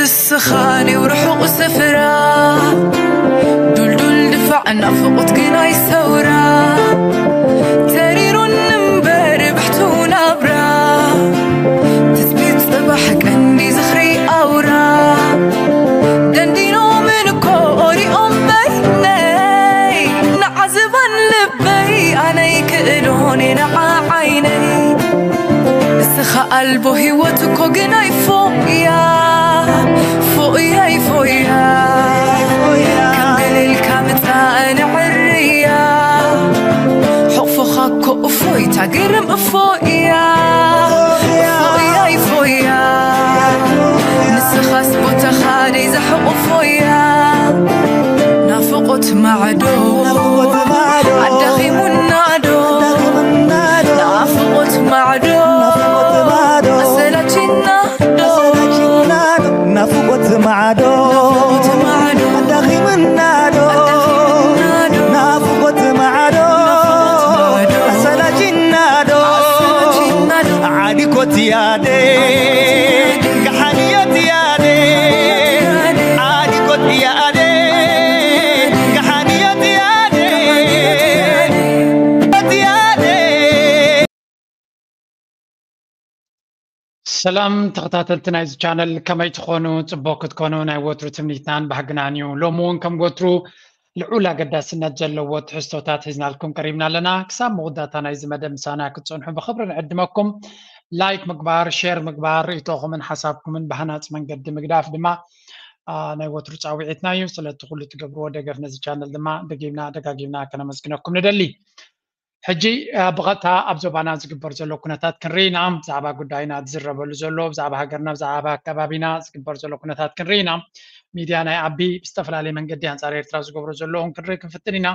ንስኻ ኔው ርሑቕ ስፍራ፣ ዱልዱል ድፋዕ ናፍቖት ግናይ ሰውራ። ተሪሩን እምበር ብሕቱ ናብራ፣ ትጽቢት ጽባሕ ቀንዲ ዝኽሪ ኣውራ። ደንዲኖምን እኮ ኦሪኦም በይነይ፣ ንዓዝባን ልበይ ኣነይ ክእሎን ንዓ ዓይነይ። ንስኻ ኣልቦ ህይወት እኮ ግናይ ፎያ፣ ፎያይ ፎያ። ከም ገሊልካ ምጻእ ንዕርያ፣ ሕቕፎኻ እኮ እፎይታ ግርም እፎያ። ፎያይ ፎያ፣ ንስኻስ ቦታኻ ደይ ዘሕቑፎያ። ናፍቖት ማዕዶ ኣዳኺሙና ዶ? ናፍቖት ማዕዶ ኣሰላቺና ዶ? ናፍቖት ማዕዶ ኣዳኺምና ዶ? ናፍቖት ማዕዶ ኣሰላቺና ዶ? ዓዲኮት ያደ፣ ገሓንዮት ያደ፣ ዓዲኮት ያደ፣ ገሓንዮት ያደ፣ ያደ። ሰላም ተኸታተልቲ ናይዚ ቻነል፣ ከመይ ትኾኑ? ጽቡቕ ክትኮኑ ናይ ወትሩ ትምኒትናን ባህግናን እዩ። ሎሚ እውን ከም ወትሩ ልዑል ኣገዳስነት ዘለዎ ትሕዝቶታት ሒዝናልኩም ቀሪብና ኣለና። ክሳብ መወዳእታ ናይዚ መደብ ምሳና ክትጸንሑ ብኽብሪ ንዕድመኩም። ላይክ ምግባር፣ ሼር ምግባር፣ ርእይቶኹምን ሓሳብኩምን ብሃናጺ መንገዲ ምግዳፍ ድማ ናይ ወትሩ ጻውዒትና እዩ። ስለቲ ኩሉ ትገብርዎ ደገፍ ነዚ ቻነል ድማ ደጊምና ደጋጊምና ከነመስግነኩም ንደሊ። ሕጂ ብቐጥታ ኣብ ዞባና ዝግበር ዘሎ ኩነታት ክንርኢ ኢና። ብዛዕባ ጉዳይና ዝዝረበሉ ዘሎ፣ ብዛዕባ ሃገርና፣ ብዛዕባ ኣከባቢና ዝግበር ዘሎ ኩነታት ክንርኢ ኢና። ሚድያ ናይ ኣቢ ብዝተፈላለየ መንገዲ ኣንጻር ኤርትራ ዝገብሮ ዘለውን ክንርኢ ክንፍትን ኢና።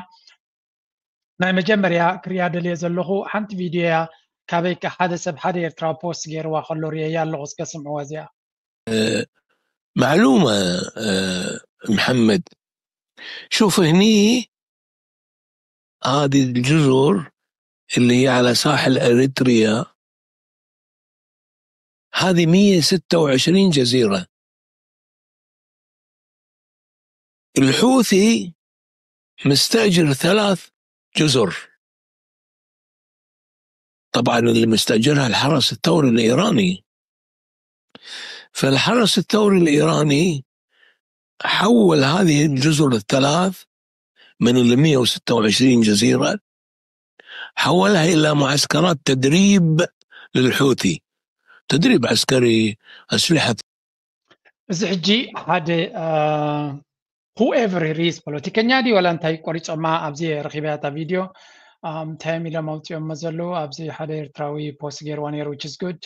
ናይ መጀመርያ ክሪኣ ደልየ ዘለኹ ሓንቲ ቪድዮ እያ። ካበይ ከ ሓደ ሰብ ሓደ ኤርትራዊ ፖስት ገይርዋ ከሎ ርእየያ ኣለኹ። እስከ ስምዕዋ እዚኣ። معلومة آه، محمد، شوف هني هذه الجزر اللي هي على ساحل أريتريا، هذه مية وستة وعشرين جزيرة. الحوثي مستأجر ثلاث جزر. طبعا اللي مستأجرها الحرس الثوري الإيراني. فالحرس الثوري الإيراني حول هذه الجزر الثلاث من ال مية وستة وعشرين جزيرة، حولها إلى معسكرات تدريب للحوثي، تدريب عسكري، أسلحة. እዚ ሕጂ ሓደ whoever he is፣ ፖለቲከኛ ድዩ ዋላ እንታይ ቆሪጾማ ኣብዚ ረኺበያ እታ ቪድዮ። እንታይ እዮም ኢሎም ኣውፂኦሞ ዘለዉ ኣብዚ ሓደ ኤርትራዊ ፖስት ገይርዋ ነይሩ፣ which is good።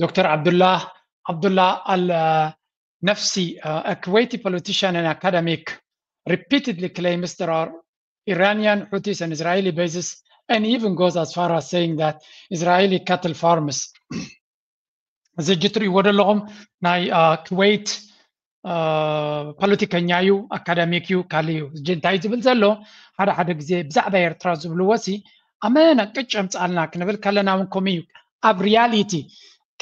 ዶክተር ዓብዱላህ ዓብዱላህ ኣል ነፍሲ፣ a Kuwaiti politician and academic, repeatedly claims there are Iranian Houthis and Israeli bases, and even goes as far as saying that Israeli cattle farms ዝሕጂ ትርእይዎ ዘለኹም ናይ ኩዌት ፖለቲከኛ እዩ፣ ኣካዳሚክ እዩ፣ ካል እዩ። ሕጂ እንታይ ዝብል ዘሎ፣ ሓደ ሓደ ግዜ ብዛዕባ ኤርትራ ዝብልዎ ሲ ኣመና ቅጭ ኣምፅኣልና ክንብል ከለና እውን ከምኡ እዩ። ኣብ ሪያሊቲ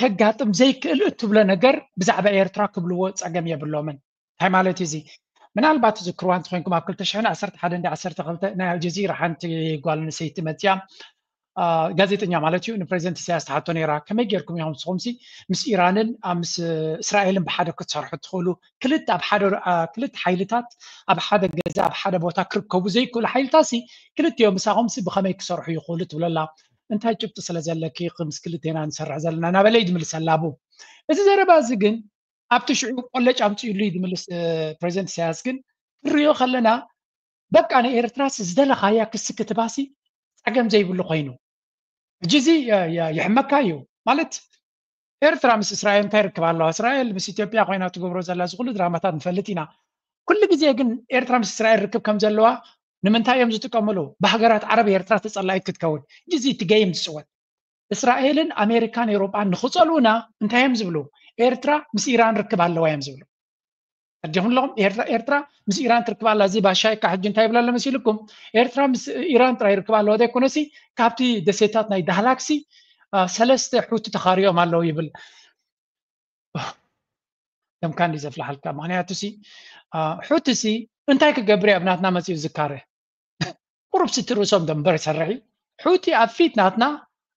ከጋጥም ዘይክእል እትብሎ ነገር ብዛዕባ ኤርትራ ክብልዎ ፀገም የብሎምን። እንታይ ማለት እዩ እዚ? ምናልባት ትዝክርዋ እንተኮይንኩም ኣብ ክልተ ሽሕን ዓሰርተ ሓደን ዓሰርተ ክልተ ናይ ኣልጀዚራ ሓንቲ ጓል ኣንስተይቲ መፅያ፣ ጋዜጠኛ ማለት እዩ፣ ንፕሬዚደንት ኢሳያስ ትሓቶ ነይራ፣ ከመይ ጌርኩም ኢኹም ንስኹም ሲ ምስ ኢራንን ምስ እስራኤልን ብሓደ ክትሰርሑ ትኽእሉ? ክልተ ኣብ ሓደ ክልተ ሓይልታት ኣብ ሓደ ገዛ ኣብ ሓደ ቦታ ክርከቡ ዘይክእሉ ሓይልታት ሲ ክልቲኦም ምሳኹም ሲ ብኸመይ ክሰርሑ ይኽእሉ ትብለላ። እንታይ ጭብጢ ስለ ዘለኪ ምስ ክልቴና ንሰርሕ ዘለና እናበለ እዩ ዝምልሰላ። ቡ እዚ ዘረባ እዚ ግን ኣብቲ ሽዑ ቆለጭ ኣምፅእሉ እዩ ዝምልስ ፕሬዚደንት ኢሳያስ። ግን ክንሪኦ ከለና በቃ ንኤርትራስ ዝደለኻያ ክሲ ክትባሲ ፀገም ዘይብሉ ኮይኑ ሕጂ እዚ የሕመካ እዩ ማለት ኤርትራ ምስ እስራኤል እንታይ ርክብ ኣለዋ? እስራኤል ምስ ኢትዮጵያ ኮይና ትገብሮ ዘላ እዚ ኩሉ ድራማታት ንፈልጥ ኢና። ኩሉ ግዜ ግን ኤርትራ ምስ እስራኤል ርክብ ከም ዘለዋ ንምንታይ እዮም ዝጥቀምሉ? ብሃገራት ዓረብ ኤርትራ ተፀላኢት ክትከውን። ሕጂ እዚ እቲ ገይም ዝፅወት እስራኤልን ኣሜሪካን ኤውሮጳን ንኽፀልኡና እንታይ እዮም ዝብሉ? ኤርትራ ምስ ኢራን ርክብ ኣለዋ እዮም ዝብሉ። ኣጀኹም ኣለኹም ኤርትራ ኤርትራ ምስ ኢራን ትርክብ ኣላ። እዚ ባሻይ ካ ሕጂ እንታይ ይብል ኣሎ መሲልኩም? ኤርትራ ምስ ኢራን ጥራይ ይርክብ ኣለዋ ዘይኮነሲ ካብቲ ደሴታት ናይ ዳህላክሲ ሰለስተ ሑቲ ተኻሪዮም ኣለዉ ይብል። ከም ካንዲ ዘፍልሓልካ። ምክንያቱ ሲ ሑቲ ሲ እንታይ ክገብር ኣብ ናትና መፅኡ ዝካረ? ቁሩብ ስቲ ርእሶም ደንበር ይሰርሕ እዩ። ሑቲ ኣብ ፊት ናትና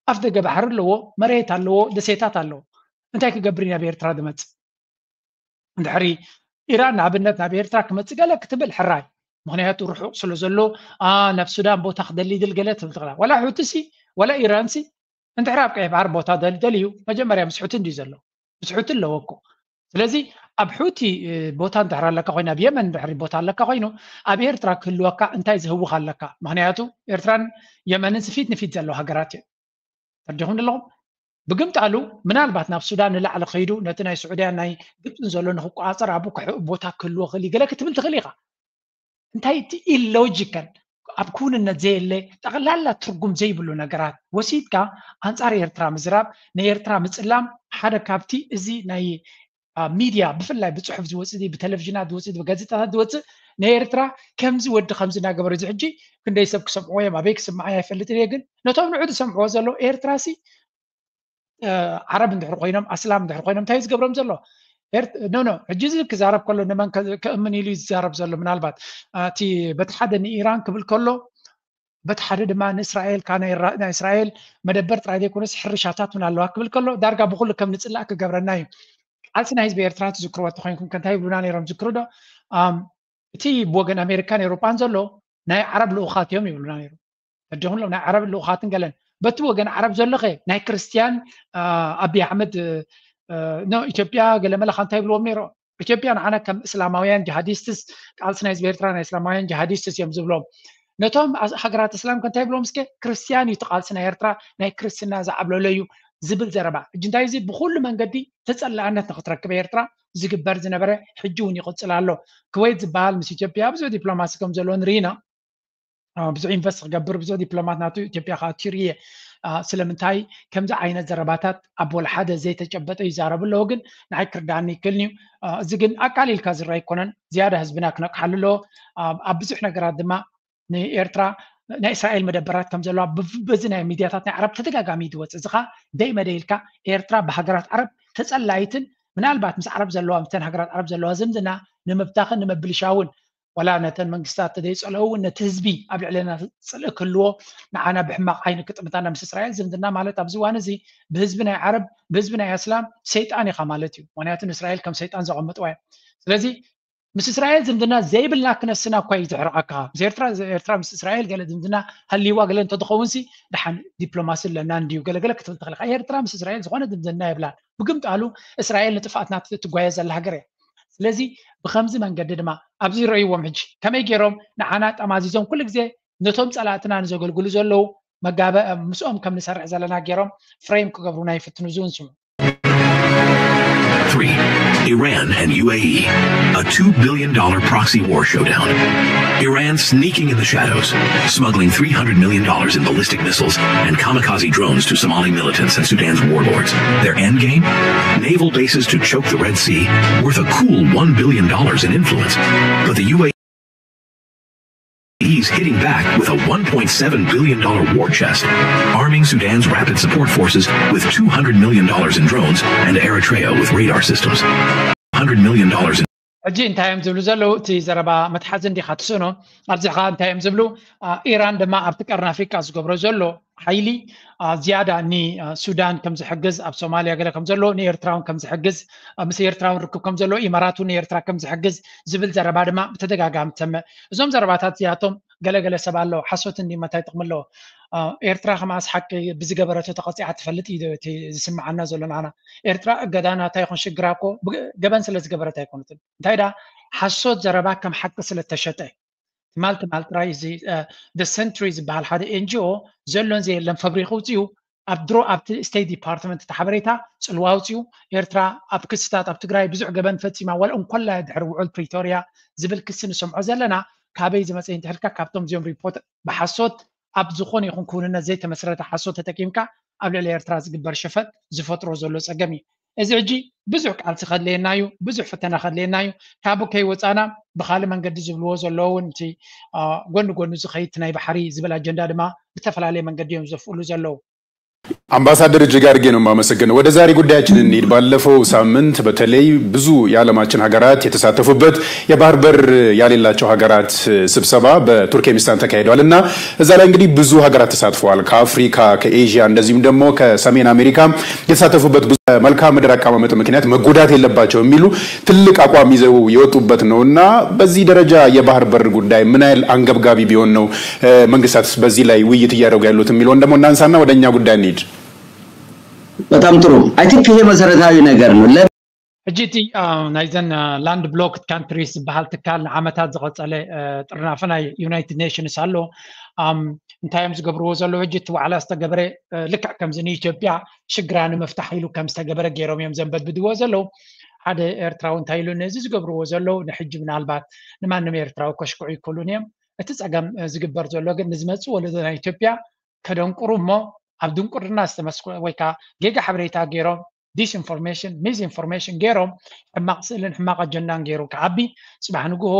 ኣፍ ደገ ባሕሪ ኣለዎ፣ መሬት ኣለዎ፣ ደሴታት ኣለዎ። እንታይ ክገብር ናብ ኤርትራ ዝመፅእ? እንድሕሪ ኢራን ንኣብነት ናብ ኤርትራ ክመፅእ ገለ ክትብል ሕራይ፣ ምክንያቱ ርሑቕ ስለ ዘሎ። ናብ ሱዳን ቦታ ክደሊ ድል ገለ ትብል ትኽእላ። ዋላ ሑቲ ሲ ዋላ ኢራን ሲ እንድሕሪ ኣብ ቀይሕ ባሕሪ ቦታ ደልደል እዩ፣ መጀመርያ ምስ ሑቲ እንድዩ ዘሎ፣ ምስ ሑቲ ኣለዎ እኮ። ስለዚ ኣብ ሑቲ ቦታ እንድሕር ኣለካ ኮይኑ፣ ኣብ የመን እንድሕሪ ቦታ ኣለካ ኮይኑ፣ ኣብ ኤርትራ ክህልወካ እንታይ ዝህውኽ ኣለካ? ምክንያቱ ኤርትራን የመንን ፊት ንፊት ዘለዋ ሃገራት እየን። ተረዲኹም ኣለኹም? ብግምጣሉ ምናልባት ናብ ሱዳን ንላዕሊ ከይዱ ነቲ ናይ ስዑድያን ናይ ግብፅን ዘሎ ንክቆፃፀር ኣብኡ ክሕ- ቦታ ክህልዎ ክእል እዩ ገለ ክትብል ትኽእል ኢኻ። እንታይ እቲ ኢሎጂካል ኣብ ክውንነት ዘየለ ጠቕላላ ትርጉም ዘይብሉ ነገራት ወሲድካ ኣንፃር ኤርትራ ምዝራብ፣ ንኤርትራ ምፅላም ሓደ ካብቲ እዚ ናይ ሚድያ ብፍላይ ብፅሑፍ ዝወፅእ ብቴሌቪዥናት ዝወፅእ ብጋዜጣታት ዝወፅእ ንኤርትራ ከምዚ ወዲ ከምዚ እናገበረ እዚ ሕጂ ክንደይ ሰብ ክሰምዕዎ እዮም ኣበይ ክስምዓ ኣይፈልጥን እየ ግን ነቶም ንዑ ዝሰምዕዎ ዘለዉ ኤርትራ ሲ ዓረብ እንድሕር ኮይኖም ኣስላም እንድሕር ኮይኖም እንታይ እዩ ዝገብሮም ዘሎ? ኖ ኖ ሕጂ እዚ ክዛረብ ከሎ ንመን ከእምን ኢሉ እዩ ዝዛረብ ዘሎ? ምናልባት እቲ በቲ ሓደ ንኢራን ክብል ከሎ በቲ ሓደ ድማ ንእስራኤል ካ ናይ እስራኤል መደበር ጥራይ ዘይኮነስ ሕርሻታት እውን ኣለዋ ክብል ከሎ ዳርጋ ብኩሉ ከም ንፅላእ ክገብረና እዩ። ቃልሲ ናይ ህዝቢ ኤርትራ ትዝክርዎ ተኮይንኩም ከንታይ ይብሉና ነይሮም ዝክሩ ዶ? እቲ ብወገን ኣሜሪካን ኤውሮጳን ዘሎ ናይ ዓረብ ልኡኻት እዮም ይብሉና ነይሮም። ተደኹም ናይ ዓረብ ልኡኻትን ገለን በቲ ወገን ዓረብ ዘለኸ ናይ ክርስትያን ኣቢ ኣሕመድ ኖ ኢትዮጵያ ገለመለኻ እንታይ ይብልዎም ነይሮ? ኢትዮጵያ ንዓና ከም እስላማውያን ጅሃዲስትስ ቃልሲ ናይ ህዝቢ ኤርትራ ናይ እስላማውያን ጅሃዲስትስ እዮም ዝብሎም። ነቶም ሃገራት እስላም ከ እንታይ ይብሎም እስከ? ክርስትያን እዩ እቲ ቃልሲ ናይ ኤርትራ ናይ ክርስትና ዝዓብለሎ እዩ ዝብል ዘረባ። እጅ እንታይ እዚ ብኩሉ መንገዲ ተፀላእነት ንክትረክብ ኤርትራ ዝግበር ዝነበረ ሕጂ እውን ይቕፅል ኣሎ። ክወይት ዝበሃል ምስ ኢትዮጵያ ብዙሕ ዲፕሎማሲ ከም ዘሎ ንርኢና። ብዙሕ ኢንቨስት ክገብር ብዙሕ ዲፕሎማት ናቱ ኢትዮጵያ ከዓ ትርኢ እየ። ስለምንታይ ከምዚ ዓይነት ዘረባታት ኣብ ወላ ሓደ ዘይተጨበጠ ይዛረቡ ኣለዉ ግን ንዓይ ክርዳኣኒ ይክእልን እዩ። እዚ ግን ኣቃሊልካ ዝረኣ ኣይኮነን። ዝያዳ ህዝብና ክነቅሓሉ ኣለዎ። ኣብ ብዙሕ ነገራት ድማ ንኤርትራ ናይ እስራኤል መደበራት ከም ዘለዋ በዚ ናይ ሚድያታት ናይ ዓረብ ተደጋጋሚ ዝወፅእ እዚ ከዓ ደይ መደይ ኢልካ ኤርትራ ብሃገራት ዓረብ ተፀላይትን ምናልባት ምስ ዓረብ ዘለዋ ምስተን ሃገራት ዓረብ ዘለዋ ዝምድና ንምብታኽን ንምብልሻውን ዋላ ነተን መንግስታት ተደይፀልኦ እውን ነቲ ህዝቢ ኣብ ልዕለና ፅልኢ ክህልዎ ንዓና ብሕማቕ ዓይኒ ክጥምታና ምስ እስራኤል ዝምድና ማለት ኣብዚ እዋን እዚ ብህዝቢ ናይ ዓረብ ብህዝቢ ናይ ኣስላም ሰይጣን ኢኻ ማለት እዩ። ምክንያቱ ንእስራኤል ከም ሰይጣን ዘቐምጥዋ እዮም። ስለዚ ምስ እስራኤል ዝምድና ዘይብልና ክነስና እኳ እዩ ዘሕርቐካ። ምስ ኤርትራ ኤርትራ ምስ እስራኤል ገለ ዝምድና ሃልይዋ ገለ እንተዝኸውን ሲ ደሓን ዲፕሎማሲ ኣለና እንድዩ ገለገለ ክትብል ትኽእል ኢኻ። ኤርትራ ምስ እስራኤል ዝኾነ ዝምድና የብላን። ብግምጣሉ እስራኤል ንጥፍኣትና ትጓየ ዘላ ሃገር እያ። ስለዚ ብከምዚ መንገዲ ድማ ኣብዚ ረእይዎም ሕጂ ከመይ ገይሮም ንዓና ጠማዚዞም ኩሉ ግዜ ነቶም ፀላእትና ንዘገልግሉ ዘለዉ መጋበ ምስኦም ከም ንሰርሕ ዘለና ገይሮም ፍሬም ክገብሩና ይፍትኑ ዝውን ስሙ። Three, Iran and U A E, a two billion dollar proxy war showdown. Iran sneaking in the shadows, smuggling three hundred million dollars in ballistic missiles and kamikaze drones to Somali militants and Sudan's warlords. Their endgame? Naval bases to choke the Red Sea, worth a cool one billion dollars in influence. But the U A E is hitting back with a one point seven billion dollar war chest, arming Sudan's rapid support forces with two hundred million dollars in drones and Eritrea with radar systems. Hundred million dollars in ሕጂ እንታይ እዮም ዝብሉ ዘለዉ? እቲ ዘረባ መትሓዚ እንዲኻ ትስእኖ። ኣብዚ ኸዓ እንታይ እዮም ዝብሉ? ኢራን ድማ ኣብቲ ቀርኒ ኣፍሪቃ ዝገብሮ ዘሎ ሓይሊ ዝያዳ ንሱዳን ከም ዝሕግዝ ኣብ ሶማልያ ገለ ከም ዘሎ ንኤርትራውን ከም ዝሕግዝ ምስ ኤርትራውን ርክብ ከም ዘለዎ ኢማራት እውን ንኤርትራ ከም ዝሕግዝ ዝብል ዘረባ ድማ ብተደጋጋሚ ትሰምዕ። እዞም ዘረባታት እዚኣቶም ገለገለ ሰብ ኣለዎ ሓሶት እንዲ መታይ ጥቕሚ ኣለዎ? ኤርትራ ከማስ ሓቂ ብዝገበረቶ ተቐፂዓ ትፈልጥ እዩ እቲ ዝስምዓና ዘሎ ንዓና። ኤርትራ እገዳ ናታ ይኹን ሽግራ እኮ ገበን ስለ ዝገበረት ኣይኮነትን። እንታይ ዳ ሓሶት ዘረባ ከም ሓቂ ስለ ተሸጠ ትማል ትማል ጥራይ እዚ ሰንትሪ ዝበሃል ሓደ ኤንጂኦ ዘሎን ዘየለን ፈብሪኹ ውፅኡ ኣብ ድሮ ኣብቲ ስቴት ዲፓርትመንት እቲ ሓበሬታ ፅልዋ ውፅኡ ኤርትራ ኣብ ክስታት ኣብ ትግራይ ብዙሕ ገበን ፈፂማ ዋላ እንኮላ ድሕሪ ውዕል ፕሪቶርያ ዝብል ክሲ ንሰምዖ ዘለና ካበይ ዝመፀ እንተሕልካ ካብቶም እዚኦም ሪፖርት ብሓሶት ኣብ ዝኾነ ይኹን ክውንነት ዘይተመስረተ ሓሶት ተጠቂምካ ኣብ ልዕሊ ኤርትራ ዝግበር ሸፈጥ ዝፈጥሮ ዘሎ ፀገም እዩ። እዚ ሕጂ ብዙሕ ቃልሲ ከድልየና እዩ፣ ብዙሕ ፈተና ከድልየና እዩ። ካብኡ ከይወፃና ብካልእ መንገዲ ዝብልዎ ዘለዉ እውን እቲ ጎኒ ጎኒ ዝኸይድ ናይ ባሕሪ ዝብል ኣጀንዳ ድማ ብተፈላለየ መንገዲ እዮም ዘፍእሉ ዘለዉ። አምባሳደር፣ እጅግ አድርጌ ነው የማመሰግነው። ወደ ዛሬ ጉዳያችን እንሂድ። ባለፈው ሳምንት በተለይ ብዙ የዓለማችን ሀገራት የተሳተፉበት የባህር በር ያሌላቸው ሀገራት ስብሰባ በቱርክሜኒስታን ተካሂዷል እና እዛ ላይ እንግዲህ ብዙ ሀገራት ተሳትፈዋል። ከአፍሪካ፣ ከኤዥያ እንደዚሁም ደግሞ ከሰሜን አሜሪካ የተሳተፉበት ብዙ መልክዓ ምድር አቀማመጥ ምክንያት መጎዳት የለባቸው የሚሉ ትልቅ አቋም ይዘው የወጡበት ነው እና በዚህ ደረጃ የባህር በር ጉዳይ ምን ያህል አንገብጋቢ ቢሆን ነው መንግስታት በዚህ ላይ ውይይት እያደረጉ ያሉት የሚለውን ደግሞ እናንሳና ወደ እኛ ጉዳይ እንሂድ። በጣም ጥሩ። I think ይሄ መሰረታዊ ነገር ነው። ሕጂ እቲ ናይዘን ላንድ ብሎክድ ካንትሪስ ዝበሃል ትካል ንዓመታት ዝቐፀለ ጥርናፈ ናይ ዩናይትድ ኔሽንስ ኣሎ። እንታይ እዮም ዝገብርዎ ዘለዉ? ሕጂ እቲ ዋዕላ ዝተገበረ ልክዕ ከምዚ ንኢትዮጵያ ሽግራ ንምፍታሕ ኢሉ ከም ዝተገበረ ገይሮም እዮም ዘንበድብድዎ ዘለዉ። ሓደ ኤርትራዊ እንታይ ኢሉ ነዚ ዝገብርዎ ዘለዉ ንሕጂ ምናልባት ንማንም ኤርትራዊ ከሽክዑ ይክእሉን እዮም። እቲ ፀገም ዝግበር ዘሎ ግን ንዝመፅእ ወለዶ ናይ ኢትዮጵያ ከደንቁሩ እሞ ኣብ ድንቁርና ዝተመስኩ ወይ ከዓ ጌጋ ሓበሬታ ገይሮም ዲስኢንፎርሜሽን ሚስኢንፎርሜሽን ገይሮም ሕማቕ ስእልን ሕማቕ ኣጀንዳን ገይሩ ክዓቢ ፅባሕ ንግሆ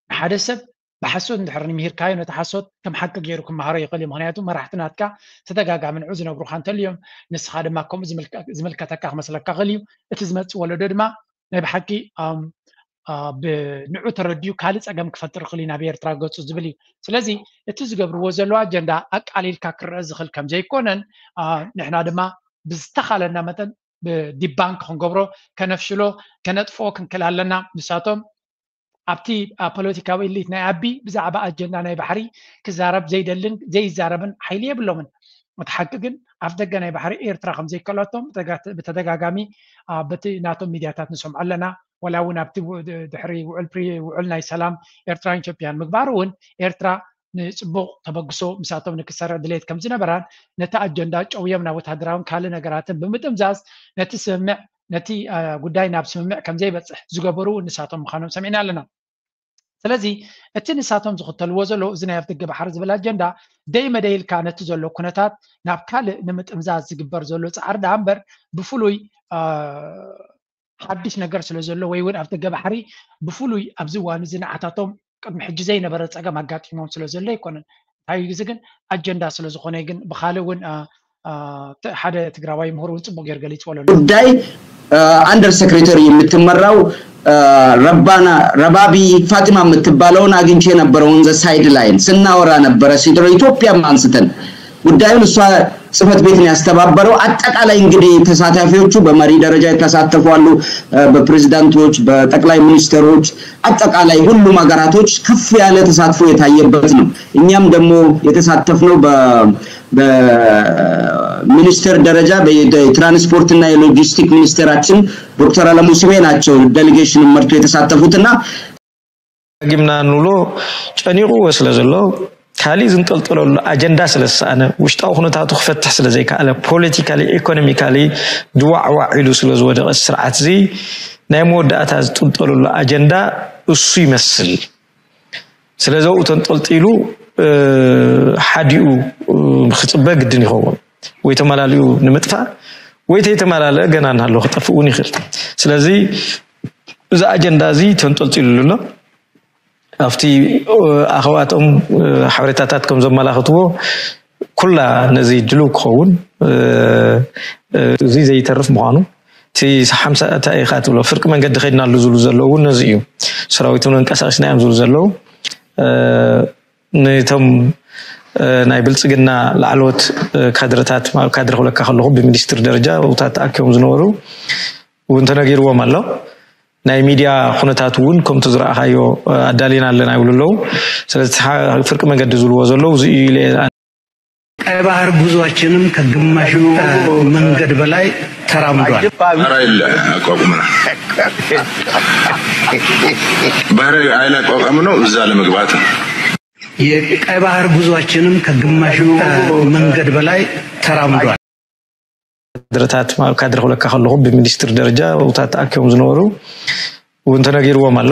ንሓደ ሰብ ብሓሶት እንድሕር ንምሂርካዮ ነቲ ሓሶት ከም ሓቂ ገይሩ ክመሃሮ ይኽእል እዩ። ምክንያቱ መራሕቲ ናትካ ተደጋጋሚ ንዑ ዝነግሩካ እንተልዮም ንስኻ ድማ ከምኡ ዝምልከተካ ክመስለካ ክእል እዩ። እቲ ዝመፅእ ወለዶ ድማ ናይ ብሓቂ ብንዑ ተረዲኡ ካልእ ፀገም ክፈጥር ይኽእል እዩ ናብ ኤርትራ ገፁ ዝብል እዩ። ስለዚ እቲ ዝገብርዎ ዘለዉ ኣጀንዳ ኣቃሊልካ ክረአ ዝኽእል ከም ዘይኮነን ንሕና ድማ ብዝተኻለና መጠን ብዲባንክ ክንገብሮ ከነፍሽሎ ከነጥፍኦ ክንክእል ኣለና። ንሳቶም ኣብቲ ፖለቲካዊ ኢሊት ናይ ኣቢ ብዛዕባ ኣጀንዳ ናይ ባሕሪ ክዛረብ ዘይደልን ዘይዛረብን ሓይሊ የብሎምን። እቲ ሓቂ ግን ኣፍ ደገ ናይ ባሕሪ ኤርትራ ከም ዘይከለቶም ብተደጋጋሚ በቲ ናቶም ሚድያታት ንሰምዖ ኣለና። ወላ እውን ኣብቲ ድሕሪ ውዕል ናይ ሰላም ኤርትራን ኢትዮጵያን ምግባር እውን ኤርትራ ንፅቡቕ ተበግሶ ምሳቶም ንክትሰርዕ ድሌት ከም ዝነበራን ነቲ ኣጀንዳ ጨውዮም ናብ ወታደራውን ካልእ ነገራትን ብምጥምዛዝ ነቲ ስምምዕ ነቲ ጉዳይ ናብ ስምምዕ ከም ዘይበፅሕ ዝገበሩ ንሳቶም ምዃኖም ሰሚዕና ኣለና። ስለዚ እቲ ንሳቶም ዝኽተልዎ ዘለዉ እዚ ናይ ኣፍደገ ባሕሪ ዝብል ኣጀንዳ ደይ መደይ ኢልካ ነቲ ዘሎ ኩነታት ናብ ካልእ ንምጥምዛዝ ዝግበር ዘሎ ፃዕሪ ደኣ እምበር ብፍሉይ ሓድሽ ነገር ስለ ዘሎ ወይ እውን ኣፍደገ ባሕሪ ብፍሉይ ኣብዚ እዋን እዚ ንዓታቶም ቅድሚ ሕጂ ዘይነበረ ፀገም ኣጋጢሞም ስለ ዘሎ ኣይኮነን። እንታይ እዚ ግን ኣጀንዳ ስለ ዝኾነ ግን ብኻልእ እውን ሓደ ትግራዋይ ምሁር እውን ፅቡቅ ገይር ገሊፅዎ ኣሎ። ጉዳይ under secretary የምትመራው ረባና ረባቢ ፋጢማ የምትባለውን አግኝቼ ነበረ። on the sideline ስናወራ ነበረ። ሲድሮ ኢትዮጵያ አንስተን ጉዳዩን እሷ ጽህፈት ቤት ነው ያስተባበረው። አጠቃላይ እንግዲህ ተሳታፊዎቹ በመሪ ደረጃ የተሳተፉ አሉ፣ በፕሬዝዳንቶች፣ በጠቅላይ ሚኒስትሮች፣ አጠቃላይ ሁሉም ሀገራቶች ከፍ ያለ ተሳትፎ የታየበት ነው። እኛም ደግሞ የተሳተፍነው በሚኒስቴር ደረጃ የትራንስፖርትና የሎጂስቲክ ሚኒስቴራችን ዶክተር አለሙ ስሜ ናቸው ዴሊጌሽኑን መርቶ የተሳተፉትና ዳግምና ንብሎ ጨኒቑዎ ስለ ዘሎ፣ ካሊእ ዝንጠልጠለሉ ኣጀንዳ ስለ ዝሰኣነ፣ ውሽጣዊ ኩነታቱ ክፈትሕ ስለ ዘይከኣለ፣ ፖለቲካሊ ኢኮኖሚካሊ ድዋዕዋዕ ኢሉ ስለ ዝወደቐ፣ ስርዓት እዚ ናይ መወዳእታ ዝጥንጠለሉ ኣጀንዳ እሱ ይመስል። ስለዚ ኣብኡ ተንጠልጢሉ ሓዲኡ ክፅበ ግድን ይኸውን። ወይ ተመላሊኡ ንምጥፋእ ወይ ተይተመላለአ ገና እናሃለወ ክጠፍእ እውን ይኽእል። ስለዚ እዚ ኣጀንዳ እዚ ተንጠልጢሉ ኣሎ። ኣብቲ ኣኸዋቶም ሓበሬታታት ከም ዘመላኽትዎ ኩላ ነዚ ድልው ክኸውን እዚ ዘይተርፍ ምዃኑ እቲ ሓምሳ እንታይ ኢኻ ትብሎ ፍርቂ መንገዲ ከይድናሉ ዝብሉ ዘለዉ እውን ነዚ እዩ። ሰራዊት መንቀሳቀስና እዮም ዝብሉ ዘለዉ ነቶም ናይ ብልፅግና ላዕለዎት ካድረታት ካድረ ክብለካ ከለኹ ብሚኒስትር ደረጃ ኣብታት ተኣኪቦም ዝነበሩ እውን ተነጊርዎም ኣሎ። ናይ ሚድያ ኩነታት እውን ከምቲ ዝረኣኻዮ ኣዳሊና ኣለና ይብሉ ኣለዉ። ስለዚ ፍርቂ መንገዲ ዝብልዎ ዘለዉ እዚ እዩ ኢለ ቀይ ባህር ጉዟችንም ከግማሽ መንገድ በላይ ተራምዷል። ባህር ኃይል አቋቁመናል። ባህር ኃይል አቋቋም ነው እዛ ለመግባት ነው። የቀይ ባህር ጉዟችንም ከግማሽ መንገድ በላይ ተራምዷል። ካድረታት ካድረ ክብለካ ከለኹ ብሚኒስትር ደረጃ ኣብታት ተኣኪቦም ዝነበሩ እውን ተነጊርዎም ኣሎ።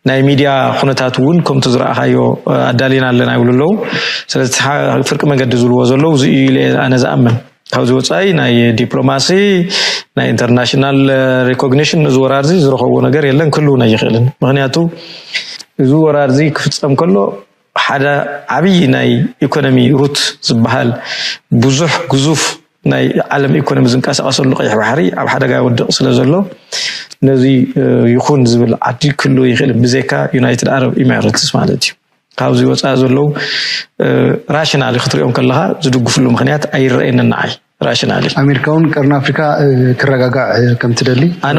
ናይ ሚድያ ኩነታት እውን ከምቲ ዝረኣኻዮ ኣዳሊና ኣለና ይብሉ ኣለዉ። ስለዚ ፍርቂ መንገዲ ዝብልዎ ዘለዉ እዚ እዩ ኢለ ኣነ ዝኣምን። ካብዚ ወፃኢ ናይ ዲፕሎማሲ ናይ ኢንተርናሽናል ሪኮግኒሽን ነዚ ወራር እዚ ዝረኸብዎ ነገር የለን ክህልውን ኣይኽእልን። ምክንያቱ እዚ ወራር እዚ ክፍፀም ከሎ ሓደ ዓብዪ ናይ ኢኮኖሚ ሩት ዝበሃል ብዙሕ ግዙፍ ናይ ዓለም ኢኮኖሚ ዝንቀሳቐሰሉ ቀይሕ ባሕሪ ኣብ ሓደጋ ይወድቕ ስለ ዘሎ ነዚ ይኹን ዝብል ዓዲ ክህሉ ይኽእል ብዘይካ ዩናይትድ ዓረብ ኢማሬትስ ማለት እዩ። ካብዚ ወፃኢ ዘለዉ ራሽናሊ ክትሪኦም ከለካ ዝድግፍሉ ምክንያት ኣይረኣየንን ንዓይ። ራሽናሊ ኣሜሪካ እውን ቀርኒ ኣፍሪካ ክረጋጋዕ ከም ትደሊ ኣነ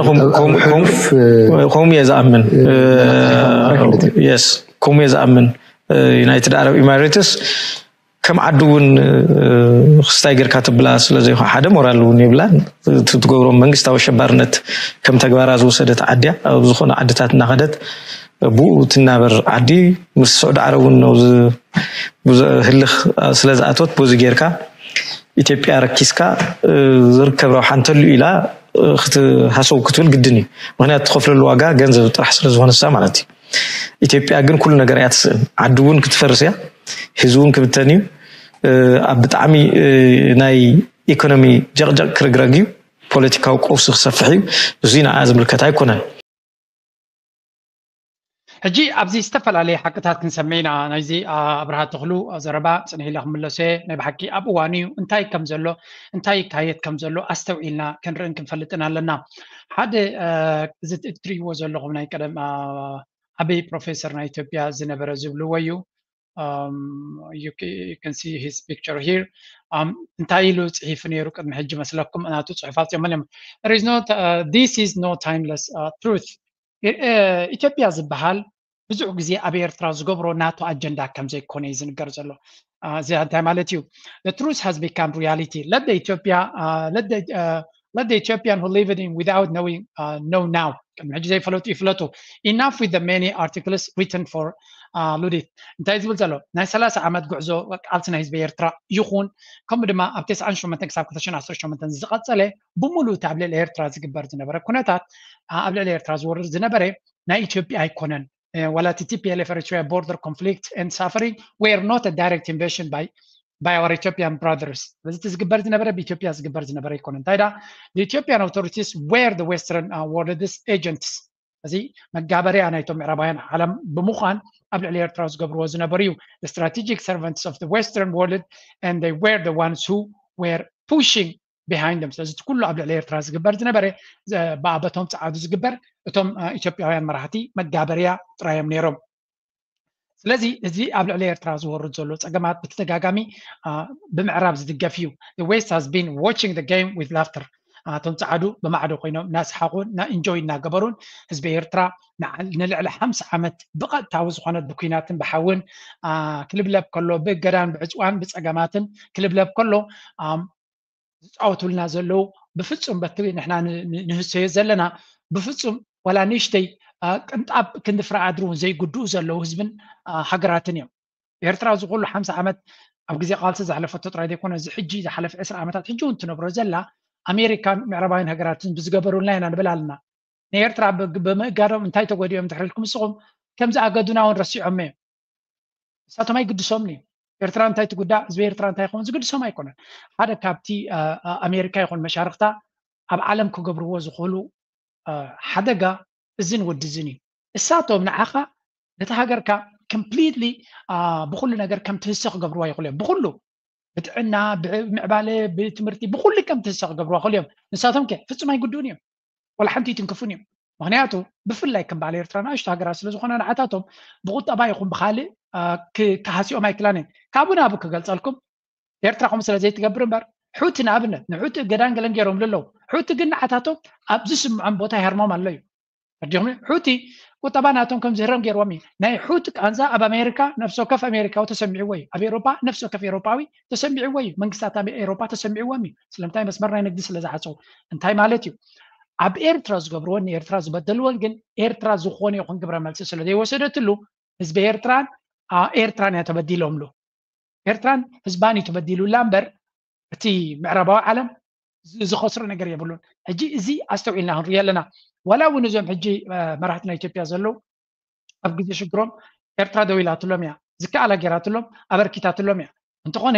ከምኡ እየ ዝኣምን። የስ ከምኡ እየ ዝኣምን። ዩናይትድ ዓረብ ኢማሬትስ ከም ዓዲ እውን ክስታይ ጌርካ ትብላ ስለዘይኮ ሓደ ሞራል እውን የብላን። ትገብሮም መንግስታዊ ሸባርነት ከም ተግባራ ዝወሰደት ዓድያ ኣብ ዝኾነ ዓድታት እናኸደት ብኡ ትናበር ዓዲ ምስ ስዑድ ዓረብ እውን ነው ህልኽ ስለዝኣቶት በዚ ጌርካ ኢትዮጵያ ረኪስካ ዝርከብ ረብሓ እንተሉ ኢላ ክትሃሰው ክትብል ግድን እዩ። ምክንያቱ ትኸፍለሉ ዋጋ ገንዘብ ጥራሕ ስለዝኾነሳ ማለት እዩ። ኢትዮጵያ ግን ኩሉ ነገር እያ ትስእን። ዓዲ እውን ክትፈርስ እያ፣ ህዝቢ እውን ክብተን እዩ። ኣብ ብጣዕሚ ናይ ኢኮኖሚ ጀቕጀቕ ክርግረግ እዩ፣ ፖለቲካዊ ቀውሲ ክሰፍሕ እዩ። እዙይ ንዓ ዝምልከት ኣይኮነን። ሕጂ ኣብዚ ዝተፈላለየ ሓቅታት ክንሰምዕ ኢና። ናይዚ ኣብርሃ ተኽሉ ዘረባ ጽንሕ ኢለ ክምለሶ እየ። ናይ ብሓቂ ኣብ እዋኑ እዩ። እንታይ ከም ዘሎ እንታይ ይካየድ ከም ዘሎ ኣስተውዒልና ክንርእን ክንፈልጥን ኣለና። ሓደ እዚ እትርእይዎ ዘለኹም ናይ ቀደም ዓብይ ፕሮፌሰር ናይ ኢትዮጵያ ዝነበረ ዝብልዎ እዩ። You can see his picture here. እንታይ ኢሉ ጽሒፉ ነይሩ ቅድሚ ሕጂ መስለኩም? ናቱ ጽሑፋት እዮም። There is no this is no timeless truth. ኢትዮጵያ ዝበሃል ብዙሕ ግዜ ኣብ ኤርትራ ዝገብሮ ናቱ ኣጀንዳ ከም ዘይኮነ እዩ ዝንገር ዘሎ። እዚ እንታይ ማለት እዩ? The truth has become reality. Let the Ethiopia let the let the Ethiopian who live in without knowing know now. ቅድሚ ሕጂ ዘይፈለጡ ይፍለጡ። Enough with the many articles written for ሉዲት። እንታይ ዝብል ዘሎ? ናይ ሰላሳ ዓመት ጉዕዞ ቃልሲ ናይ ህዝቢ ኤርትራ ይኹን ከምኡ ድማ ኣብ ተስዓን ሸሞንተን ክሳብ ክልተ ሽሕን ዓሰርተ ሸሞንተን ዝቐጸለ ብምሉእ እቲ ኣብ ልዕሊ ኤርትራ ዝግበር ዝነበረ ኩነታት ኣብ ልዕሊ ኤርትራ ዝወርድ ዝነበረ ናይ ኢትዮጵያ ኣይኮነን። ዋላ እቲ T P L F Eritrea border conflict and suffering were not a direct invasion by by our Ethiopian brothers። ስለዚ እቲ ዝግበር ዝነበረ ብኢትዮጵያ ዝግበር ዝነበረ ኣይኮነን። እንታይ ዳ Ethiopian authorities were the western world's agents። እዚ መጋበርያ ናይቶም ምዕራባውያን ዓለም ብምዃን ኣብ ልዕሊ ኤርትራ ዝገብርዎ ዝነበሩ እዩ። Strategic servants of the western world and they were the ones who were pushing behind them። ስለዚ እቲ ኩሉ ኣብ ልዕሊ ኤርትራ ዝግበር ዝነበረ ብኣበቶም ፃዓዱ ዝግበር እቶም ኢትዮጵያውያን መራሕቲ መጋበርያ ጥራዮም ነይሮም። ስለዚ እዚ ኣብ ልዕሊ ኤርትራ ዝወርድ ዘሎ ፀገማት ብተደጋጋሚ ብምዕራብ ዝድገፍ እዩ። The west has been watching the game with laughter. እቶም ፃዓዱ ብማዕዶ ኮይኖም እናሰሓቁን እና ኢንጆይ እናገበሩን ህዝቢ ኤርትራ ንልዕሊ ሓምሳ ዓመት ብቐጥታዊ ዝኾነት ብኩናትን ብሓውን ክልብለብ ከሎ ብእገዳን ብዕፅዋን ብፀገማትን ክልብለብ ከሎ ዝፃወቱልና ዘለዉ ብፍፁም በቲ ንሕና ንህሰዮ ዘለና ብፍፁም ዋላ ንእሽተይ ቅንጣብ ክንዲ ፍረ ኣድሪ እውን ዘይጉድኡ ዘለዉ ህዝብን ሃገራትን እዮም። ኤርትራ እዚ ኩሉ ሓምሳ ዓመት ኣብ ግዜ ቃልሲ ዝሓለፈቶ ጥራይ ዘይኮነ እዚ ሕጂ ዝሓለፈ ዕስራ ዓመታት ሕጂ እውን ትነብሮ ዘላ ኣሜሪካን ምዕራባውያን ሃገራትን ብዝገበሩልና ኢና ንብል ኣለና። ንኤርትራ ብምእጋዶም እንታይ ተጎዲኦም ድሕሪ ኢልኩም ንስኹም ከም ዝኣገዱና እውን ረሲዖም እዮም። ንሳቶም ኣይግድሶምን እዩ። ኤርትራ እንታይ ትጉዳእ ህዝቢ ኤርትራ እንታይ ይኸውን ዝግድሶም ኣይኮነን። ሓደ ካብቲ ኣሜሪካ ይኹን መሻርክታ ኣብ ዓለም ክገብርዎ ዝኽእሉ ሓደጋ እዝን ወዲ እዝን እዩ። እሳቶም ንዓኻ ነቲ ሃገርካ completely ብኩሉ ነገር ከም ትህሰ ክገብርዋ ይኽእሉ እዮም። ብኩሉ ብጥዕና፣ ብምዕባለ፣ ብትምህርቲ ብኩሉ ከም ትህሰ ክገብርዋ ይኽእሉ እዮም። ንሳቶም ከ ፍጹም ኣይግድኡን እዮም። ወላ ሓንቲ ይትንክፉን እዮም። ምክንያቱ ብፍላይ ከም በዓል ኤርትራ ንኣሽቱ ሃገራት ስለዝኾና ንዓታቶም ብቁጠባ ይኹን ብካልእ ክሃሲኦም ኣይክላን እዮም። ካብኡ ናብኡ ክገልጸልኩም ኤርትራ ከምኡ ስለ ዘይትገብር እምበር ሑቲ ንኣብነት ንሑቲ ገዳን ገለን ገይሮም ኣለዉ። ሑቲ ግን ንዓታቶም ኣብ ዝስምዖም ቦታ ይሃርሞም ኣሎ እዩ። ተረዲኹም? ሑቲ ቁጠባ ናቶም ከም ዝህረም ገይርዎም እዩ። ናይ ሑቲ ቃንዛ ኣብ ኣሜሪካ ነፍሲ ወከፍ ኣሜሪካዊ ተሰሚዕዎ እዩ። ኣብ ኤሮፓ ነፍሲ ወከፍ ኤሮፓዊ ተሰሚዕዎ እዩ። መንግስታት ኤሮፓ ተሰሚዕዎም እዩ። ስለምንታይ? መስመር ናይ ንግዲ ስለ ዝዓፀው። እንታይ ማለት እዩ? ኣብ ኤርትራ ዝገብርዎን ንኤርትራ ዝበደልዎን ግን ኤርትራ ዝኾነ ይኹን ግብረ መልሲ ስለ ዘይወሰደትሉ ህዝቢ ኤርትራን ኤርትራን እያ ተበዲሎምሉ። ኤርትራን ህዝባን እዩ ተበዲሉላ እምበር እቲ ምዕራባዊ ዓለም ዝኸስሮ ነገር የብሉን። ሕጂ እዚ ኣስተውዒልና ክንሪኦ ኣለና። ዋላ እውን እዞም ሕጂ መራሕቲ ናይ ኢትዮጵያ ዘለዉ ኣብ ግዜ ሽግሮም ኤርትራ ደው ኢላትሎም እያ፣ ዝከኣላ ገይራትሎም፣ ኣበርኪታትሎም እያ። እንተኾነ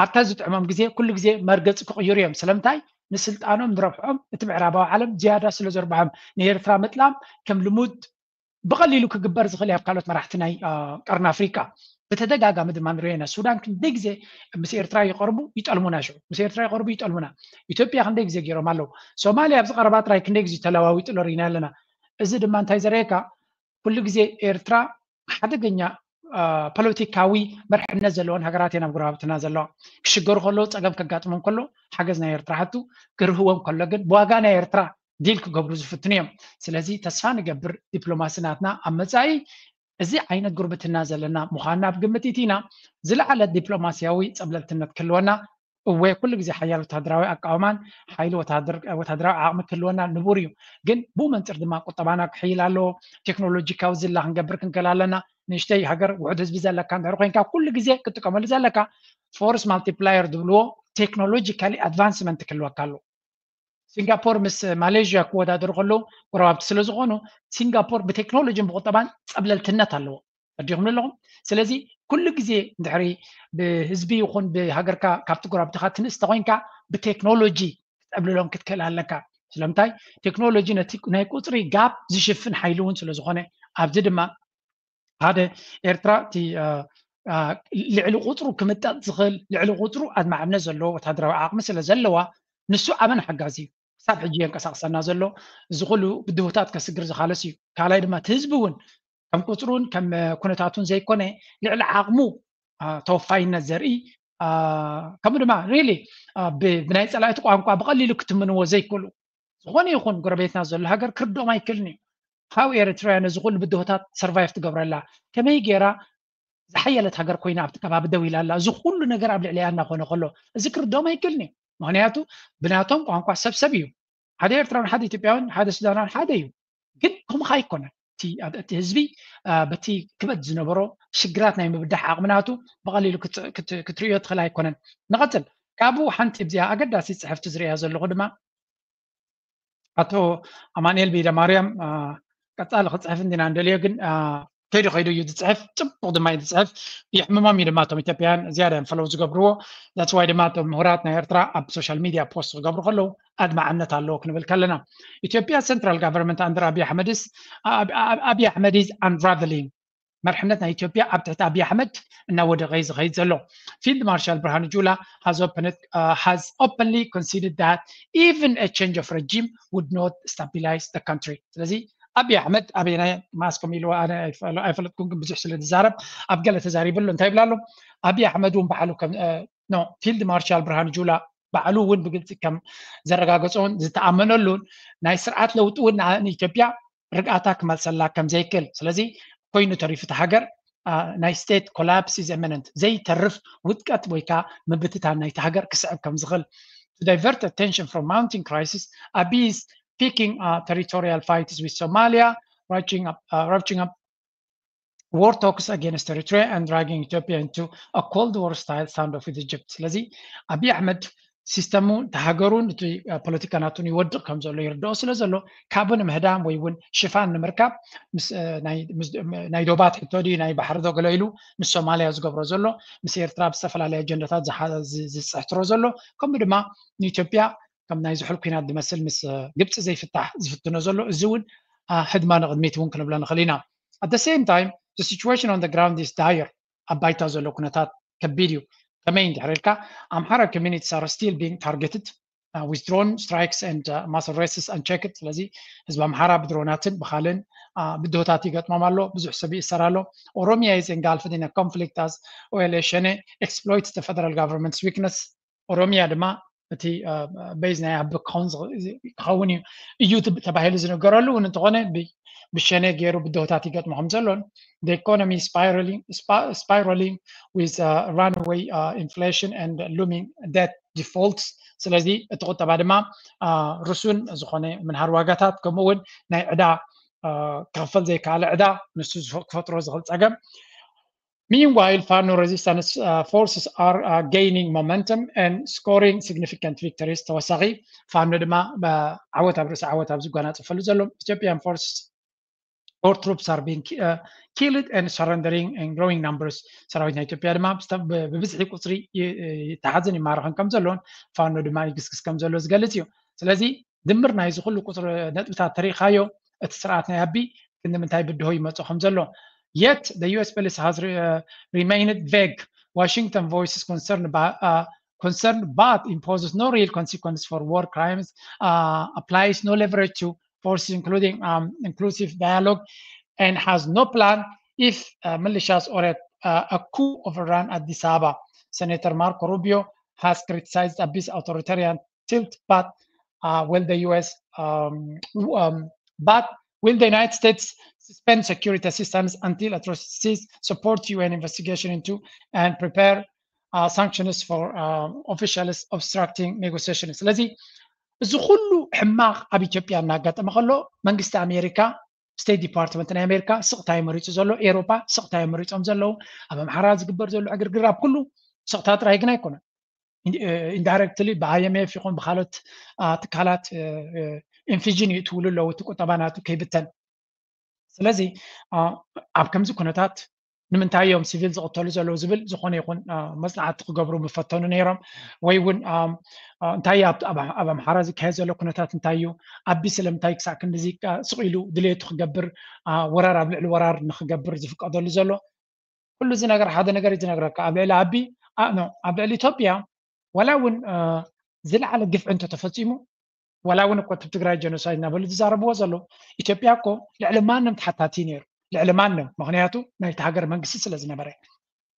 ኣብታ ዝጥዕሞም ግዜ ኩሉ ግዜ መርገፂ ክቕይሩ እዮም። ስለምንታይ? ንስልጣኖም ንረብሖም እቲ ምዕራባዊ ዓለም ዝያዳ ስለ ዘርብሖም ንኤርትራ ምጥላም ከም ልሙድ ብቐሊሉ ክግበር ዝኽእል ኣብ ካልኦት መራሕቲ ናይ ቀርኒ ኣፍሪቃ። ብተደጋጋሚ ድማ ንሪኦ ኢና። ሱዳን ክንደይ ግዜ ምስ ኤርትራ ይቐርቡ ይጠልሙና፣ ሽዑ ምስ ኤርትራ ይቐርቡ ይጠልሙና። ኢትዮጵያ ክንደይ ግዜ ገይሮም ኣለዉ። ሶማልያ ኣብዚ ቀረባ ጥራይ ክንደይ ግዜ ተለዋዊጡ ሪኢና ኣለና። እዚ ድማ እንታይ ዘርእየካ? ኩሉ ግዜ ኤርትራ ሓደገኛ ፖለቲካዊ መርሕነት ዘለዎን ሃገራት እየን ኣብ ጎረባብትና ዘለዋ። ክሽገሩ ከለዉ፣ ፀገም ከጋጥሞም ከሎ ሓገዝ ናይ ኤርትራ ሓቱ፣ ክርህዎም ከሎ ግን ብዋጋ ናይ ኤርትራ ዲል ክገብሩ ዝፍትኑ እዮም። ስለዚ ተስፋ ንገብር ዲፕሎማሲ ናትና ኣብ መጻኢ እዚ ዓይነት ጉርብትና ዘለና ምዃንና ኣብ ግምት እቲና ዝለዓለ ዲፕሎማስያዊ ጸብለልትነት ክህልወና እወ ኩሉ ግዜ ሓያል ወታደራዊ ኣቃውማን ሓይሊ ወታደራዊ ዓቕሚ ክህልወና ንቡር እዩ። ግን ብኡ መንፅር ድማ ቁጠባና ክሕይል ኣለዎ። ቴክኖሎጂካዊ ዝላ ክንገብር ክንክእል ኣለና። ንእሽተይ ሃገር ውሑድ ህዝቢ ዘለካ እንድሕር ኮይንካ ኩሉ ግዜ ክትጥቀመሉ ዘለካ ፎርስ ማልቲፕላየር ዝብልዎ ቴክኖሎጂካሊ ኣድቫንስመንት ክህልወካ ኣለዎ። ሲንጋፖር ምስ ማሌዥያ ክወዳደሩ ከለዉ ጎረባብቲ ስለ ዝኾኑ ሲንጋፖር ብቴክኖሎጂን ብቁጠባን ፀብለልትነት ኣለዎ። ረዲኹም ኣለኹም። ስለዚ ኩሉ ግዜ እንድሕሪ ብህዝቢ ይኹን ብሃገርካ ካብቲ ጎረባብትኻ ትንእስ ተኮይንካ ብቴክኖሎጂ ክትፀብልሎም ክትክእል ኣለካ። ስለምንታይ? ቴክኖሎጂ ነቲ ናይ ቁፅሪ ጋፕ ዝሽፍን ሓይሊ እውን ስለ ዝኾነ። ኣብዚ ድማ ሓደ ኤርትራ እቲ ልዕሊ ቁፅሩ ክምጠጥ ዝኽእል ልዕሊ ቁፅሩ ኣድማዕነት ዘለዎ ወታደራዊ ዓቕሚ ስለ ዘለዋ ንሱ ኣመን ሓጋዚ እዩ። ክሳብ ሕጂ የንቀሳቕሰና ዘሎ። እዚ ኩሉ ብድሆታት ከስግር ዝኻለስ እዩ። ካልኣይ ድማ እቲ ህዝቢ እውን ከም ቁፅሩን ከም ኩነታቱን ዘይኮነ ልዕሊ ዓቕሙ ተወፋይነት ዘርኢ ከምኡ ድማ ሪሊ ብናይ ፀላእቲ ቋንቋ ብቐሊሉ ክትምንዎ ዘይክእሉ ዝኾነ ይኹን ጎረቤትና ዘሎ ሃገር ክርድኦም ኣይክእልን እዩ። ሃው ኤርትራያ ነዚ ኩሉ ብድሆታት ሰርቫይቭ ትገብረላ ከመይ ገይራ ዝሓየለት ሃገር ኮይና ኣብቲ ከባቢ ደው ኢላ ኣላ? እዚ ኩሉ ነገር ኣብ ልዕሊያ እናኾነ ከሎ እዚ ክርድኦም ኣይክእልን እዩ። ምክንያቱ ብናቶም ቋንቋ ሰብ ሰብ እዩ። ሓደ ኤርትራውን ሓደ ኢትዮጵያውን ሓደ ሱዳናውን ሓደ እዩ። ግን ከምኡ ኣይኮነን። እቲ ህዝቢ በቲ ክበድ ዝነበሮ ሽግራት ናይ ምብዳሕ ዓቕሚ ናቱ ብቐሊሉ ክትርእዮ ትኽእል ኣይኮነን። ንቐፅል። ካብኡ ሓንቲ እዚኣ ኣገዳሲ ፅሕፍቲ ዝርእያ ዘለኹ ድማ ኣቶ ኣማንኤል ቤደ ማርያም ቀፃሊ ክፅሕፍ እንዲና እንደልዮ ግን ከይዱ ከይዱ እዩ ዝፅሕፍ። ፅቡቅ ድማ እዩ ዝፅሕፍ። የሕምሞም እዩ ድማ እቶም ኢትዮጵያን ዝያዳ እዮም ፈለው ዝገብርዎ። ዛትስ ዋይ ድማ እቶም ምሁራት ናይ ኤርትራ ኣብ ሶሻል ሚድያ ፖስት ክገብሩ ከለዉ ኣድማዕነት ኣለዎ ክንብል ከለና ኢትዮጵያ central government under ኣብይ ኣሕመድስ ኣብይ ኣሕመድ is unraveling። መርሕነት ናይ ኢትዮጵያ ኣብ ትሕቲ ኣብይ ኣሕመድ እናወደቀ እዩ ዝኸይድ ዘሎ። ፊልድ ማርሻል ብርሃኑ ጁላ has openly conceded that even a change of regime would not stabilize the country። ስለዚ ኣብይ ኣሕመድ ኣበየናይ ማስ ከም ኢልዎ ኣነ ኣይፈለጥኩም፣ ግን ብዙሕ ስለ ዝዛረብ ኣብ ገለ ተዛሪቡ ኣሎ። እንታይ ይብላ ኣሎ? ኣብይ ኣሕመድ እውን ባዕሉ no ፊልድ ማርሻል ብርሃኑ ጁላ ባዕሉ እውን ብግልፂ ከም ዘረጋገፆን ዝተኣመነሉን ናይ ስርዓት ለውጢ እውን ንኢትዮጵያ ርግኣታ ክመልሰላ ከም ዘይክእል፣ ስለዚ ኮይኑ ተሪፉ እቲ ሃገር ናይ state collapse is imminent፣ ዘይተርፍ ውድቀት ወይ ከዓ ምብትታን ናይቲ ሃገር ክስዕብ ከም ዝኽእል to divert attention from mounting crisis, Abiy is picking territorial fights with Somalia, ratcheting up war talks against Eritrea and dragging Ethiopia into a Cold War style standoff with Egypt። ስለዚ ኣብይ ኣሕመድ ሲስተሙ ተሃገሩን እቲ ፖለቲካ ናቱን ይወድቕ ከም ዘሎ ይርድኦ ስለ ዘሎ ካብኡ ንምህዳም ወይ እውን ሽፋን ንምርካብ ናይ ዶባት ሕቶ ድዩ ናይ ባሕሪ ዶ ገለ ኢሉ ምስ ሶማልያ ዝገብሮ ዘሎ ምስ ኤርትራ ብዝተፈላለየ ኣጀንዳታት ዝፅሕትሮ ዘሎ ከምኡ ድማ ንኢትዮጵያ ከም ናይ ዝሑል ኩናት ዝመስል ምስ ግብፂ ዘይፍታሕ ዝፍትኖ ዘሎ እዚ እውን ህድማ ንቕድሚት እውን ክንብሎ ንኽእል ኢና። At the same time, the situation on the ground is dire። ኣብ ባይታ ዘሎ ኩነታት ከቢድ እዩ። ከመይ እንድሕር ኢልካ ኣምሓራ communities are still being targeted with drone strikes and mass arrests unchecked። ስለዚ ህዝቢ ኣምሓራ ብድሮናትን ብኻልን ብድሆታት ይገጥሞም ኣሎ። ብዙሕ ሰብ ይእሰር ኣሎ። Oromia is engulfed in a conflict as O L A Shane exploits the federal government's weakness። ኦሮሚያ ድማ እቲ ቤዝ ናይ ኣቢ ክኸውን እዩ እዩ ተባሂሉ ዝነገረሉ እውን እንተኾነ ብሸነ ገይሩ ብድሆታት ይገጥሞ ከም ዘሎን the economy spiraling with runaway inflation and looming debt defaults። ስለዚ እቲ ቁጠባ ድማ ርሱን ዝኾነ ምንሃር ዋጋታት ከምኡ እውን ናይ ዕዳ ክኽፈል ዘይከኣለ ዕዳ ንሱ ክፈጥሮ ዝኽእል ፀገም። Meanwhile, Fano resistance uh, forces are uh, gaining momentum and scoring significant victories። ተወሳኺ ፋኖ ድማ ዓወት ኣብ ርእሲ ዓወት ኣብ ዝጓናፀፈሉ ዘሎ Ethiopian forces or troops are being uh, killed and surrendering in growing numbers። ሰራዊት ናይ ኢትዮጵያ ድማ ብብዝሒ ቁፅሪ ይተሓዝን ይማረኽን ከም ዘሎን ፋኖ ድማ ይግስግስ ከም ዘሎ ዝገልፅ እዩ። ስለዚ ድምር ናይዚ ኩሉ ቁፅሪ ነጥብታት ተሪኢኻዮ እቲ ስርዓት ናይ ኣቢ ክንዲ ምንታይ ብድሆ ይመጾ ከም ዘሎ። Yet the U S policy has re- uh, remained vague. Washington voices concern about uh, concern but imposes no real consequence for war crimes, uh, applies no leverage to forces including um, inclusive dialogue, and has no plan if uh, militias or a, uh, a coup overrun Addis Ababa. Senator Marco Rubio has criticized Abi's authoritarian tilt, but uh, will the U S um, um, but will the United States suspend security assistance until atrocities support U N investigation into and prepare uh, sanctions for uh, officials obstructing negotiations? ስለዚ እዚ ኩሉ ሕማቕ ኣብ ኢትዮጵያ እናጋጠመ ከሎ መንግስቲ ኣሜሪካ ስቴት ዲፓርትመንት ናይ ኣሜሪካ ስቕታይ መሪፁ ዘሎ፣ ኤሮፓ ስቕታይ መሪፆም ዘለዉ፣ ኣብ ኣምሓራ ዝግበር ዘሎ ዕግርግር ኣብ ኩሉ ስቕታ ጥራይ ግን ኣይኮነን። ኢንዳይረክትሊ ብ I M F ይኹን ብካልኦት ትካላት ኢንፊዥን ይእትውሉ ኣለዉ እቲ ቁጠባ ናቱ ከይብተን። ስለዚ ኣብ ከምዚ ኩነታት ንምንታይ እዮም ሲቪል ዝቕተሉ ዘለዉ ዝብል ዝኾነ ይኹን መፅናዕቲ ክገብሩ ምፈተኑ ነይሮም። ወይ እውን እንታይ ኣብ ኣምሓራ ዝካየድ ዘሎ ኩነታት እንታይ እዩ፣ ኣቢ ስለምንታይ ክሳዕ ክንድዚ ስቕ ኢሉ ድሌቱ ክገብር፣ ወራር ኣብ ልዕሊ ወራር ንክገብር ዝፍቀደሉ ዘሎ? ኩሉ እዚ ነገር ሓደ ነገር እዩ ዝነግረካ። ኣብ ልዕሊ ኣቢ ኖ ኣብ ልዕሊ ኢትዮጵያ ዋላ እውን ዝለዓለ ግፍዒ እንተተፈፂሙ፣ ዋላ እውን እኮ እቲ ትግራይ ጀኖሳይድ እናበሉ ዝዛረብዎ ዘለዉ፣ ኢትዮጵያ እኮ ልዕሊ ማንም ተሓታቲ ነይሩ፣ ልዕሊ ማንም። ምክንያቱ ናይቲ ሃገር መንግስቲ ስለ ዝነበረ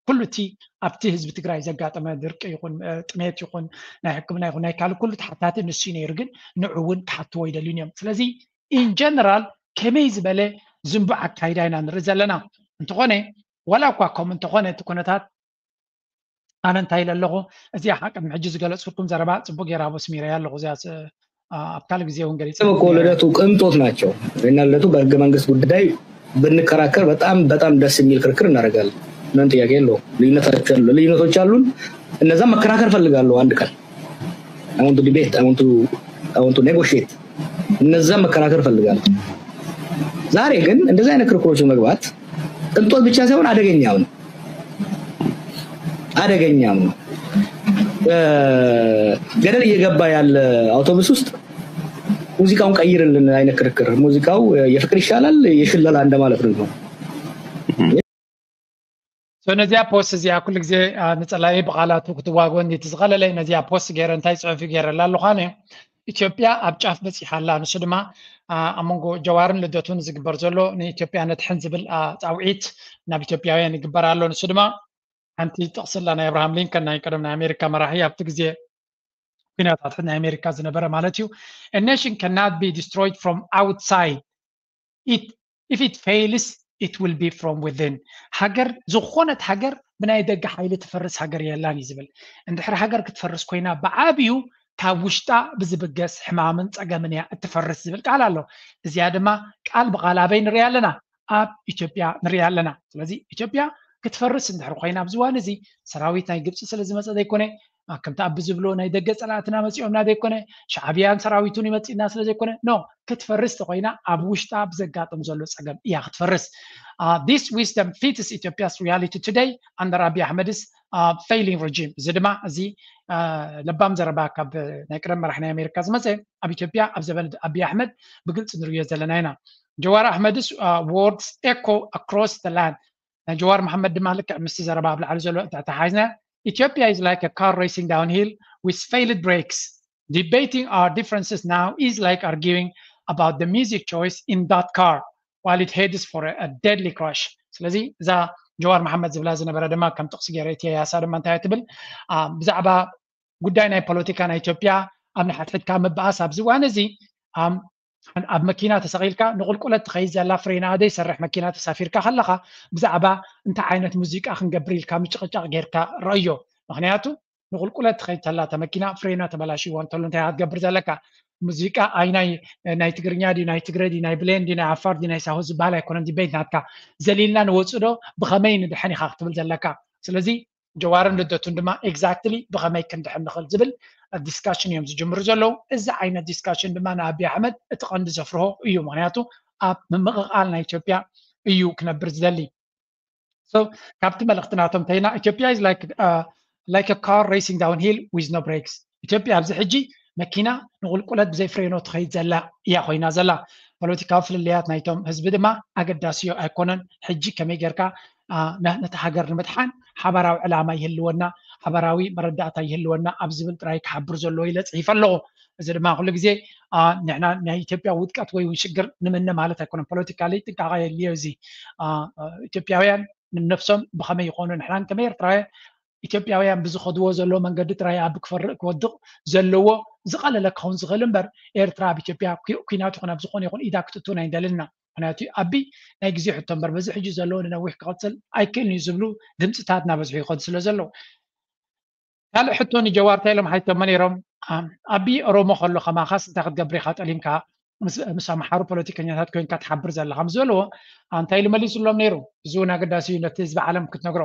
ኩሉ እቲ ኣብቲ ህዝቢ ትግራይ ዘጋጠመ ድርቂ ይኹን ጥሜት ይኹን ናይ ሕክምና ይኹን ናይ ካልእ ኩሉ ተሓታቲ ንሱ እዩ ነይሩ። ግን ንዑ እውን ክሓትዎ ይደልዩን እዮም። ስለዚ ኢን ጀነራል ከመይ ዝበለ ዝንቡዕ ኣካይዳ ኢና ንርኢ ዘለና። እንተኾነ ዋላ እኳ ከምኡ እንተኾነ እቲ ኩነታት ኣነ እንታይ ኢለ ኣለኹ? እዚኣ ቅድሚ ሕጂ ዝገለፅኩልኩም ዘረባ ፅቡቅ ገይረ ኣስሚረያ ኣለኹ። እዚኣ ኣብ ካልእ ግዜ እውን ገሊፀ እኮ ልደቱ ቅንጦት ናቸው እና ልደቱ በህገ መንግስት ጉዳይ ብንከራከር በጣም በጣም ደስ የሚል ክርክር እናደርጋለን። ምንም ጥያቄ የለውም። ልዩነቶች አሉን። እነዛ መከራከር ፈልጋለሁ። አንድ ቀን I want to debate, I want to, I want to negotiate. እነዛ መከራከር ፈልጋለሁ። ዛሬ ግን እንደዚህ አይነት ክርክሮች መግባት ቅንጦት ብቻ ሳይሆን አደገኛም ነው። አደገኛም ነው። ገደል እየገባ ያለ አውቶቡስ ውስጥ ሙዚቃውን ቀይርልን አይነት ክርክር። ሙዚቃው የፍቅር ይሻላል የሽለላ እንደማለት ነው። ነዚኣ ፖስት እዚኣ ኩሉ ግዜ ንፀላኢ ብቃላቱ ክትዋጎ እንዲቲ ዝኸለለ ነዚኣ ፖስት ገይረ እንታይ ፅሑፍ ገይረላ ኣለኳነ። ኢትዮጵያ ኣብ ጫፍ በፂሓ ኣላ። ንሱ ድማ ኣብ መንጎ ጀዋርን ልደቱን ዝግበር ዘሎ ንኢትዮጵያ ነድሕን ዝብል ፃውዒት ናብ ኢትዮጵያውያን ይግበር ኣሎ። ንሱ ድማ ሓንቲ ጥቕሲ ኣላ ናይ ኣብርሃም ሊንከን ናይ ቀደም ናይ ኣሜሪካ መራሒ ኣብቲ ግዜ ኩናታት ናይ ኣሜሪካ ዝነበረ ማለት እዩ። A nation cannot be destroyed from outside. It, if it fails, it will be from within. ሃገር ዝኾነት ሃገር ብናይ ደገ ሓይሊ ትፈርስ ሃገር የላን እዩ ዝብል። እንድሕር ሃገር ክትፈርስ ኮይና ብዓብዩ ካብ ውሽጣ ብዝብገስ ሕማምን ፀገምን እያ እትፈርስ ዝብል ቃል ኣሎ። እዚኣ ድማ ቃል ብቃል ኣበይ ንሪኣ ኣለና? ኣብ ኢትዮጵያ ንሪኣ ኣለና። ስለዚ ኢትዮጵያ ክትፈርስ እንድሕር ኮይና ኣብዚ እዋን እዚ ሰራዊት ናይ ግብፂ ስለ ዝመፀ ዘይኮነ፣ ከምቲ ኣቢ ዝብሎ ናይ ደገ ፀላእትና መፂኦምና ዘይኮነ፣ ሻዕብያን ሰራዊቱን ይመፅእና ስለ ዘይኮነ፣ ኖ ክትፈርስ ተኮይና ኣብ ውሽጣ ብዘጋጥም ዘሎ ፀገም እያ ክትፈርስ። This wisdom fits Ethiopia's reality today under Abiy Ahmed's failing regime. እዚ ድማ እዚ ለባም ዘረባ ካብ ናይ ቀደም መራሕ ናይ ኣሜሪካ ዝመፀ ኣብ ኢትዮጵያ ኣብ ዘበን ኣቢይ ኣሕመድ ብግልፂ ንርእዮ ዘለና ኢና። ጀዋር ኣሕመድስ words echo across the land። ናይ ጀዋር መሓመድ ድማ ልክዕ ምስቲ ዘረባ ኣብ ላዕሊ ዘሎ ተተሓሒዝና Ethiopia is like a car racing downhill with failed brakes. Debating our differences now is like arguing about the music choice in that car while it heads for a deadly crash. ስለዚ እዛ ጀዋር መሓመድ ዝብላ ዝነበረ ድማ ከም ጥቕሲ ገይረ እቲ ያሳ ድማ እንታይ ትብል ብዛዕባ ጉዳይ ናይ ፖለቲካ ናይ ኢትዮጵያ ኣብ ንሓድሕድካ ምብኣስ ኣብዚ እዋን እዚ ኣብ መኪና ተሰቒልካ ንቁልቁለት ትኸይድ ዘላ ፍሬና ዘይሰርሕ መኪና ተሳፊርካ ከለኻ ብዛዕባ እንታይ ዓይነት ሙዚቃ ክንገብር ኢልካ ምጭቕጫቕ ጌርካ ረእዮ። ምክንያቱ ንቁልቁለት ትኸይድ ተላ እታ መኪና ፍሬና ተበላሽዋ እንተሎ እንታይ ክትገብር ዘለካ? ሙዚቃ ኣይ ናይ ናይ ትግርኛ ድዩ ናይ ትግረ ድዩ ናይ ብሌን ድዩ ናይ ዓፋር ድዩ ናይ ሳሆ ዝበሃል ኣይኮነን ዲቤት ናትካ። ዘሊልና ንወፅእ ዶ ብኸመይ ንድሕን ኢኻ ክትብል ዘለካ። ስለዚ ጀዋርን ልደቱን ድማ exactly ብኸመይ ክንድሕን ንኽእል ዝብል ዲስካሽን እዮም ዝጅምሩ ዘለዉ። እዚ ዓይነት ዲስካሽን ድማ ንኣቢይ ኣሕመድ እቲ ቀንዲ ዘፍርሆ እዩ። ምክንያቱ ኣብ ምምቕቓል ናይ ኢትዮጵያ እዩ ክነብር ዝደሊ። So ካብቲ መልእኽቲ ናቶም እንተይና ኢትዮጵያ is like like a car racing downhill with no brakes። ኢትዮጵያ ኣብዚ ሕጂ መኪና ንቁልቁለት ብዘይ ፍሬኖ ትኸይድ ዘላ እያ ኮይና ዘላ። ፖለቲካዊ ፍልልያት ናይቶም ህዝቢ ድማ ኣገዳሲዮ ኣይኮነን። ሕጂ ከመይ ጌርካ ነቲ ሃገር ንምድሓን ሓባራዊ ዕላማ ይህልወና፣ ሓባራዊ መረዳእታ ይህልወና ኣብ ዝብል ጥራይ ክሓብር ዘለዎ ኢለ ፅሒፈ ኣለኹ። እዚ ድማ ኩሉ ግዜ ንሕና ናይ ኢትዮጵያ ውድቀት ወይ እውን ሽግር ንምነ ማለት ኣይኮነን። ፖለቲካሊ ጥንቃቐ የድልዮ። እዚ ኢትዮጵያውያን ንነብሶም ብኸመይ ይኾኑ፣ ንሕናን ከመይ ኤርትራውያን ኢትዮጵያውያን ብዝኸድዎ ዘለዎ መንገዲ ጥራይ ኣብ ክፈርእ ክወድቕ ዘለዎ ዝቐለለ ክኸውን ዝኽእል እምበር፣ ኤርትራ ኣብ ኢትዮጵያ ኩናት ይኹን ኣብ ዝኾነ ይኹን ኢዳ ክትእትውን ኣይንደልን ኢና። ምክንያቱ ኣቢ ናይ ግዜ ሕቶ እምበር በዚ ሕጂ ዘለዎ ንነዊሕ ክቐፅል ኣይክእልን እዩ ዝብሉ ድምፅታት እናበዝሑ ይኸዱ ስለ ዘለዉ። ካልእ ሕቶ ንጀዋር እንታይ ኢሎም ሓቲቶሞ ነይሮም? ኣቢ ኦሮሞ ከሎ ከማኻስ እንታይ ክትገብር ኢኻ ጠሊምካ ምስ ኣምሓሩ ፖለቲከኛታት ኮይንካ ትሓብር ዘለኻ ምስ ዝበልዎ እንታይ ኢሉ መሊሱሎም ነይሩ? እዚ እውን ኣገዳሲ እዩ ነቲ ህዝቢ ዓለም ክትነግሮ።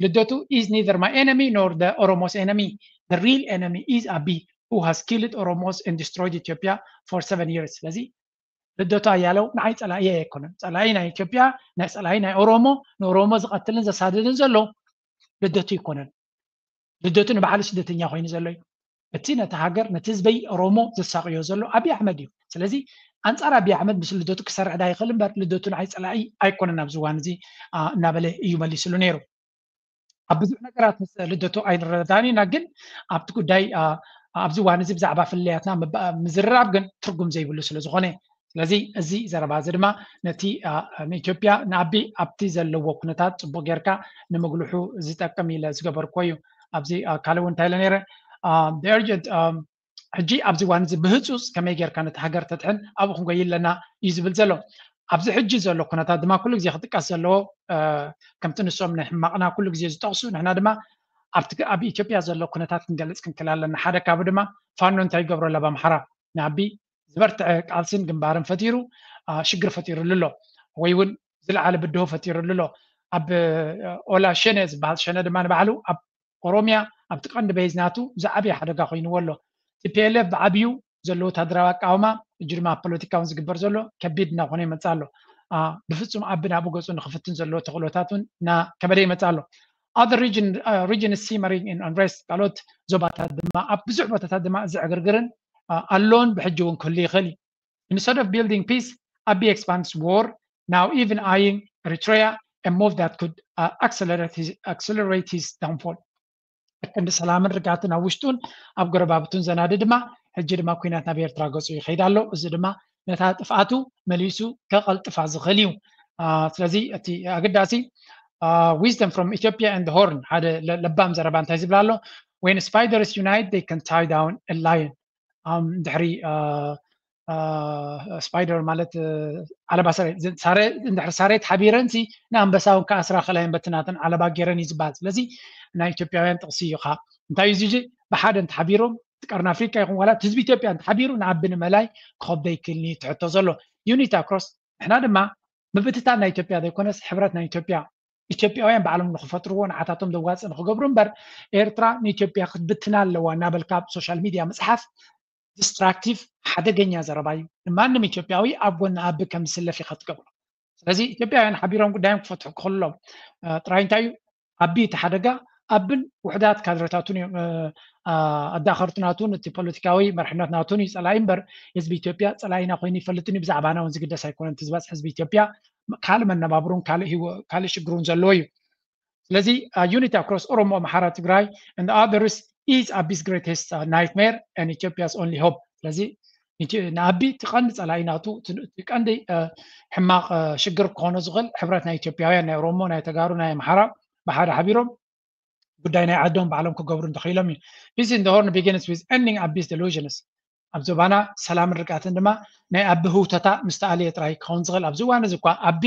ልደቱ is neither my enemy nor the Oromo's enemy. The real enemy is ኣቢ who has killed Oromos and destroyed Ethiopia for seven years. ስለዚ ልደቱ ኣያለው ንዓይ ፀላኢ ኣይኮነን። ፀላኢ ናይ ኢትዮጵያ፣ ናይ ፀላኢ ናይ ኦሮሞ፣ ንኦሮሞ ዝቐትልን ዘሳድድን ዘሎ ልደቱ ኣይኮነን። ልደቱ ንባዕሉ ስደተኛ ኮይኑ ዘሎ እዩ። እቲ ነቲ ሃገር ነቲ ህዝበይ ኦሮሞ ዘሳቅዮ ዘሎ ኣብይ ኣሕመድ እዩ። ስለዚ ኣንፃር ኣብይ ኣሕመድ ምስ ልደቱ ክሰርሕ ዳ ይኽእል እምበር ልደቱ ንዓይ ፀላኢ ኣይኮነን ኣብዚ እዋን እዚ እናበለ እዩ መሊስሉ ነይሩ። ኣብ ብዙሕ ነገራት ምስ ልደቱ ኣይንረዳዳእን ኢና፣ ግን ኣብቲ ጉዳይ ኣብዚ እዋን እዚ ብዛዕባ ፍልልያትና ምዝርራብ ግን ትርጉም ዘይብሉ ስለ ዝኾነ፣ ስለዚ እዚ ዘረባ እዚ ድማ ነቲ ንኢትዮጵያ ንኣቢ ኣብቲ ዘለዎ ኩነታት ፅቡቅ ጌርካ ንምግልሑ ዝጠቅም ኢለ ዝገበርኮ እዩ። ኣብዚ ካልእ እውን እንታይ ኢለ ነይረ? ሕጂ ኣብዚ እዋን እዚ ብህፁፅ ከመይ ጌርካ ነቲ ሃገር ተድሕን ኣብኡ ክንጎይ ኣለና እዩ ዝብል ዘሎ። ኣብዚ ሕጂ ዘሎ ኩነታት ድማ ኩሉ ግዜ ክጥቀስ ዘለዎ ከምቲ ንሶም ንሕማቕና ኩሉ ግዜ ዝጠቕሱ ንሕና ድማ ኣብቲ ኣብ ኢትዮጵያ ዘሎ ኩነታት ክንገልፅ ክንክእል ኣለና። ሓደ ካብኡ ድማ ፋኖ እንታይ ይገብሮ ኣሎ ኣብ ኣምሓራ ንኣቢ ዝበርትዐ ቃልስን ግንባርን ፈጢሩ ሽግር ፈጢሩሉ ኣሎ ወይ እውን ዝለዓለ ብድሆ ፈጢሩሉ ኣሎ። ኣብ ኦላ ሸነ ዝበሃል ሸነ ድማ ንባዕሉ ኣብ ኦሮሚያ ኣብቲ ቀንዲ ቤዝ ናቱ ዝዓበየ ሓደጋ ኮይንዎ ኣሎ። ቲፒኤልኤፍ ብዓብዩ ዘሎ ወታደራዊ ኣቃውማ እጂ ድማ ኣብ ፖለቲካ እውን ዝግበር ዘሎ ከቢድ እናኾነ ይመፅእ ኣሎ። ብፍፁም ኣቢ ናብኡ ገፁ ንክፍትን ዘለዎ ተኽእሎታት እውን እናከበደ ይመፅእ ኣሎ። Other region, uh, region is simmering in unrest. ካልኦት ዞባታት ድማ ኣብ ብዙሕ ቦታታት ድማ እዚ ዕግርግርን ኣሎን ብሕጂ እውን ክህሉ ይኽእል እዩ። Instead of building peace, ኣቢ expands war, now even eyeing Eritrea, a move that could uh, accelerate, his, accelerate his downfall. ክንዲ ሰላምን ርግኣትን ኣብ ውሽጡን ኣብ ጎረባብቱን ዘናዲ ድማ ሕጂ ድማ ኩናት ናብ ኤርትራ ገፁ ይኸይድ ኣሎ። እዚ ድማ ነታ ጥፍኣቱ መሊሱ ከቐልጥፋ ዝኽእል እዩ። ስለዚ እቲ ኣገዳሲ wisdom from Ethiopia and the Horn ሓደ ለባም ዘረባ እንታይ ዝብል ኣሎ? When spiders unite, they can tie down a lion. ድሕሪ ስፓይደር ማለት ዓለባ ሳሬት ድሕሪ ሳሬት ሓቢረን ሲ ንኣንበሳ እውን ከኣስራ ክእላ እየን በቲ ናተን ዓለባ ገይረን እዩ ዝበሃል። ስለዚ ናይ ኢትዮጵያውያን ጥቕሲ እዩ ኸዓ እንታይ እዩ እዚ ብሓደ እንተሓቢሮም እቲ ቀርኒ ኣፍሪካ ይኹን ዋላ ህዝቢ ኢትዮጵያ እንተሓቢሩ ንኣቢ ንምእላይ ክኸብዶ ይክእልኒ ትሕቶ ዘሎ unity across ንሕና ድማ ምብትታን ናይ ኢትዮጵያ ዘይኮነስ ሕብረት ናይ ኢትዮጵያ ኢትዮጵያውያን ባዕሎም ንክፈጥርዎ ንዓታቶም ዘዋፅእ ንክገብሩ እምበር ኤርትራ ንኢትዮጵያ ክትብትና ኣለዋ እናበልካ ኣብ ሶሻል ሚድያ ምፅሓፍ ዲስትራክቲቭ ሓደገኛ ዘረባ እዩ። ንማንም ኢትዮጵያዊ ኣብ ጎኒ ኣቢ ከም ዝስለፍ ኢኻ ትገብሮ። ስለዚ ኢትዮጵያውያን ሓቢሮም ጉዳዮም ክፈትሑ ክኽእሎም ጥራይ እንታይ እዩ ኣቢ እቲ ሓደጋ ኣብን ውሕዳት ካድረታቱን እዮም ኣዳኸርቲ ናቱን እቲ ፖለቲካዊ መርሕነት ናቱን እዩ ፀላኢ እምበር ህዝቢ ኢትዮጵያ ፀላኢና ኮይኑ ይፈልጥን እዩ ብዛዕባና እውን ዝግደስ ኣይኮነን። እቲ ዝበፅሕ ህዝቢ ኢትዮጵያ ካልእ መነባብሩን ካልእ ሽግሩን ዘለዎ እዩ። ስለዚ unity across Oromo, Amhara, Tigray and others is Abi's greatest nightmare and Ethiopia's only hope. ስለዚ ንኣቢ እቲ ቀንዲ ፀላኢ ናቱ እቲ ቀንዲ ሕማቕ ሽግር ክኾኖ ዝኽእል ሕብረት ናይ ኢትዮጵያውያን ናይ ኦሮሞ ናይ ተጋሩ ናይ ኣምሓራ ብሓደ ሓቢሮም ጉዳይ ናይ ዓዶም ባዕሎም ክገብሩ እንተኽኢሎም እዩ። Peace in the Horn begins with ending Abi's delusions. ኣብ ዞባና ሰላምን ርግኣትን ድማ ናይ ኣቢ ህውተታ ምስ ተኣልየ ጥራይ ክኸውን ዝኽእል። ኣብዚ እዋን እዚ እኳ ኣቢ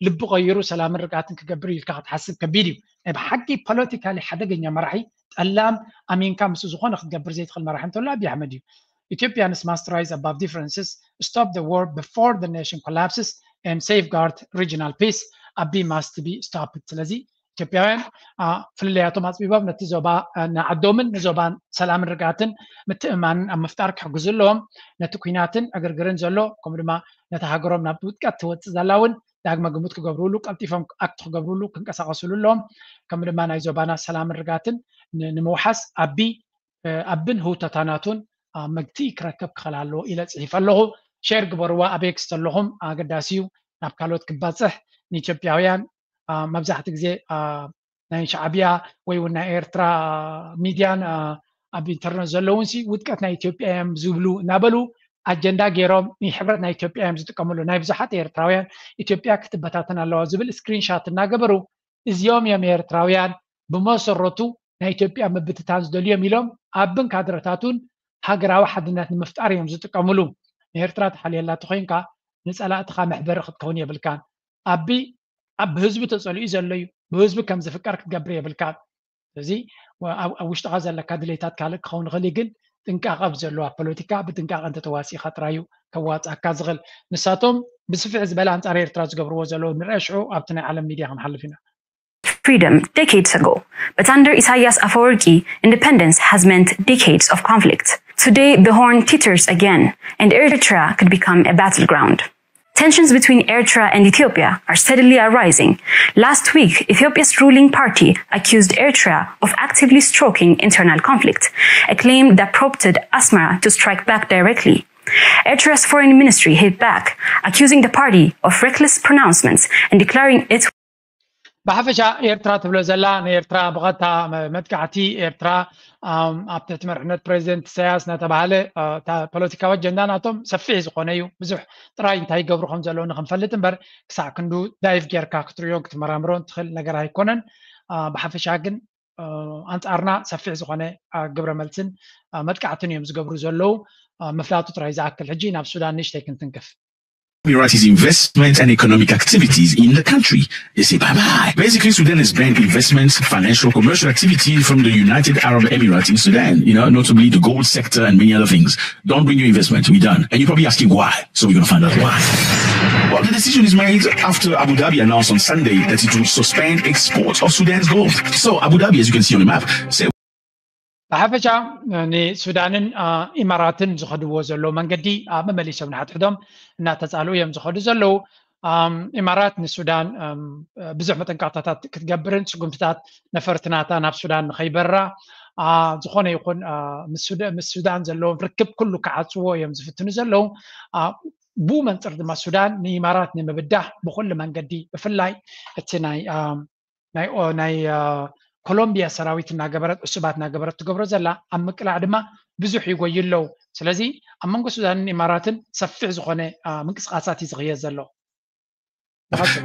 ልቢ ቀይሩ ሰላምን ርግኣትን ክገብር ኢልካ ክትሓስብ ከቢድ እዩ። ናይ ብሓቂ ፖለቲካሊ ሓደገኛ መራሒ ጠላም ኣሚንካ ምስ ዝኾነ ክትገብር ዘይትኽእል መራሒ እንተሎ ኣቢ ኣሕመድ እዩ። Ethiopians must rise above differences, stop the war before the nation collapses and safeguard regional peace. ኣቢ must be stopped. ስለዚ ኢትዮጵያውያን ፍልልያቶም ኣፅቢቦም ነቲ ዞባ ንዓዶምን ንዞባን ሰላምን ርግኣትን ምትእማንን ኣብ ምፍጣር ክሕግዙ ኣለዎም። ነቲ ኩናትን ዕግርግርን ዘሎ ከምኡ ድማ ነቲ ሃገሮም ናብ ውድቀት ትወፅእ ዘላ እውን ዳግመ ግምት ክገብርሉ ቀልጢፎም ኣክት ክገብርሉ ክንቀሳቀስሉ ኣለዎም። ከምኡ ድማ ናይ ዞባና ሰላምን ርግኣትን ንምውሓስ ኣቢ ኣብን ህውተታናቱን መግትኢ ክረከብ ክኽእል ኣለዎ ኢለ ፅሒፈ ኣለኹ። ሼር ግበርዋ ኣብ ኤክስ ዘለኹም ኣገዳሲ እዩ ናብ ካልኦት ክባፅሕ ንኢትዮጵያውያን መብዛሕቲ ግዜ ናይ ሻዕብያ ወይ እውን ናይ ኤርትራ ሚድያን ኣብ ኢንተርነት ዘለውን ሲ ውድቀት ናይ ኢትዮጵያ እዮም ዝብሉ እናበሉ ኣጀንዳ ገይሮም ንሕብረት ናይ ኢትዮጵያ እዮም ዝጥቀምሉ ናይ ብዙሓት ኤርትራውያን ኢትዮጵያ ክትበታተን ኣለዋ ዝብል ስክሪንሻት እናገበሩ እዚኦም እዮም ኤርትራውያን ብመሰረቱ ናይ ኢትዮጵያ ምብትታን ዝደልዮም ኢሎም ኣብን ካድረታቱን ሃገራዊ ሓድነት ንምፍጣር እዮም ዝጥቀምሉ ንኤርትራ ተሓልየላ ተኮይንካ ንፀላእትኻ መሕበሪ ክትከውን የብልካን ኣቢ ኣብ ብህዝቢ ተፀሊኡ ዘሎ እዩ ብህዝቢ ከም ዝፍቀር ክትገብር የብልካን እዚ ኣብ ውሽጥኻ ዘለካ ድሌታት ካልእ ክኸውን ይኽእል ግን ጥንቃቐ ብዘለዋ ፖለቲካ ብጥንቃቐ እንተተዋፂእካ ጥራዩ ከዋፅኣካ ዝኽእል ንሳቶም ብስፍሕ ዝበለ ኣንፃር ኤርትራ ዝገብርዎ ዘለዉ ንርአ ሽዑ ኣብቲ ናይ ዓለም ሚድያ ክንሓልፍ ኢና freedom decades ago, but under Isaias Afwerki, independence has meant decades of conflict. Today, the horn titters again, and Eritrea could become a battleground. Tensions between Eritrea and Ethiopia are steadily arising. Last week, Ethiopia's ruling party accused Eritrea of actively stoking internal conflict, a claim that prompted Asmara to strike back directly. Eritrea's foreign ministry hit back, accusing the party of reckless pronouncements and declaring it ብሓፈሻ ኤርትራ ትብሎ ዘላ ንኤርትራ ብቐጥታ መጥቃዕቲ ኤርትራ ኣብ ትሕቲ መርሕነት ፕሬዚደንት ኢሳያስ እናተባሃለ ፖለቲካዊ ኣጀንዳ ናቶም ሰፊሕ ዝኾነ እዩ ብዙሕ ጥራይ እንታይ ይገብሩ ከም ዘለዉ ንክንፈልጥ እምበር ክሳዕ ክንዱ ዳይቭ ጌርካ ክትርእዮን ክትመራምሮን ትኽእል ነገር ኣይኮነን ብሓፈሻ ግን ኣንጻርና ሰፊሕ ዝኾነ ግብረ መልስን መጥቃዕትን እዮም ዝገብሩ ዘለዉ ምፍላጡ ጥራይ ዝኣክል ሕጂ ናብ ሱዳን ንእሽተይ ክንትንክፍ Emirates investment and economic activities in the country. They say bye bye. Basically, Sudan has banned investments, financial, commercial activity from the United Arab Emirates in Sudan, you know, notably the gold sector and many other things. Don't bring your investment. We're done. And you're probably asking why. So we're going to find out why. Well, the decision is made after Abu Dhabi announced on Sunday that it will suspend exports of Sudan's gold. So Abu Dhabi, as you can see on the map, say ብሓፈሻ ንሱዳንን ኢማራትን ዝኸድዎ ዘለዉ መንገዲ ኣብ መመሊሶም ንሓድሕዶም እናተፃልኡ እዮም ዝኸዱ ዘለዉ ኢማራት ንሱዳን ብዙሕ መጠንቀቕታታት ክትገብርን ስጉምትታት ነፈርቲ ናታ ናብ ሱዳን ንኸይበራ ዝኾነ ይኹን ምስ ሱዳን ዘለዎም ርክብ ኩሉ ክዓፅዎ እዮም ዝፍትኑ ዘለዉ ብኡ መንፅር ድማ ሱዳን ንኢማራት ንምብዳህ ብኩሉ መንገዲ ብፍላይ እቲ ናይ ናይ ናይ ኮሎምቢያ ሰራዊት እናገበረት ዕሱባት እናገበረት ትገብሮ ዘላ ኣብ ምቅላዕ ድማ ብዙሕ ይጎዩ ኣለዉ ስለዚ ኣብ መንጎ ሱዳንን ኢማራትን ሰፊሕ ዝኾነ ምንቅስቃሳት እዩ ዝኽየድ ዘሎ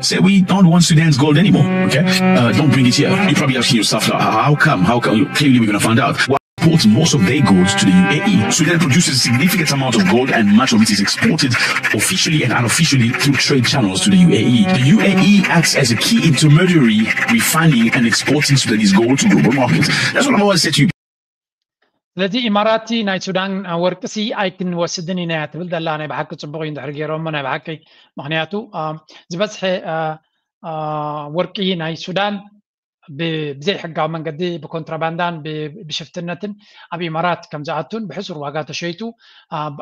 Say we don't want Sudan's gold anymore. Okay, uh, don't bring it here. You probably asking yourself, how come? How come? Clearly, we're gonna find out. Why import most of their gold to the U A E. Sudan produces a significant amount of gold, and much of it is exported officially and unofficially through trade channels to the U A E. The U A E acts as a key intermediary, refining and exporting Sudanese gold to global markets. That's what I always say to you. ስለዚ ኢማራቲ ናይ ሱዳን ወርቅሲ ኣይክንወስድን ኢና እያ ትብል ዘላ ናይ ብሓቂ ፅቡቅ እዩ እንድሕር ገይሮሞ ናይ ብሓቂ ምክንያቱ ዝበዝሐ ወርቂ ናይ ሱዳን ብዘይሕጋዊ መንገዲ ብኮንትራባንዳን ብሽፍትነትን ኣብ ኢማራት ከም ዝኣቱን ብሕሱር ዋጋ ተሸይጡ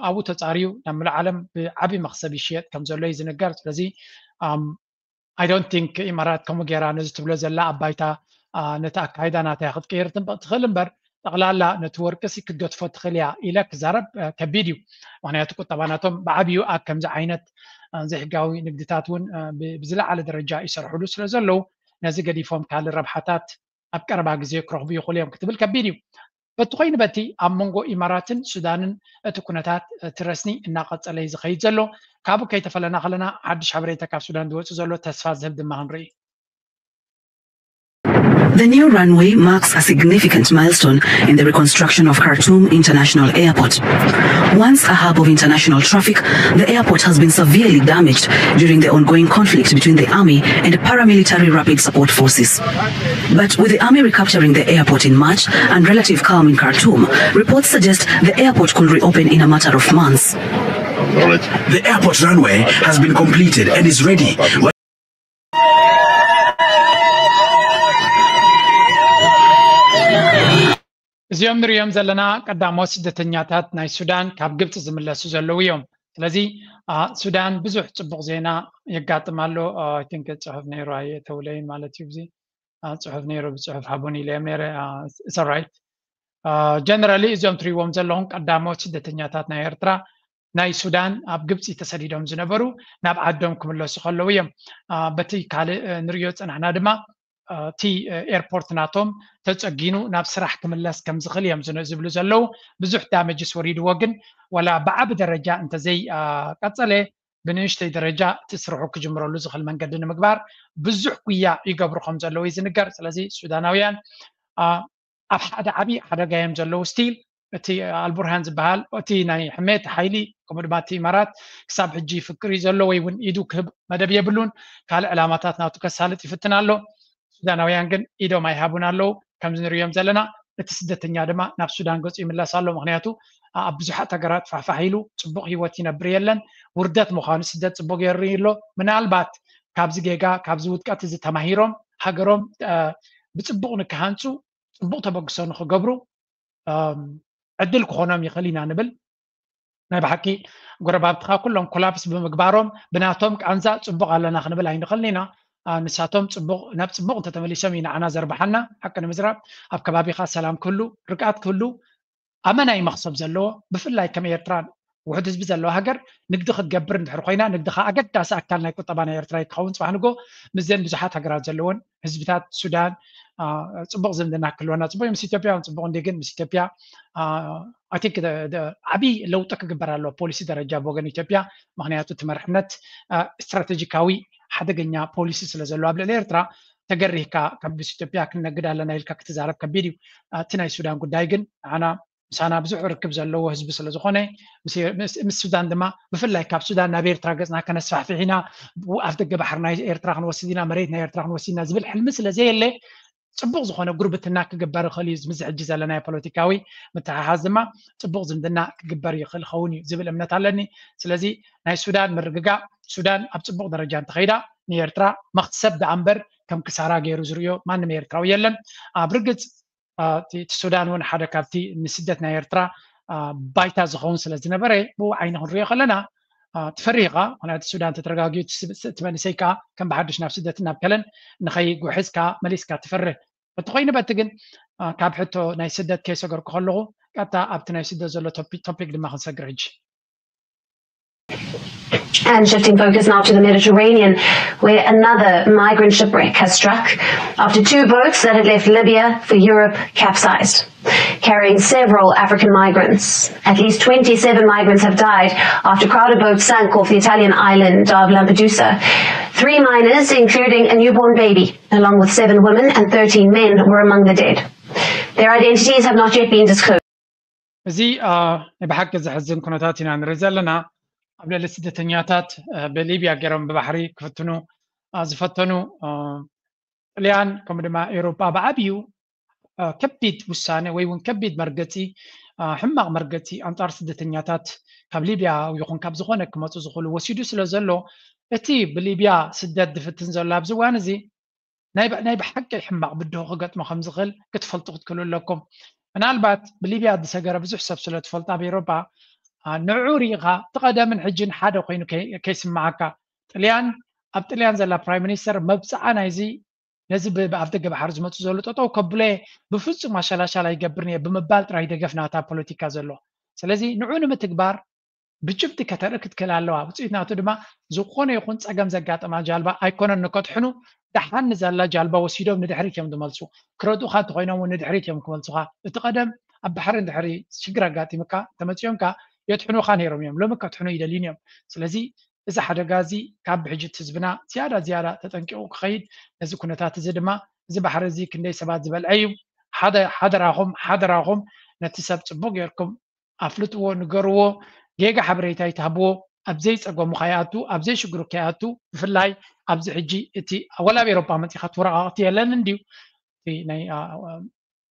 ኣብኡ ተፃርዩ ናብ ምሉእ ዓለም ብዓብዪ መክሰብ ይሽየጥ ከም ዘሎ እዩ ዝንገር ስለዚ I don't think ኢማራት ከምኡ ገይራ ነዚ ትብሎ ዘላ ኣብ ባይታ ነቲ ኣካይዳ ናታ ክትቅይር ትኽእል እምበር ጠቕላላ ነቲ ወርቂ ሲ ክትገድፎ ትኽእል እያ ኢለ ክዛረብ ከቢድ እዩ ምክንያቱ ቁጠባ ናቶም ብዓብዩ ኣብ ከምዚ ዓይነት ዘይሕጋዊ ንግድታት እውን ብዝለዓለ ደረጃ ይሰርሕሉ ስለ ዘለዉ ነዚ ገዲፎም ካልእ ረብሓታት ኣብ ቀረባ ግዜ ክረኽቡ ይኽእሉ እዮም ክትብል ከቢድ እዩ በቲ ኮይኑ በቲ ኣብ መንጎ ኢማራትን ሱዳንን እቲ ኩነታት እቲ ረስኒ እናቐጸለ እዩ ዝኸይድ ዘሎ ካብኡ ከይተፈለና ከለና ሓድሽ ሓበሬታ ካብ ሱዳን ዝወፅእ ዘሎ ተስፋ ዝህብ ድማ ክንርኢ The new runway marks a significant milestone in the reconstruction of Khartoum International Airport. Once a hub of international traffic, the airport has been severely damaged during the ongoing conflict between the army and paramilitary Rapid Support Forces. But with the army recapturing the airport in March and relative calm in Khartoum, reports suggest the airport could reopen in a matter of months. The airport runway has been completed and is ready. እዚኦም ንሪኦም ዘለና ቀዳሞት ስደተኛታት ናይ ሱዳን ካብ ግብፂ ዝምለሱ ዘለዉ እዮም ስለዚ ሱዳን ብዙሕ ፅቡቅ ዜና የጋጥም ኣሎ ቲንክ ፅሑፍ ነይሩ ኣየተውለይን ማለት እዩ እዚ ፅሑፍ ነይሩ ብፅሑፍ ሃቡን ኢለዮም ነይረ ራይት ጀነራሊ እዚኦም ትሪዎም ዘለኹም ቀዳሞት ስደተኛታት ናይ ኤርትራ ናይ ሱዳን ኣብ ግብፂ ተሰዲዶም ዝነበሩ ናብ ዓዶም ክምለሱ ከለዉ እዮም። በቲ ካልእ ንሪኦ ዝፀናሕና ድማ እቲ ኤርፖርት ናቶም ተፀጊኑ ናብ ስራሕ ክምለስ ከም ዝኽእል እዮም ዝብሉ ዘለዉ። ብዙሕ ዳመጅስ ወሪድዎ፣ ግን ዋላ ብዓቢ ደረጃ እንተዘይ ቀፀለ ብንእሽተይ ደረጃ እቲ ስርሑ ክጅምረሉ ዝኽእል መንገዲ ንምግባር ብዙሕ ጉያ ይገብሩ ከም ዘለዉ እዩ ዝንገር። ስለዚ ሱዳናውያን ኣብ ሓደ ዓብዪ ሓደጋ እዮም ዘለዉ። ስቲል እቲ ኣልቡርሃን ዝበሃል እቲ ናይ ሕሜት ሓይሊ ከምኡ ድማ እቲ ኢማራት ክሳብ ሕጂ ይፍክር እዩ ዘሎ፣ ወይ እውን ኢዱ ክህብ መደብ የብሉን። ካልእ ዕላማታት ናቱ ከሳልጥ ይፍትን ኣሎ። ሱዳናውያን ግን ኢዶም ኣይሃቡን ኣለዉ። ከምዚ ንሪኦም ዘለና እቲ ስደተኛ ድማ ናብ ሱዳን ገፁ ይምለስ ኣሎ። ምክንያቱ ኣብ ብዙሓት ሃገራት ፋሕፋሕ ኢሉ ፅቡቕ ህይወት ይነብር የለን። ውርደት ምዃኑ ስደት ፅቡቕ የርኢ ኣሎ። ምናልባት ካብዚ ጌጋ ካብዚ ውድቀት እዚ ተማሂሮም ሃገሮም ብፅቡቕ ንክሃንፁ ፅቡቕ ተበግሶ ንክገብሩ ዕድል ክኾኖም ይኽእል ኢና ንብል። ናይ ብሓቂ ጎረባብትኻ ኩሎም ኮላፕስ ብምግባሮም ብናቶም ቃንዛ ፅቡቕ ኣለና ክንብል ኣይንኽእልን ኢና። ንሳቶም ናብ ፅቡቕ እንተተመሊሶም እዩ ንዓና ዘርብሓና። ሓቂ ንምዝራብ ኣብ ከባቢኻ ሰላም ክህሉ፣ ርግኣት ክህሉ ኣመና እዩ መኽሰብ ዘለዎ። ብፍላይ ከም ኤርትራ ውሕድ ህዝቢ ዘለዋ ሃገር ንግዲ ክትገብር እንድሕር ኮይና፣ ንግዲ ከዓ ኣገዳሲ ኣካል ናይ ቁጠባ ናይ ኤርትራ እዩ ክኸውን። ፅባሕ ንጎ ምስዘን ብዙሓት ሃገራት ዘለዎን ህዝብታት ሱዳን ፅቡቕ ዝምድና ክህልወና ፅቡቕ እዩ። ምስ ኢትዮጵያ እውን ፅቡቕ እንዲ፣ ግን ምስ ኢትዮጵያ ኣይ ቲንክ ዓብዪ ለውጢ ክግበር ኣለዎ ፖሊሲ ደረጃ ብወገን ኢትዮጵያ። ምክንያቱ እቲ መርሕነት ስትራቴጂካዊ ሓደገኛ ፖሊሲ ስለ ዘለዎ ኣብ ልዕሊ ኤርትራ ተገሪህካ ካብ ምስ ኢትዮጵያ ክንነግድ ኣለና ኢልካ ክትዛረብ ከቢድ እዩ። እቲ ናይ ሱዳን ጉዳይ ግን ንዓና ምሳና ብዙሕ ርክብ ዘለዎ ህዝቢ ስለ ዝኾነ ምስ ሱዳን ድማ ብፍላይ ካብ ሱዳን ናብ ኤርትራ ገፅና ከነስፋሕፍሕ ኢና። ኣፍ ደገ ባሕሪ ናይ ኤርትራ ክንወስድ ኢና፣ መሬት ናይ ኤርትራ ክንወስድ ኢና ዝብል ሕልሚ ስለ ዘየለ ፅቡቕ ዝኾነ ጉርብትና ክግበር ይኽእል እዩ። ምስ ሕጂ ዘለናዮ ፖለቲካዊ ምትሕሓዝ ድማ ፅቡቕ ዝምድና ክግበር ይኽእል ኸውን እዩ ዝብል እምነት ኣለኒ። ስለዚ ናይ ሱዳን ምርግጋእ፣ ሱዳን ኣብ ፅቡቕ ደረጃ እንተኸይዳ ንኤርትራ መኽሰብ ደኣ እምበር ከም ክሳራ ገይሩ ዝርእዮ ማንም ኤርትራዊ የለን። ኣብ ርግፅ እቲ ሱዳን እውን ሓደ ካብቲ ንስደት ናይ ኤርትራ ባይታ ዝኸውን ስለ ዝነበረ ብኡ ዓይኒ ክንሪኦ ከለና ትፈርህ ኢኻ። ምክንያቱ ሱዳን ተተረጋጊኡ እቲ መንእሰይ ከዓ ከም ብሓድሽ ናብ ስደትን ናብ ከለን ንኸይጉሕዝ ከዓ መሊስካ ትፈርህ። በቲ ኮይኑ በቲ ግን ካብ ሕቶ ናይ ስደት ከይሰገርኩ ከለኹ ቀጥታ ኣብቲ ናይ ስደት ዘሎ ቶፒክ ድማ ክንሰግር ሕጂ። And shifting focus now to the Mediterranean, where another migrant shipwreck has struck after two boats that had left Libya for Europe capsized, carrying several African migrants. At least twenty-seven migrants have died after crowded boats sank off the Italian island of Lampedusa. Three minors, including a newborn baby, along with seven women and thirteen men, were among the dead. Their identities have not yet been disclosed. እዚ ናይ ብሓቂ ዘሕዝን ኩነታት ኢና ንርኢ ዘለና። ኣብ ልዕሊ ስደተኛታት ብሊብያ ገይሮም ብባሕሪ ክፍትኑ ዝፈተኑ ጥልያን ከምኡ ድማ ኤውሮጳ ብዓብዩ ከቢድ ውሳነ ወይ እውን ከቢድ መርገፂ፣ ሕማቕ መርገፂ ኣንፃር ስደተኛታት ካብ ሊብያ ይኹን ካብ ዝኾነ ክመፁ ዝኽእሉ ወሲዱ ስለ ዘሎ፣ እቲ ብሊብያ ስደት ዝፍትን ዘሎ ኣብዚ እዋን እዚ ናይ ብሓቂ ሕማቕ ብድሆ ክገጥሞ ከም ዝኽእል ክትፈልጡ ክትክእሉ ኣለኩም። ምናልባት ብሊብያ ዝሰገረ ብዙሕ ሰብ ስለ ትፈልጡ ኣብ ኤውሮጳ ንዑ ርኢኻ እቲ ቀደምን ሕጅን ሓደ ኮይኑ ከይስምዓካ። ጥልያን ኣብ ጥልያን ዘላ ፕራይም ሚኒስተር መብፅዓ ናይዚ ነዚ ኣብ ደገ ባሕሪ ዝመፁ ዘሎ ጠጠው ከብሎ ብፍፁም ኣሸላሻል ኣይገብርን እየ ብምባል ጥራይ ደገፍ ናታ ፖለቲካ ዘሎ። ስለዚ ንዑ ንምትግባር ብጭብጢ ከተርኢ ክትክእል ኣለዋ። ውፅኢት ናቱ ድማ ዝኾነ ይኹን ፀገም ዘጋጠማ ጃልባ ኣይኮነን ንከድሕኑ፣ ደሓን ንዘላ ጃልባ ወሲዶም ንድሕሪት እዮም ዝመልሱ። ክረድኡኻ እንተኮይኖም እውን ንድሕሪት እዮም ክመልሱኻ። እቲ ቀደም ኣብ ባሕሪ እንድሕሪ ሽግር ኣጋጢምካ ተመፂኦምካ የድሕኑኻ ነይሮም እዮም። ሎሚ ከድሕኑ ይደልዩን እዮም። ስለዚ እዚ ሓደጋ እዚ ካብ ብሕጂ ህዝብና ዝያዳ ዝያዳ ተጠንቂቑ ክኸይድ፣ ነዚ ኩነታት እዚ ድማ እዚ ባሕሪ እዚ ክንደይ ሰባት ዝበልዐ እዩ። ሓደራኹም ሓደራኹም ነቲ ሰብ ፅቡቅ ጌርኩም ኣፍልጥዎ፣ ንገርዎ። ጌጋ ሓበሬታ ይትሃብዎ። ኣብ ዘይፀገሙ ከይኣቱ፣ ኣብ ዘይሽግሩ ከይኣቱ፣ ብፍላይ ኣብዚ ሕጂ እቲ ወላ ኣብ ኤሮጳ መፂኻ እቲ ወረቃቅቲ የለን እንድዩ። እቲ ናይ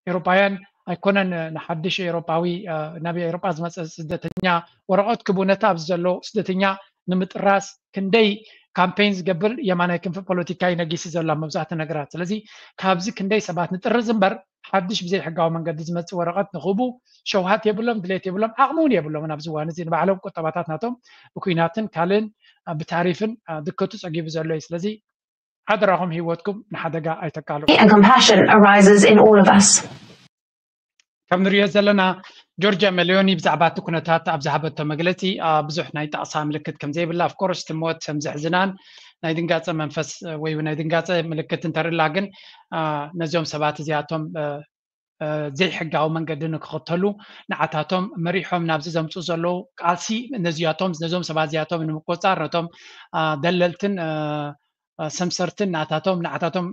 ኤሮጳውያን ኣይኮነን ንሓድሽ ኤሮጳዊ ናብ ኤሮጳ ዝመፀ ስደተኛ ወረቀት ክቡ ነቲ ኣብዚ ዘሎ ስደተኛ ንምጥራስ ክንደይ ካምፔን ዝገብር የማናይ ክንፊ ፖለቲካ እዩ ነጊሱ ዘሎ ኣብ መብዛሕትኡ ነገራት። ስለዚ ካብዚ ክንደይ ሰባት ንጥርዝ እምበር ሓድሽ ብዘይ ሕጋዊ መንገዲ ዝመፅእ ወረቐት ንክህቡ ሸውሃት የብሎም፣ ድሌት የብሎም፣ ዓቕሚ እውን የብሎምን። ኣብዚ እዋን እዚ ንባዕሎም ቁጠባታት ናቶም ብኩናትን ካልእን ብታሪፍን ድከቱ ፀጊቡ ዘሎ እዩ። ስለዚ ሓደራኹም ህይወትኩም ንሓደጋ ኣይተቃልዑ። And compassion arises in all of us. ከም ንሪኦ ዘለና ጆርጅያ መሊዮኒ ብዛዕባ እቲ ኩነታት ኣብ ዝሃበቶ መግለፂ ብዙሕ ናይ ጣቕሳ ምልክት ከም ዘይብላ፣ of course፣ እቲ ሞት ከም ዘሕዝናን ናይ ድንጋፀ መንፈስ ወይ ናይ ድንጋፀ ምልክት እንተርላ ግን ነዚኦም ሰባት እዚኣቶም ዘይሕጋዊ መንገዲ ንክኽተሉ ንዓታቶም መሪሖም ናብዚ ዘምፅኡ ዘለዉ ቃልሲ ነዚኣቶም ነዞም ሰባት እዚኣቶም ንምቆፃር ነቶም ደለልትን ሰምሰርትን ናታቶም ንዓታቶም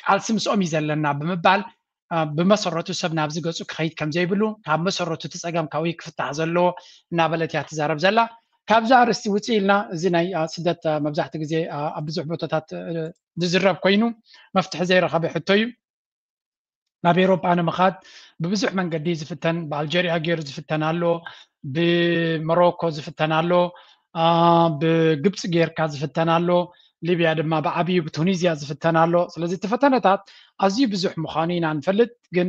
ቃልሲ ምስኦም እዩ ዘለና ብምባል ብመሰረቱ ሰብ ናብዚ ገፁ ክኸይድ ከም ዘይብሉ ካብ መሰረቱ እቲ ፀገም ካብኡ ክፍታሕ ዘለዎ እናበለት እያ ትዛረብ ዘላ። ካብዚ ኣርእስቲ ውፅእ ኢልና እዚ ናይ ስደት መብዛሕቲ ግዜ ኣብ ብዙሕ ቦታታት ዝዝረብ ኮይኑ መፍትሒ ዘይረኸበ ሕቶ እዩ። ናብ ኤሮጳ ንምኻድ ብብዙሕ መንገዲ ዝፍተን ብኣልጀርያ ገይሩ ዝፍተን ኣሎ፣ ብሞሮኮ ዝፍተን ኣሎ፣ ብግብፂ ጌርካ ዝፍተን ኣሎ፣ ሊብያ ድማ ብዓብዩ ብቱኒዝያ ዝፍተን ኣሎ። ስለዚ እቲ ፈተነታት ኣዝዩ ብዙሕ ምዃኑ ኢና ንፈልጥ፣ ግን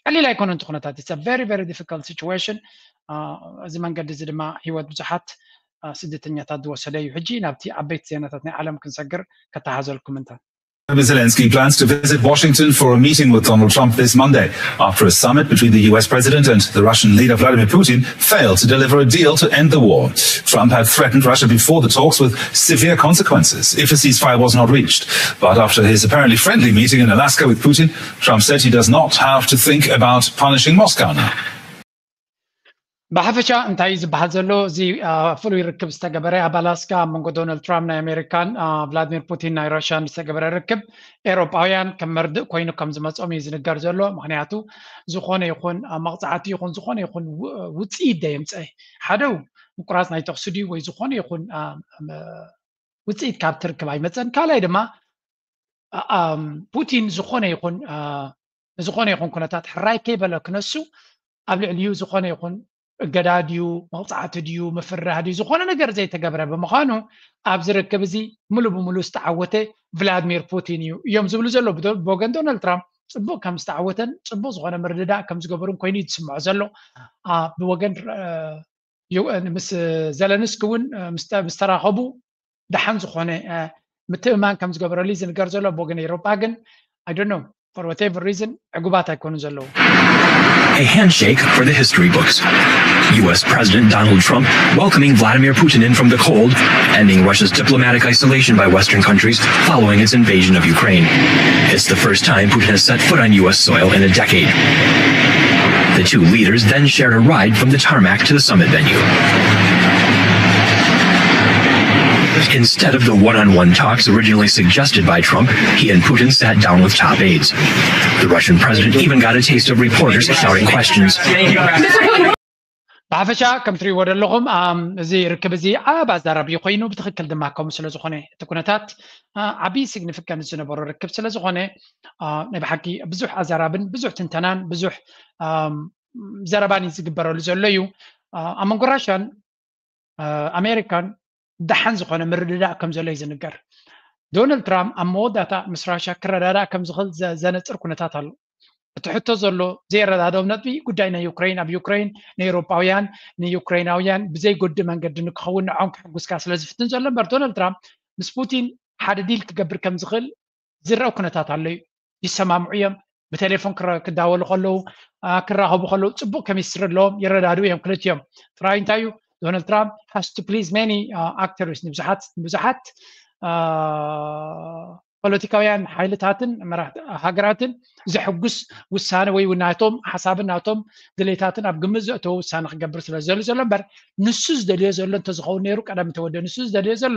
ቀሊል ኣይኮነን እቲ ኩነታት። It's a very, very difficult situation። እዚ መንገዲ እዚ ድማ ህይወት ብዙሓት ስደተኛታት ዝወሰደ እዩ። ሕጂ ናብቲ ዓበይቲ ዜናታት ናይ ዓለም ክንሰግር ከተሓዘልኩም እንተ Zelensky plans to visit Washington for a meeting with Donald Trump this Monday after a summit between the U S president and the Russian leader Vladimir Putin failed to deliver a deal to end the war. Trump had threatened Russia before the talks with severe consequences if a ceasefire was not reached. But after his apparently friendly meeting in Alaska with Putin, Trump said he does not have to think about punishing Moscow now. ብሓፈሻ እንታይ እዩ ዝበሃል ዘሎ? እዚ ፍሉይ ርክብ ዝተገበረ ኣብ ኣላስካ ኣብ መንጎ ዶናልድ ትራምፕ ናይ ኣሜሪካን ቭላድሚር ፑቲን ናይ ራሽያን ዝተገበረ ርክብ ኤሮጳውያን ከም መርድእ ኮይኑ ከም ዝመጾም እዩ ዝንገር ዘሎ። ምክንያቱ ዝኾነ ይኹን መቕጻዕቲ ይኹን ዝኾነ ይኹን ውፅኢት ደየምፀ ሓደ ምቁራፅ ናይ ተኽሲ ድዩ ወይ ዝኾነ ይኹን ውፅኢት ካብ ትርክብ ኣይመፀን። ካልኣይ ድማ ፑቲን ዝኾነ ይኹን ዝኾነ ይኹን ኩነታት ሕራይ ከይበለ ክነሱ ኣብ ልዕሊኡ ዝኾነ ይኹን እገዳ ድዩ መቕፃዕቲ ድዩ ምፍርራህ ድዩ ዝኾነ ነገር ዘይተገብረ ብምዃኑ ኣብዚ ርክብ እዚ ሙሉ ብሙሉ ዝተዓወተ ቭላድሚር ፑቲን እዩ እዮም ዝብሉ ዘሎ። ብወገን ዶናልድ ትራምፕ ፅቡቅ ከም ዝተዓወተን ፅቡቅ ዝኾነ ምርድዳእ ከም ዝገበሩን ኮይኑ እዩ ዝስምዖ ዘሎ። ብወገን ምስ ዘለንስኪ እውን ምስ ተራኸቡ ደሓን ዝኾነ ምትእማን ከም ዝገበረሉ ዝንገር ዘሎ ብወገን ኤሮጳ ግን I don't know for whatever reason ዕጉባት ኣይኮኑን ዘለዉ። A handshake for the history books. U S President Donald Trump welcoming Vladimir Putin in from the cold, ending Russia's diplomatic isolation by Western countries following its invasion of Ukraine. It's the first time Putin has set foot on U S soil in a decade. The two leaders then shared a ride from the tarmac to the summit venue. Instead of the one on one talks originally suggested by Trump, he and Putin sat down with top aides. The Russian president even got a taste of reporters shouting questions. ብሓፈሻ ከም ትሪእዎ ዘለኹም እዚ ርክብ እዚ ዓብ ኣዛራቢ ኮይኑ ብትኽክል ድማ ከምኡ ስለ ዝኾነ እቲ ኩነታት ዓብዪ ሲግኒፊካንስ ዝነበሮ ርክብ ስለ ዝኾነ ናይ ብሓቂ ብዙሕ ኣዛራብን ብዙሕ ትንተናን ብዙሕ ዘረባን እዩ ዝግበረሉ ዘሎ እዩ። ኣብ መንጎ ራሽያን ኣሜሪካን ደሓን ዝኾነ ምርድዳእ ከም ዘሎ እዩ ዝንገር። ዶናልድ ትራምፕ ኣብ መወዳእታ ምስ ራሽያ ክረዳዳእ ከም ዝኽእል ዘነፅር ኩነታት ኣሎ። እቲ ሕቶ ዘሎ ዘይረዳድኦም ነጥቢ ጉዳይ ናይ ዩክሬን ኣብ ዩክሬን ንኤውሮጳውያን ንዩክሬናውያን ብዘይጎድእ መንገዲ ንክኸውን ንዖም ከሕጉስካ ስለ ዝፍትን ዘሎ እምበር ዶናልድ ትራምፕ ምስ ፑቲን ሓደ ዲል ክገብር ከም ዝኽእል ዝረአ ኩነታት ኣሎ እዩ። ይሰማምዑ እዮም። ብቴሌፎን ክዳወሉ ከለዉ ክራኸቡ ከለዉ ፅቡቅ ኬሚስትሪ ኣለዎም፣ ይረዳድኡ እዮም ክልቲኦም። ጥራይ እንታይ እዩ ዶናልድ ትራምፕ has to please many actors ንብዙሓት ንብዙሓት ፖለቲካውያን ሓይልታትን መራሕቲ ሃገራትን ዘሕጉስ ውሳነ ወይ ናቶም ሓሳብን ናቶም ድሌታትን ኣብ ግምት ዘእተወ ውሳነ ክገብር ስለ ዝደሊ ዘሎ እምበር ንሱ ዝደልዮ ዘሎ እንተዝኸውን ነይሩ ቀደም እንተወደ ንሱ ዝደልዮ ዘሎ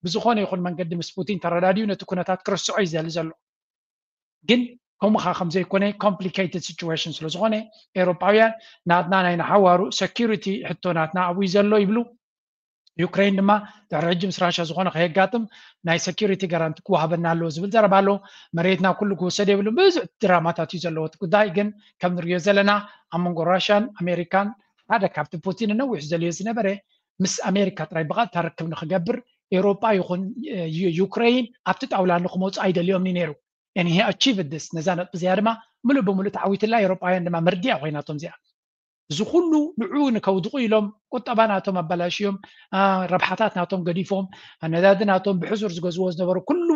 ብዝኾነ ይኹን መንገዲ ምስ ፑቲን ተረዳድዩ ነቲ ኩነታት ክርስዖ እዩ ዝደሊ ዘሎ። ግን ከምኡ ከዓ ከም ዘይኮነ complicated situation ስለ ዝኾነ ኤውሮጳውያን ናትና ናይ ንሓዋሩ security ሕቶ ናትና ኣብኡ እዩ ዘሎ ይብሉ። ዩክሬን ድማ ድሕሪ ሕጂ ምስ ራሽያ ዝኾነ ከየጋጥም ናይ security guarantee ክወሃበና ኣለዎ ዝብል ዘረባ ኣሎ። መሬትና ኩሉ ክውሰድ የብሉን። ብዙሕ ድራማታት እዩ ዘለዎ እቲ ጉዳይ። ግን ከም ንሪኦ ዘለና ኣብ መንጎ ራሽያን ኣሜሪካን ሓደ ካብቲ ፑቲን ነዊሕ ዘልዮ ዝነበረ ምስ ኣሜሪካ ጥራይ ብቐጥታ ርክብ ንክገብር ኤውሮጳ ይኹን ዩክሬን ኣብቲ ጣውላ ንክመፁ ኣይደልዮምን እዩ ነይሩ። And he achieved this ነዛ ነጥቢ እዚኣ ድማ ምሉእ ብምሉእ ተዓዊትላ። ኤውሮጳውያን ድማ መርድያ ኮይናቶም እዚኣ እዚ ኩሉ ንዑ ንከውድቑ ኢሎም ቁጠባ ናቶም ኣበላሽዮም፣ ረብሓታት ናቶም ገዲፎም፣ ነዳዲ ናቶም ብሕሱር ዝገዝዎ ዝነበሩ ኩሉ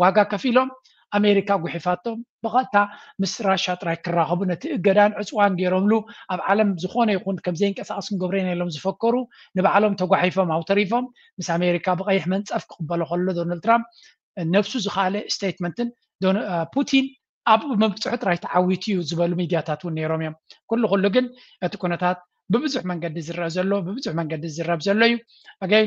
ዋጋ ከፊሎም ኣሜሪካ ጉሒፋቶም ብቐጥታ ምስ ራሻ ጥራይ ክራኸቡ ነቲ እገዳን ዕፅዋን ገይሮምሉ ኣብ ዓለም ዝኾነ ይኹን ከም ዘይንቀሳቐስ ክንገብሮ ኢና ኢሎም ዝፈከሩ ንባዕሎም ተጓሒፎም ኣብኡ ተሪፎም ምስ ኣሜሪካ ብቐይሕ መንፀፍ ክቕበሎ ከሎ ዶናልድ ትራምፕ ነብሱ ዝኸኣለ ስቴትመንትን ዶን- እ፣ ፑቲን ኣብ መብፅሑ ጥራይ ተዓዊቱ እዩ ዝበሉ ሚድያታት እውን ነይሮም እዮም። ኩሉ ኩሉ ግን እቲ ኩነታት ብብዙሕ መንገዲ ዝረአ ዘሎ ብብዙሕ መንገዲ ዝረብ ዘሎ እዩ። ኣገይ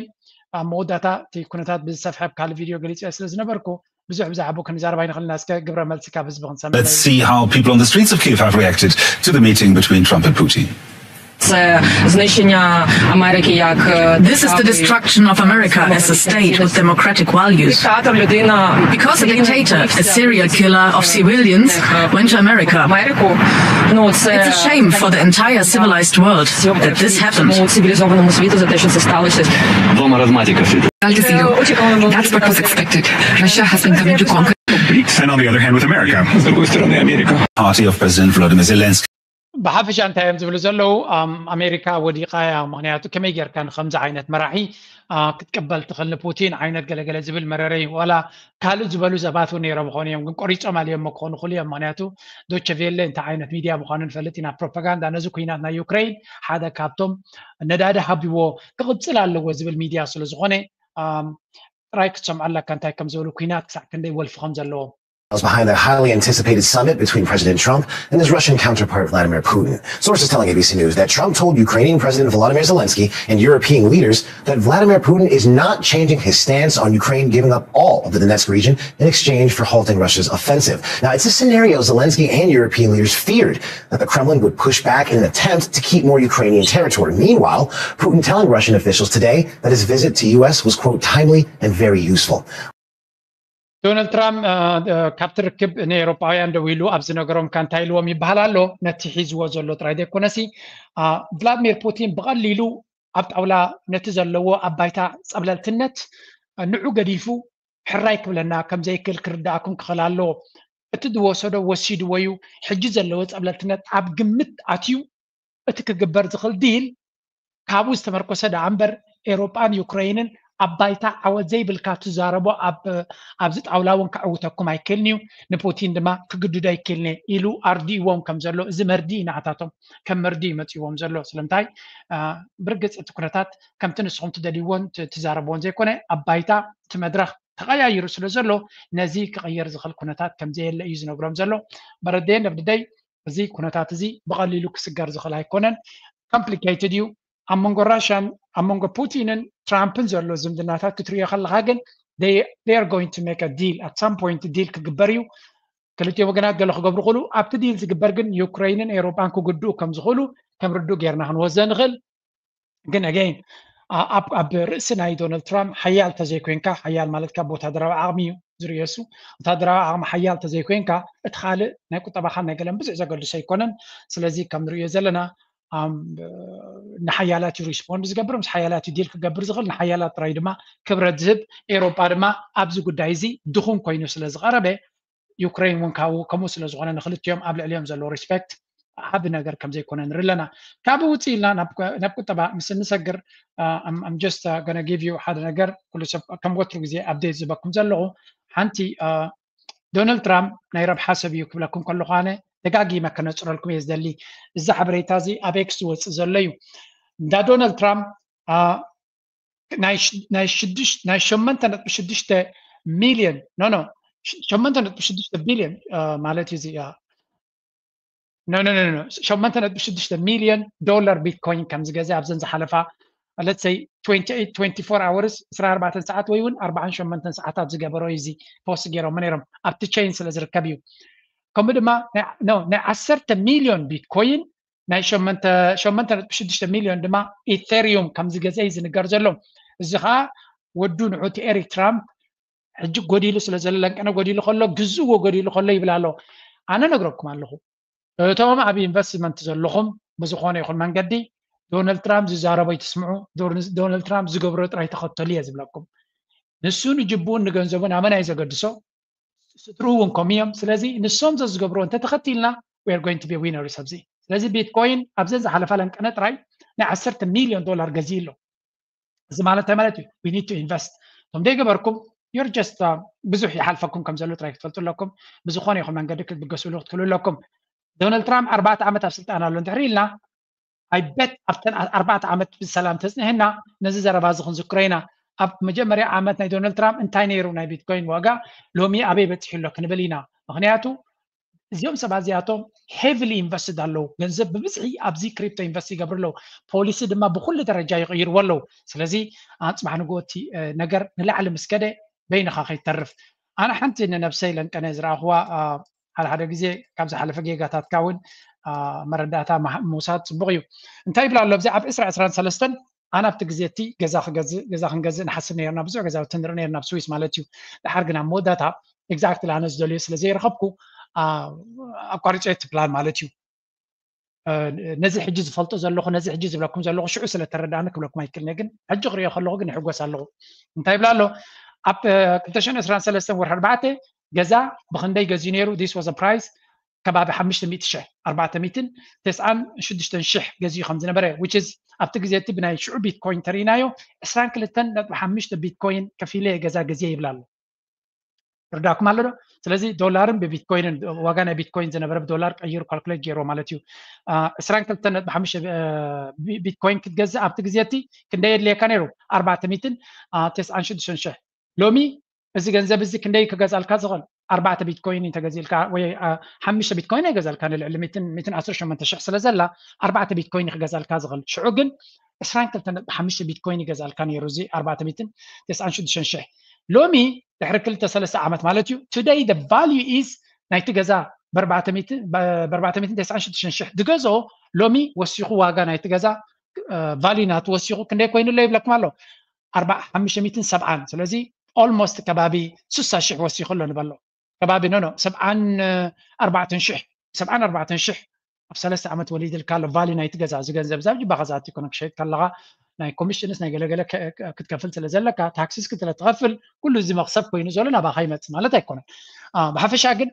ኣብ መወዳእታ እቲ ኩነታት ብዝሰፍሐ ኣብ ካልእ ቪድዮ ገሊፀ ስለ ዝነበርኩ ብዙሕ ብዛዕባኡ ክንዛረብ ኣይንኽእልን። እስከ ግብረ መልሲ ካብ ህዝቢ ክንሰምዕ Let's see how people on the streets of Kyiv have reacted to the meeting between Trump and Putin. Це знищення Америки як е, This is the destruction of America as a state with democratic values. Диктатор, людина Because a dictator, a serial killer of civilians, went to America. Америку. Ну це It's a shame for the entire civilized world that this happened. Цивілізованому світу за те, що це сталося. Два маразматика все это. That's what was expected. Russia has been coming to conquer. BRICS and on the other hand with America. С другой стороны, Америка. Party of President Volodymyr Zelensky. ብሓፈሻ እንታይ እዮም ዝብሉ ዘለዉ ኣሜሪካ ወዲቓ እያ። ምክንያቱ ከመይ ጌርካ ንከምዚ ዓይነት መራሒ ክትቅበል ትኽእል ንፑቲን ዓይነት ገለገለ ዝብል መረረይ ዋላ ካልእ ዝበሉ ሰባት እውን ነይሮም ክኾኑ እዮም ግን ቆሪፆም ኣልዮሞ ክኾኑ ክእሉ እዮም። ምክንያቱ ዶቸ ቬለ እንታይ ዓይነት ሚድያ ምዃኑ ንፈልጥ ኢና። ፕሮፓጋንዳ ነዚ ኩናት ናይ ዩክሬን ሓደ ካብቶም ነዳዲ ሃቢዎ ክቕፅል ኣለዎ ዝብል ሚድያ ስለዝኾነ ጥራይ ክትሰምዖ ኣለካ እንታይ ከም ዝበሉ ኩናት ክሳዕ ክንደይ ወልፊ ከም ዘለዎ። Behind that highly anticipated summit between President Trump and his Russian counterpart Vladimir Putin. Sources telling A B C News that Trump told Ukrainian President Volodymyr Zelensky and European leaders that Vladimir Putin is not changing his stance on Ukraine giving up all of the Donetsk region in exchange for halting Russia's offensive. Now, it's a scenario Zelensky and European leaders feared that the Kremlin would push back in an attempt to keep more Ukrainian territory. Meanwhile, Putin telling Russian officials today that his visit to U S was, quote, timely and very useful. ዶናልድ ትራምፕ ካብቲ ርክብ ንኤውሮጳውያን ደው ኢሉ ኣብ ዝነገሮም ካ እንታይ ኢልዎም ይበሃል ኣሎ። ነቲ ሒዝዎ ዘሎ ጥራይ ዘይኮነሲ ቭላድሚር ፑቲን ብቐሊሉ ኣብ ጣውላ ነቲ ዘለዎ ኣብ ባይታ ጸብለልትነት ንዑ ገዲፉ ሕራይ ክብለና ከም ዘይክእል ክርዳእኩም ክኽእል ኣለዎ። እቲ ዝወሰዶ ወሲድዎ እዩ። ሕጂ ዘለዎ ጸብለልትነት ኣብ ግምት ኣትዩ እቲ ክግበር ዝኽእል ዲል ካብኡ ዝተመርኮሰ ደኣ እምበር ኤውሮጳን ዩክረይንን ኣብ ባይታ ዓወት ዘይብልካ ትዛረቦ ኣብዚ ጣውላ እውን ከዕውተኩም ኣይክእልን እዩ። ንፑቲን ድማ ክግድዶ ኣይክእልን እየ ኢሉ ኣርዲእዎም ከም ዘሎ እዚ መርዲ እዩ ንዓታቶም ከም መርዲ እዩ መፂዎም ዘሎ። ስለምንታይ ብርግፅ እቲ ኩነታት ከምቲ ንስኹም ትደልይዎን ትዛረብዎን ዘይኮነ ኣብ ባይታ እቲ መድረኽ ተቐያይሩ ስለ ዘሎ ነዚ ክቕየር ዝኽእል ኩነታት ከም ዘየለ እዩ ዝነግሮም ዘሎ። በረደየ ነብድደይ እዚ ኩነታት እዚ ብቐሊሉ ክስገር ዝኽእል ኣይኮነን። ኮምፕሊኬትድ እዩ። ኣብ መንጎ ራሽያን ኣብ መንጎ ፑቲንን ትራምፕን ዘሎ ዝምድናታት ክትሪኦ ከለካ ግን they are going to make a deal at some point ዲል ክግበር እዩ። ክልቲኦም ወገናት ገለ ክገብሩ ክእሉ ኣብቲ ዲል ዝግበር ግን ዩክረይንን ኤውሮጳን ክጉድኡ ከም ዝኽእሉ ከም ርዱእ ጌርና ክንወስዶ ንኽእል። ግን ኣገይን ኣብ ርእሲ ናይ ዶናልድ ትራምፕ ሓያል ተዘይኮይንካ ሓያል ማለት ካብ ወታደራዊ ዓቕሚ እዩ ዝርእዮ እሱ። ወታደራዊ ዓቕሚ ሓያል ተዘይኮይንካ እቲ ካልእ ናይ ቁጠባኻን ናይ ገለን ብዙሕ ዘገድሶ ኣይኮነን። ስለዚ ከም ንርእዮ ዘለና ንሓያላት እዩ ሪስፖንድ ዝገብር ምስ ሓያላት እዩ ዲል ክገብር ዝኽእል ንሓያላት ጥራይ ድማ ክብረት ዝህብ። ኤውሮጳ ድማ ኣብዚ ጉዳይ እዚ ድኹም ኮይኑ ስለ ዝቐረበ ዩክሬን እውን ካብኡ ከምኡ ስለ ዝኾነ ንክልቲኦም ኣብ ልዕሊኦም ዘለዎ ሪስፔክት ዓቢ ነገር ከም ዘይኮነ ንርኢ ኣለና። ካብኡ ውፅእ ኢልና ናብ ቁጠባ ምስ እንሰግር I'm just gonna give you ሓደ ነገር ኩሉ ሰብ ከም ወትሩ ግዜ ኣፕዴት ዝበኩም ዘለኹ ሓንቲ ዶናልድ ትራምፕ ናይ ረብሓ ሰብ እዩ ክብለኩም ከለኹ ኣነ ደጋጊመ ከነፅረልኩም እየ ዝደሊ። እዚ ሓበሬታ እዚ ኣብ ኤክስ ዝወፅእ ዘሎ እዩ። እንዳ ዶናልድ ትራምፕ ናይ ሸመንተ ነጥቢ ሽዱሽተ ሚልዮን ኖ ኖ ሸመንተ ነጥቢ ሽዱሽተ ቢልዮን ማለት እዩ እዚኣ ኖ ኖ ኖ ሸመንተ ነጥቢ ሽዱሽተ ሚልዮን ዶላር ቢትኮይን ከም ዝገዘ ኣብዘን ዝሓለፋ let's say twenty-eight twenty-four hours ዕስራን ኣርባዕተን ሰዓት ወይ እውን ኣርባዓን ሸሞንተን ሰዓታት ዝገበሮ እዩ እዚ ፖስት ገይሮም ነይሮም ኣብቲ ቼን ስለ ዝርከብ እዩ። ከምኡ ድማ ናይ ዓሰርተ ሚልዮን ቢትኮይን ናይ ሸመንተ ነጥቢ ሽዱሽተ ሚልዮን ድማ ኢቴሪዩም ከም ዝገዘ እዩ ዝንገር ዘሎ። እዚ ከዓ ወዱ ንዑ እቲ ኤሪክ ትራምፕ ሕጂ ጎዲሉ ስለ ዘሎ ለንቀነ ጎዲሉ ከሎ ግዝእዎ ጎዲሉ ከሎ ይብል ኣሎ። ኣነ ነግረኩም ኣለኹ እቶም ኣብ ኢንቨስትመንት ዘለኹም ብዝኾነ ይኹን መንገዲ ዶናልድ ትራምፕ ዝዛረቦ ይትስምዑ። ዶናልድ ትራምፕ ዝገብሮ ጥራይ ተኸተሉ እየ ዝብለኩም። ንሱ ንጅብኡን ንገንዘቡን ኣመና እዩ ዘገድሶ። ስድርኡ እውን ከምኡ እዮም። ስለዚ ንሶም ዘዝገብርዎ እንተተኸቲልና we are going to be winners ኣብዚ። ስለዚ ቢትኮይን ኣብዘን ዝሓለፋ ለንቀነ ጥራይ ናይ ዓሰርተ ሚልዮን ዶላር ገዚኡ ኣሎ። እዚ ማለት እንታይ ማለት እዩ? We need to invest። እቶም ዘይገበርኩም you're just ብዙሕ ይሓልፈኩም ከም ዘሎ ጥራይ ክትፈልጡ ኣለኩም። ብዝኾነ ይኹን መንገዲ ክትብገስሉ ክትክእሉ ኣለኩም። ዶናልድ ትራምፕ ኣርባዕተ ዓመት ኣብ ስልጣን ኣሎ እንድሕር ኢልና፣ I bet ኣብተን ኣርባዕተ ዓመት ብሰላም ተፅንሕና ነዚ ዘረባ እዚ ክንዝክሮ ኢና። ኣብ መጀመርያ ዓመት ናይ ዶናልድ ትራምፕ እንታይ ነይሩ ናይ ቢትኮይን ዋጋ፣ ሎሚ ኣበይ በፂሑ ኣሎ ክንብል ኢና። ምክንያቱ እዚኦም ሰባት እዚኣቶም heavily invested ኣለዉ። ገንዘብ ብብዝሒ ኣብዚ ክሪፕቶ ኢንቨስት ይገብሩ ኣለዉ። ፖሊሲ ድማ ብኩሉ ደረጃ ይቕይርዎ ኣለዉ። ስለዚ ኣፅባሕ ንግሆ እቲ ነገር ንላዕሊ ምስ ከደ በይንኻ ከይተርፍ። ኣነ ሓንቲ ንነብሰይ ለንቀነ ዝረኣኽዋ ሓደ ሓደ ግዜ ካብ ዝሓለፈ ጌጋታትካ እውን መረዳእታ ምውሳድ ፅቡቕ እዩ። እንታይ ይብላ ኣሎ ኣብዚ ኣብ ዕስራ ዕስራን ሰለስተን ኣነ ኣብቲ ግዜ እቲ ገዛ ክገዝእ ገዛ ክንገዝእ ንሓስብ ነርና ብዙሕ ገዛውቲ ንርኢ ነርና ኣብ ስዊስ ማለት እዩ። ድሓር ግን ኣብ መወዳእታ exactly ኣነ ዝደልዮ ስለ ዘይረኸብኩ ኣቋሪፀ እቲ ፕላን ማለት እዩ። ነዚ ሕጂ ዝፈልጦ ዘለኹ ነዚ ሕጂ ዝብለኩም ዘለኹ ሽዑ ስለ ተረዳእኒ ክብለኩም ኣይክእልን ግን ሕጂ ክሪኦ ከለኹ ግን ይሕጎስ ኣለኹ። እንታይ ይብላ ኣሎ ኣብ ክልተ ሽሕን ዕስራን ሰለስተን ወርሒ ኣርባዕተ ገዛ ብክንደይ ገዝዩ ነይሩ? This was a price ከባቢ ሓሙሽተ ሚእቲ ሺሕ ኣርባዕተ ሚእትን ተስዓን ሽዱሽተን ሺሕ ገዝኡ ከም ዝነበረ which is ኣብቲ ግዜ እቲ ብናይ ሽዑ ቢትኮይን ተሪእናዮ ዕስራን ክልተን ነጥቢ ሓሙሽተ ቢትኮይን ከፊለ ገዛ ገዝየ ይብላ ኣሎ። ይርዳኩም ኣሎ ዶ? ስለዚ ዶላርን ብቢትኮይንን ዋጋ ናይ ቢትኮይን ዝነበረ ብዶላር ቀይሩ ካልኩሌት ገይርዎ ማለት እዩ። ዕስራን ክልተን ነጥቢ ሓሙሽተ ቢትኮይን ክትገዝእ ኣብቲ ግዜ እቲ ክንደይ የድልየካ ነይሩ? ኣርባዕተ ሚእትን ተስዓን ሽዱሽተን ሺሕ። ሎሚ እዚ ገንዘብ እዚ ክንደይ ክገዛልካ ዝኽእል? ኣርባዕተ ቢትኮይን እንተገዚእልካ ወይ ሓሙሽተ ቢትኮይን ኣይገዛልካ ንልዕሊ ሚእትን ዓሰርተ ሸሞንተ ሺሕ ስለ ዘላ ኣርባዕተ ቢትኮይን ክገዛልካ ዝኽእል። ሽዑ ግን ዕስራን ክልተን ነጥቢ ሓሙሽተ ቢትኮይን ይገዛልካ ነይሩ እዚ ኣርባዕተ ሚእትን ተስዓን ሽዱሽተን ሺሕ። ሎሚ ድሕሪ ክልተ ሰለስተ ዓመት ማለት እዩ today the value is ናይቲ ገዛ ብኣርባዕተ ሚእትን ተስዓን ሽዱሽተን ሺሕ ዝገዝኦ ሎሚ ወሲኹ ዋጋ ናይቲ ገዛ value ናቱ ወሲኹ ክንደይ ኮይኑ ኣሎ ይብለኩም ኣሎ ኣርባ ሓሙሽተ ሚእትን ሰብዓን ስለዚ almost ከባቢ ስሳ ሺሕ ወሲኹ ኣሎ ንበሎ ከባቢ ኖ ኖ ሰብዓን ኣርባዕተን ሺሕ ሰብዓን ኣርባዕተን ሺሕ ኣብ ሰለስተ ዓመት ወሊድልካ ኣሎ value ናይቲ ገዛ እዚ ገንዘብ ዛብ ጅባኻ ዝኣቲ ኮነ ክሸይጥ ከለኻ ናይ ኮሚሽንስ ናይ ገለገለ ክትከፍል ስለ ዘለካ ታክስስ ክትለ ትኸፍል ኩሉ እዚ መክሰብ ኮይኑ ዘሎ ናባኻ ይመፅእ ማለት ኣይኮነን። ብሓፈሻ ግን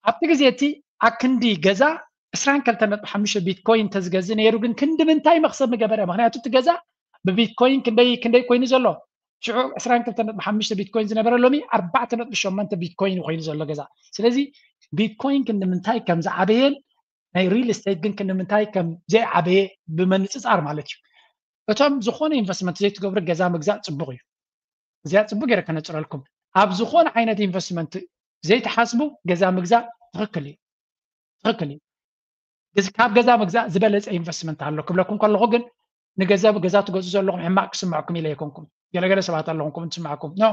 ኣብቲ ግዜ እቲ ኣክንዲ ገዛ ዕስራን ክልተን ነጥቢ ሓሙሽተ ቢትኮይን ተዝገዝእ ነይሩ ግን ክንዲ ምንታይ መክሰብ ምገበረ ምክንያቱ እቲ ገዛ ብቢትኮይን ክንደይ ክንደይ ኮይኑ ዘሎ ሽዑ ዕስራን ክልተን ነጥቢ ሓሙሽተ ቢትኮይን ዝነበረ ሎሚ ኣርባዕተ ነጥቢ ሸሞንተ ቢትኮይን ኮይኑ ዘሎ ገዛ። ስለዚ ቢትኮይን ክንዲ ምንታይ ከም ዝዓበየን ናይ ሪል ስቴት ግን ክንዲ ምንታይ ከም ዘይዓበየ ብመንፅፃር ማለት እዩ። እቶም ዝኾነ ኢንቨስትመንት ዘይትገብሩ ገዛ ምግዛእ ፅቡቕ እዩ። እዚኣ ፅቡቅ ገይረ ከነፅረልኩም ኣብ ዝኾነ ዓይነት ኢንቨስትመንት ዘይትሓስቡ ገዛ ምግዛእ ትኽክል እዩ ትኽክል እዩ ካብ ገዛ ምግዛእ ዝበለፀ ኢንቨስትመንት ኣሎ ክብለኩም ከለኹ ግን ንገዛ ገዛ ትገዙ ዘለኹም ሕማቅ ክስምዐኩም ኢለ ኣይኮንኩም ገለገለ ሰባት ኣለኹም ትስምዐኩም ኖ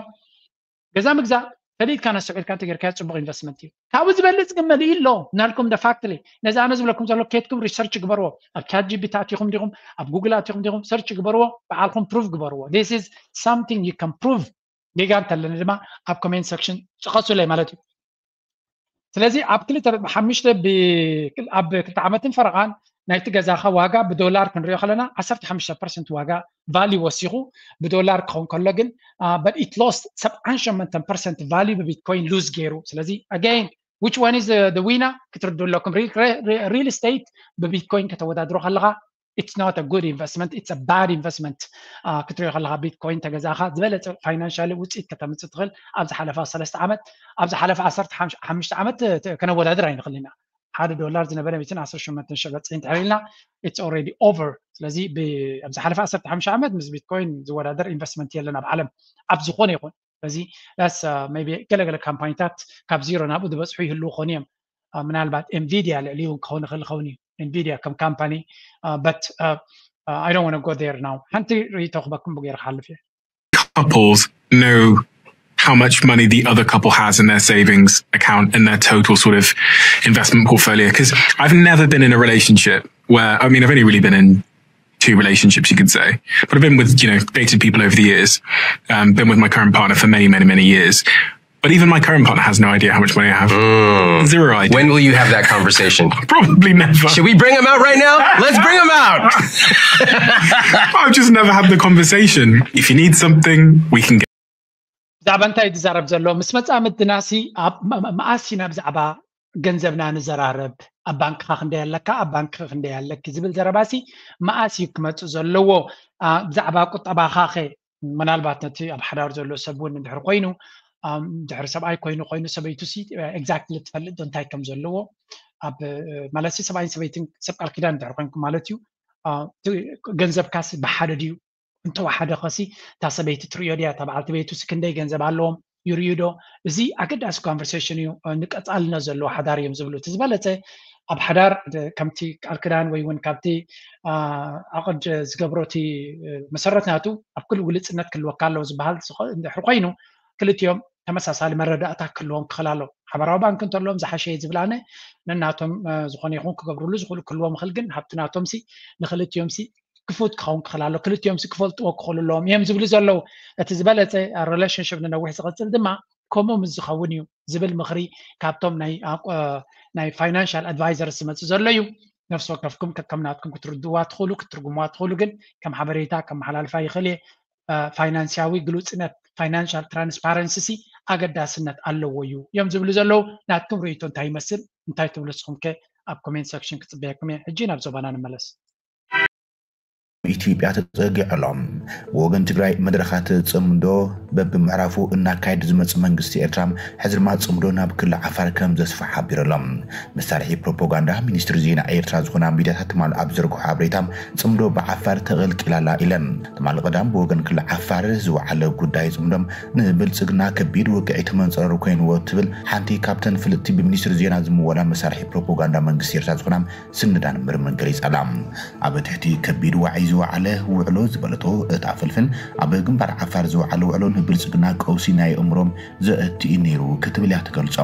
ገዛ ምግዛእ ፈሊጥካ ነስተውዒልካ እንተጌርካዮ ፅቡቅ ኢንቨስትመንት እዩ ካብኡ ዝበልፅ ግን መሊኡ ኣሎ ናልኩም ደ ፋክትሊ ነዚ ኣነ ዝብለኩም ዘሎ ኬድኩም ሪሰርች ግበርዎ ኣብ ቻት ጂፒቲ ኣቲኹም ዲኹም ኣብ ጉግል ኣቲኹም ዲኹም ሰርች ግበርዎ በዓልኩም ፕሩቭ ግበርዎ this is something you can prove ጌጋ እንተለኒ ድማ ኣብ ኮሜንት ሰክሽን ጭቐሱለይ ማለት እዩ ስለዚ ኣብ ክልተ ነጥቢ ሓሙሽተ ኣብ ክልተ ዓመትን ፈረቓን ናይቲ ገዛኻ ዋጋ ብዶላር ክንሪኦ ከለና ዓሰርተ ሓሙሽተ ፐርሰንት ዋጋ ቫልዩ ወሲኹ ብዶላር ክኸውን ከሎ ግን but it lost ሰብዓን ሸሞንተን ፐርሰንት ቫልዩ ብቢትኮይን ሉዝ ገይሩ ስለዚ again which one is the winner ክትርዱ ኣለኩም real estate ብቢትኮይን ከተወዳድሮ ከለኻ it's not a good investment it's a bad investment ክትሪኦ ከለካ ቢትኮይን ተገዛእካ ዝበለፀ ፋይናንሻሊ ውፅኢት ከተምፅእ ትኽእል ኣብ ዝሓለፈ ሰለስተ ዓመት ኣብ ዝሓለፈ ዓሰርተ ሓሙሽተ ዓመት ከነወዳድር ኣይንኽእል ኢና ሓደ ዶላር ዝነበረ ሚትን ዓሰርተ ሸሞንተ ሺሕ በፅሒ እንተሕር ኢልና it's already over ስለዚ ኣብ ዝሓለፈ ዓሰርተ ሓሙሽተ ዓመት ምስ ቢትኮይን ዝወዳደር ኢንቨስትመንት የለን ኣብ ዓለም ኣብ ዝኾነ ይኹን ስለዚ ስ ገለገለ ካምፓኒታት ካብ ዚሮ ናብኡ ዝበፅሑ ይህልው ኾኑ እዮም ምናልባት ኤንቪዲያ ልዕሊ እውን ክኸውን ይኽእል ኸውን እዩ ኤንቪዲያ ከም ካምፓኒ but I don't want to go there now ሓንቲ ርእይቶ ክበኩም ብገይር ክሓልፍ እየ couples know how much money the other couple has in their savings account in their total sort of investment portfolio because I've never been in a relationship where I mean I've only really been in two relationships, you could say. But I've been with, you know, dated people over the years, um, been with my current partner for many, many, many years. But even my current partner has no idea how much money I have. Mm. Zero idea. When will you have that conversation? Probably never. Should we bring him out right now? Let's bring him out. I've just never had the conversation. If you need something, we can get. ብዛዕባ እንታይ ትዛረብ ዘሎ ምስ መፃ ምድናሲ መኣስ ኢና ብዛዕባ ገንዘብና ንዘራረብ ኣብ ባንክኻ ክንደይ ኣለካ ኣብ ባንክ ክንደይ ኣለኪ ዝብል ዘረባሲ መኣስ እዩ ክመፅእ ዘለዎ ብዛዕባ ቁጠባኻ ኸ ምናልባት ነቲ ኣብ ሓዳር ዘሎ ሰብ እውን እንድሕር ኮይኑ ድሕሪ ሰብኣይ ኮይኑ ኮይኑ ሰበይቱ ሲ exactly ትፈልጥ ዶ እንታይ ከም ዘለዎ ኣብ ማለት ሰብኣይን ሰበይትን ሰብ ቃል ኪዳን እንድሕር ኮንኩም ማለት እዩ። ገንዘብካሲ ብሓደ ድዩ? እንተወሓደ ኸሲ እታ ሰበይቲ ትርእዮ ድያ? እታ በዓልቲ ቤቱ ሲ ክንደይ ገንዘብ ኣለዎም ይርእዩ ዶ? እዚ ኣገዳሲ conversation እዩ። ንቀጻልነት ዘለዎ ሓዳር እዮም ዝብሉ። እቲ ዝበለጸ ኣብ ሓዳር ከምቲ ቃል ክዳን ወይ እውን ካብቲ ዓቕድ ዝገብሮ እቲ መሰረት ናቱ ኣብ ኩሉ ግልጽነት ክህልወካ ኣለዎ ዝበሃል እንድሕር ኮይኑ ክልቲኦም ተመሳሳሊ መረዳእታ ክህልዎም ክኽእል ኣለዎ። ሓበራዊ ባንክ እንተለዎም ዝሓሸ ዝብል ኣነ ነናቶም ዝኾነ ይኹን ክገብርሉ ዝኽእሉ ክህልዎም ይኽእል ግን ሃብቲ ናቶም ሲ ንክልቲኦም ሲ ክፉት ክኸውን ክኽእል ኣሎ። ክልቲኦም ሲ ክፈልጥዎ ክኽእሉ ኣለዎም እዮም ዝብሉ ዘለዉ። እቲ ዝበለፀ relationship ንነዊሕ ዝቐፅል ድማ ከምኡ ምስ ዝኸውን እዩ ዝብል ምኽሪ ካብቶም ናይ financial advisors ዝመፅእ ዘሎ እዩ። ነፍሲ ወከፍኩም ከከም ናትኩም ክትርድዋ ትኽእሉ ክትትርጉምዋ ትኽእሉ ግን ከም ሓበሬታ ከመሓላልፋ ይኽእል እየ። ፋይናንስያዊ ግሉፅነት financial transparency ሲ ኣገዳስነት ኣለዎ እዩ እዮም ዝብሉ ዘለዉ። ናትኩም ርእይቶ እንታይ ይመስል? እንታይ ትብሉ ንስኹም ከ? ኣብ comment section ክፅበየኩም እየ። ሕጂ ናብ ዞባና ንመለስ። ኢትዮጵያ ተፀጊዑ ኣሎ። ብወገን ትግራይ መድረኻት ፅምዶ በብምዕራፉ እናካየድ ዝመፅእ መንግስቲ ኤርትራ ሕዚ ድማ ፅምዶ ናብ ክልል ዓፋር ከም ዘስፍሕ ሓቢሩ ኣሎ። መሳርሒ ፕሮፓጋንዳ ሚኒስትሪ ዜና ኤርትራ ዝኾና ሚድያታት ትማሊ ኣብ ዝዘርግሖ ሓበሬታ ፅምዶ ብዓፋር ተቐልቂላ ኣላ ኢለን። ትማሊ ቀዳም ብወገን ክልል ዓፋር ዝወዓለ ጉዳይ ፅምዶ ንብልፅግና ከቢድ ውግዒ ተመንፀረሩ ኮይንዎ ትብል ሓንቲ ካብተን ፍልጥቲ ብሚኒስትሪ ዜና ዝምወላ መሳርሒ ፕሮፓጋንዳ መንግስቲ ኤርትራ ዝኾና ስንዳን ምርምን ገሊጻ ኣላ። ኣብ ትሕቲ ከቢድ ዋዒ ዝወዓለ ውዕሎ ዝበለቶ እታ ፍልፍል ኣብ ግንባር ዓፋር ዝወዓለ ውዕሎ ንብልፅግና ቀውሲ ናይ ኣእምሮ ዘእቲ እዩ ነይሩ ክትብል እያ ትገልጾ።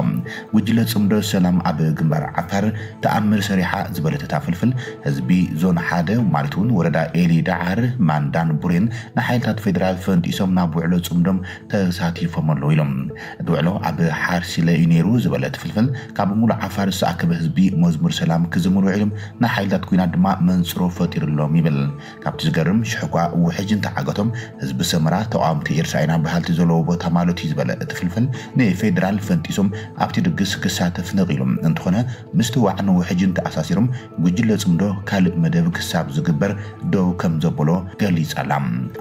ጉጅለ ፅምዶ ሰላም ኣብ ግንባር ዓፋር ተኣምር ሰሪሓ ዝበለት እታ ፍልፍል ህዝቢ ዞን ሓደ ማለት እውን ወረዳ ኤሊ ዳዓር ማንዳን ቡሬን ንሓይልታት ፌዴራል ፈንጢሶም ናብ ውዕሎ ፅምዶም ተሳቲፎም ኣለዉ ኢሎም። እቲ ውዕሎ ኣብ ሓርሲለ እዩ ነይሩ ዝበለ እቲ ፍልፍል ካብ ሙሉእ ዓፋር ዝተኣከበ ህዝቢ መዝሙር ሰላም ክዝምሩ ውዒሎም ንሓይልታት ኲናት ድማ መንፅሮ ፈጢሩሎም ይብል። ካብቲ ዝገርም ሽሕኳ ውሕጅ እንተዓገቶም ህዝቢ ሰመራ ተቃወምቲ ኤርትራ ኢና በሃልቲ ዘለዎ ቦታ ማለት እዩ ዝበለ እቲ ፍልፍል ንፌዴራል ፈንጢሶም ኣብቲ ድግስ ክሳተፍ ነቒሉ እንተኾነ ምስቲ ዋዕን ውሕጅን ተኣሳሲሮም ጉጅለ ፅምዶ ካልእ መደብ ክሳብ ዝግበር ደው ከም ዘበሎ ገሊጻ ኣላ።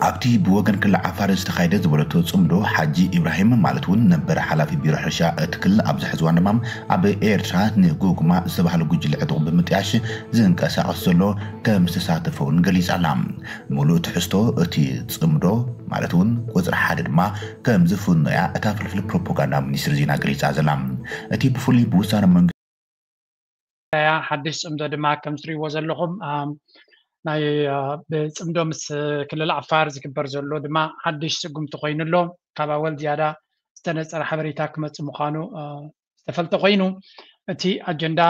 ኣብቲ ብወገን ክልል ዓፋር ዝተኻየደ ዝበለቶ ፅምዶ ሓጂ ኢብራሂም ማለት እውን ነበር ሓላፊ ቢሮ ሕርሻ እቲ ክልል ኣብዚ ሕዚ እዋን ድማ ኣብ ኤርትራ ንጉጉማ ዝተባህለ ጉጅለ ዕጡቕ ብምጥያሽ ዝንቀሳቐስ ዘሎ ከም ዝተሳተፈ እውን ገሊጻ ኣላ። ሙሉእ ትሕዝቶ እቲ ፅምዶ ማለት እውን ቁፅሪ ሓደ ድማ ከም ዝፍኖ እያ እታ ፍልፍል ፕሮፓጋንዳ ሚኒስትሪ ዜና ገሊጻ ዘላ። እቲ ብፍሉይ ብውሳነ መንግስቲ ያ ሓድሽ ፅምዶ ድማ ከም ትሪእዎ ዘለኹም ናይ ብፅምዶ ምስ ክልል ዓፋር ዝግበር ዘሎ ድማ ሓድሽ ስጉምቲ ኮይኑ ኣሎ። ካብ ኣወል ዝያዳ ዝተነፀረ ሓበሬታ ክመፅእ ምዃኑ ዝተፈልጠ ኮይኑ እቲ ኣጀንዳ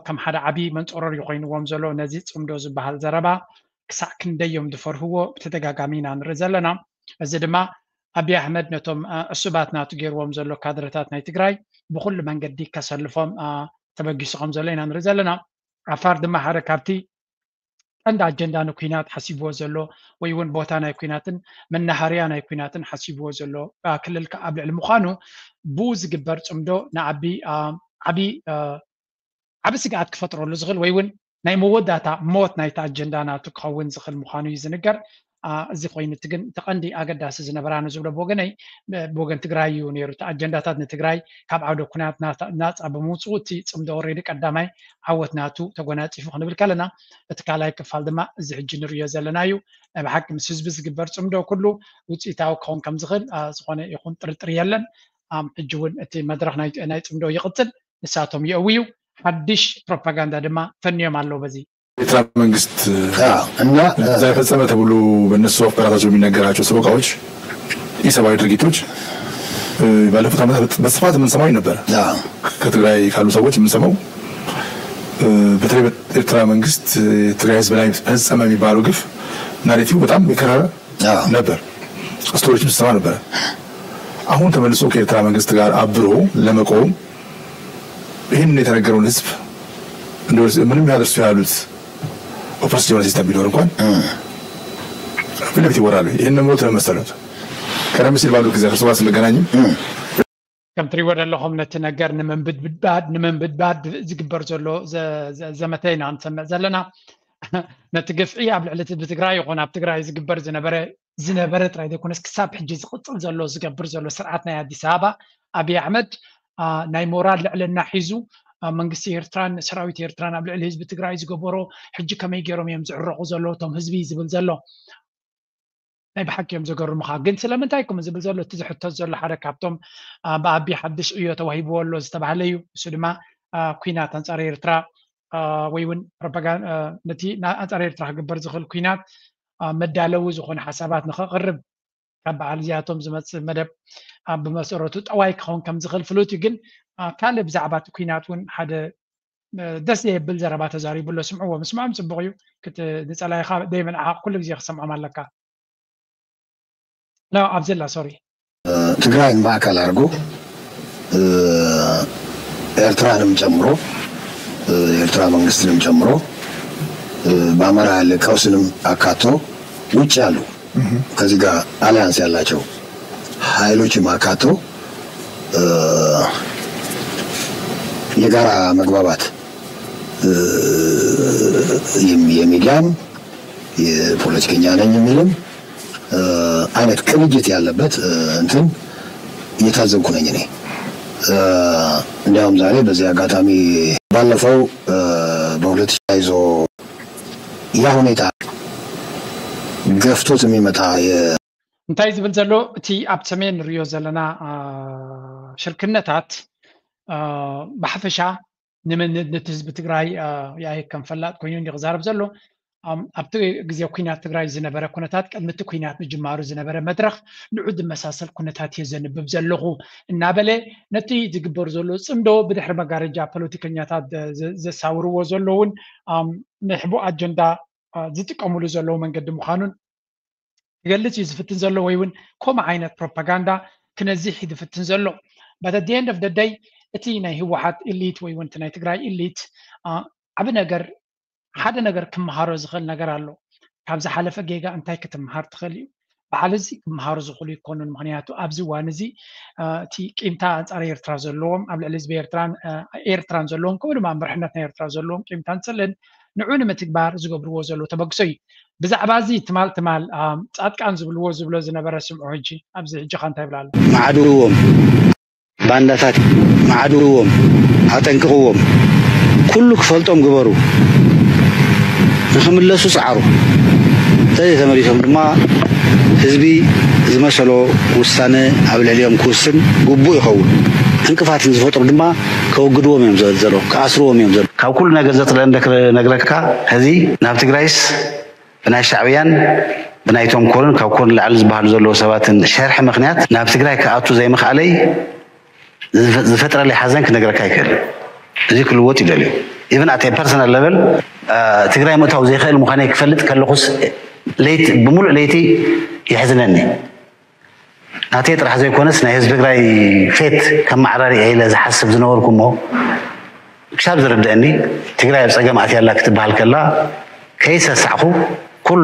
ከም ሓደ ዓብዪ መንፀሮር እዩ ኮይንዎም ዘሎ ነዚ ፅምዶ ዝበሃል ዘረባ ክሳዕ ክንደይ እዮም ዝፈርህዎ ብተደጋጋሚ ኢና ንርኢ ዘለና። እዚ ድማ ኣብይ ኣሕመድ ነቶም ዕሱባት ናቱ ገይርዎም ዘሎ ካድረታት ናይ ትግራይ ብኩሉ መንገዲ ከሰልፎም ተበጊሱ ከም ዘሎ ኢና ንርኢ ዘለና። ዓፋር ድማ ሓደ ካብቲ ቀንዲ ኣጀንዳ ንኩናት ሓሲብዎ ዘሎ ወይ እውን ቦታ ናይ ኩናትን መናሃርያ ናይ ኩናትን ሓሲብዎ ዘሎ ክልል ኣብ ልዕሊ ምዃኑ ብኡ ዝግበር ፅምዶ ንዓቢ ዓቢ ዓቢ ስግኣት ክፈጥረሉ ዝኽእል ወይ እውን ናይ መወዳእታ ሞት ናይቲ ኣጀንዳ ናቱ ክኸውን ዝኽእል ምዃኑ እዩ ዝንገር። እዚ ኮይኑ እቲ ግን እቲ ቀንዲ ኣገዳሲ ዝነበራኒ ዝብሎ ብወገነይ ብወገን ትግራይ እዩ ነይሩ። እቲ ኣጀንዳታት ንትግራይ ካብ ዓውደ ኩናት ናፃ ብምውፅኡ እቲ ፅምዶ ወሬዲ ቀዳማይ ዓወት ናቱ ተጎናፂፉ ክንብል ከለና እቲ ካልኣይ ክፋል ድማ እዚ ሕጂ ንሪኦ ዘለና እዩ። ናይ ብሓቂ ምስ ህዝቢ ዝግበር ፅምዶ ኩሉ ውፅኢታዊ ክኸውን ከም ዝኽእል ዝኾነ ይኹን ጥርጥር የለን። ሕጂ እውን እቲ መድረኽ ናይ ፅምዶ ይቕፅል። ንሳቶም የእውዩ ሓድሽ ፕሮፓጋንዳ ድማ ፈንዮም ኣለዉ በዚ ኤርትራ መንግስት እና እዛ የፈጸመ ተብሎ በእነሱ አፍ በራሳቸው የሚነገራቸው ሰቆቃዎች ኢሰብአዊ ድርጊቶች ባለፉት ዓመታት በስፋት የምንሰማው ነበር። ከትግራይ ካሉ ሰዎች የምንሰማው በተለይ ኤርትራ መንግስት ትግራይ ህዝብ ላይ ፈጸመ የሚባለው ግፍ ናሬቲቭ በጣም የከረረ ነበር። ስቶሪዎችን ስሰማ ነበረ። አሁን ተመልሶ ከኤርትራ መንግስት ጋር አብሮ ለመቆም ይህን የተነገረውን ህዝብ ምንም ያህል እርሱ ያሉት ኦፕሬሽን የሆነ ሲስተም ቢኖር እንኳን ፊት ለፊት ይወራሉ። ይህን ደግሞ ለመሰሉት ቀደም ሲል ባሉት ጊዜ እርስ በርስ ስንገናኝም ከም ትሪእዎ ዘለኹም ነቲ ነገር ንምንብድባድ ንምንብድባድ ዝግበር ዘሎ ዘመተ ኢና ንሰምዕ ዘለና። ነቲ ግፍዒ ኣብ ልዕሊ ህዝቢ ትግራይ ይኹን ኣብ ትግራይ ዝግበር ዝነበረ ዝነበረ ጥራይ ዘይኮነስ ክሳብ ሕጂ ዝቕፅል ዘሎ ዝገብር ዘሎ ስርዓት ናይ ኣዲስ ኣበባ ኣብይ ኣሕመድ ናይ ሞራል ልዕልና ሒዙ መንግስቲ ኤርትራን ሰራዊት ኤርትራን ኣብ ልዕሊ ህዝቢ ትግራይ ዝገበሮ ሕጂ ከመይ ገይሮም እዮም ዝዕረቑ ዘለዉ እቶም ህዝቢ ዝብል ዘሎ ናይ ብሓቂ እዮም ዘገርሙኻ። ግን ስለምንታይ ከም ዝብል ዘሎ እቲ ዝሕተት ዘሎ ሓደ ካብቶም ብኣቢ ሓድሽ እዮ ተዋሂብዎ ኣሎ ዝተባህለ እዩ። እሱ ድማ ኩናት ኣንፃር ኤርትራ ወይ እውን ነቲ ኣንፃር ኤርትራ ክግበር ዝኽእል ኩናት መዳለዊ ዝኾነ ሓሳባት ንኸቕርብ ካብ በዓል እዚኣቶም ዝመፅእ መደብ ብመሰረቱ ጠዋይ ክኸውን ከም ዝኽእል ፍሉጥ እዩ። ግን ካልእ ብዛዕባ እቲ ኩናት እውን ሓደ ደስ ዘየብል ዘረባ ተዛሪቡ ኣሎ። ስምዕዎ፣ ምስማዖም ፅቡቕ እዩ። ንፀላኢኻ ደይመንዓኻ ኩሉ ግዜ ክሰምዖም ኣለካ። ና ኣብዘላ ሶሪ ትግራይን ማእከል ኣድርጎ ኤርትራንም ጨምሮ ኤርትራ መንግስትንም ጨምሮ በአማራ ያለ ቀውስንም አካቶ ውጭ ያሉ ከዚህ ጋር አሊያንስ ያላቸው ኃይሎችም አካቶ የጋራ መግባባት የሚዲያም የፖለቲከኛ ነኝ የሚልም አይነት ቅንጅት ያለበት እንትን እየታዘብኩ ነኝ እኔ። እንዲያውም ዛሬ በዚህ አጋጣሚ ባለፈው በሁለት ሺህ ይዞ ያ ሁኔታ ገፍቶት የሚመጣ እንታይ ዝብል ዘሎ እቲ ኣብ ሰሜን ንሪኦ ዘለና ሽርክነታት ብሓፈሻ ንመንነት ህዝቢ ትግራይ ያየ ከም ፈላጥ ኮይኑ እንዲ ክዛረብ ዘሎ ኣብቲ ግዜ ኩናት ትግራይ ዝነበረ ኩነታት ቅድሚ እቲ ኩናት ምጅማሩ ዝነበረ መድረኽ ንዑ ዝመሳሰል ኩነታት እየ ዘንብብ ዘለኹ እናበለ ነቲ ዝግበር ዘሎ ፅምዶ ብድሕሪ መጋረጃ ፖለቲከኛታት ዘሳውርዎ ዘለውን ንሕቡ ኣጀንዳ ዝጥቀምሉ ዘለዉ መንገዲ ምዃኑን ክገልፅ እዩ ዝፍትን ዘሎ ወይ እውን ከምኡ ዓይነት ፕሮፓጋንዳ ክነዚሕ እዩ ዝፍትን ዘሎ። But at the end of the day እቲ ናይ ህወሓት ኢሊት ወይ እውን ናይ ትግራይ ኢሊት ዓብ ነገር ሓደ ነገር ክምሃሮ ዝኽእል ነገር ኣሎ። ካብ ዝሓለፈ ጌጋ እንታይ ክትምሃር ትኽእል እዩ? በዓል እዚ ክምሃሩ ዝኽእሉ ይኮኑን። ምክንያቱ ኣብዚ እዋን እዚ እቲ ቂምታ ኣንፃር ኤርትራ ዘለዎም ኣብ ልዕሊ ህዝቢ ኤርትራን ኤርትራን ዘለዎም ከምኡ ድማ መርሕነት ናይ ኤርትራ ዘለዎም ቂምታን ፅልን ንዑ ንምትግባር ዝገብርዎ ዘለዉ ተበግሶ እዩ። ብዛዕባ እዚ ትማል ትማል ፃድቃን ዝብልዎ ዝብሎ ዝነበረ ስምዑ ሕጂ ኣብዚ ሕጂ ካ እንታይ ይብላ ኣሎ? ማዕድዎም ባንዳታት ማዕድዎም ኣጠንቅቕዎም ኩሉ ክፈልጦም ግበሩ። ንኽምለሱ ፃዕሩ። ተዘይተመሊሶም ድማ ህዝቢ ዝመሰሎ ውሳነ ኣብ ልዕሊኦም ክውስን ግቡእ ይኸውን። ዕንቅፋት ንዝፈጥሩ ድማ ከወግድዎም እዮም ዘለዉ፣ ክኣስርዎም እዮም ዘለዉ። ካብ ኩሉ ነገር ዘፅልአኒ ክነግረካ ሕዚ ናብ ትግራይስ ብናይ ሻዕብያን ብናይ ተንኮልን ካብ ኮር ንላዕሊ ዝበሃሉ ዘለዉ ሰባትን ሸርሒ ምኽንያት ናብ ትግራይ ክኣቱ ዘይምኽኣለይ ዝፈጥረለይ ሓዘን ክነግረካ ኣይክእልን። እዚ ክልወጥ ይደልዩ። Even at a personal level ትግራይ ምእታው ዘይኽእል ምዃነይ ክፈልጥ ከለኹስ ለይቲ ብሙሉእ ለይቲ የሕዝነኒ። ናተይ ጥራሕ ዘይኮነስ ናይ ህዝቢ ትግራይ ፌት ከመዓራሪ እየ ኢለ ዝሓስብ ዝነበርኩ እሞ ክሳብ ዝርድአኒ ትግራይ ኣብ ፀገም ኣትያ ኣላ ክትበሃል ከላ ከይሰሳዕኹ ኩሉ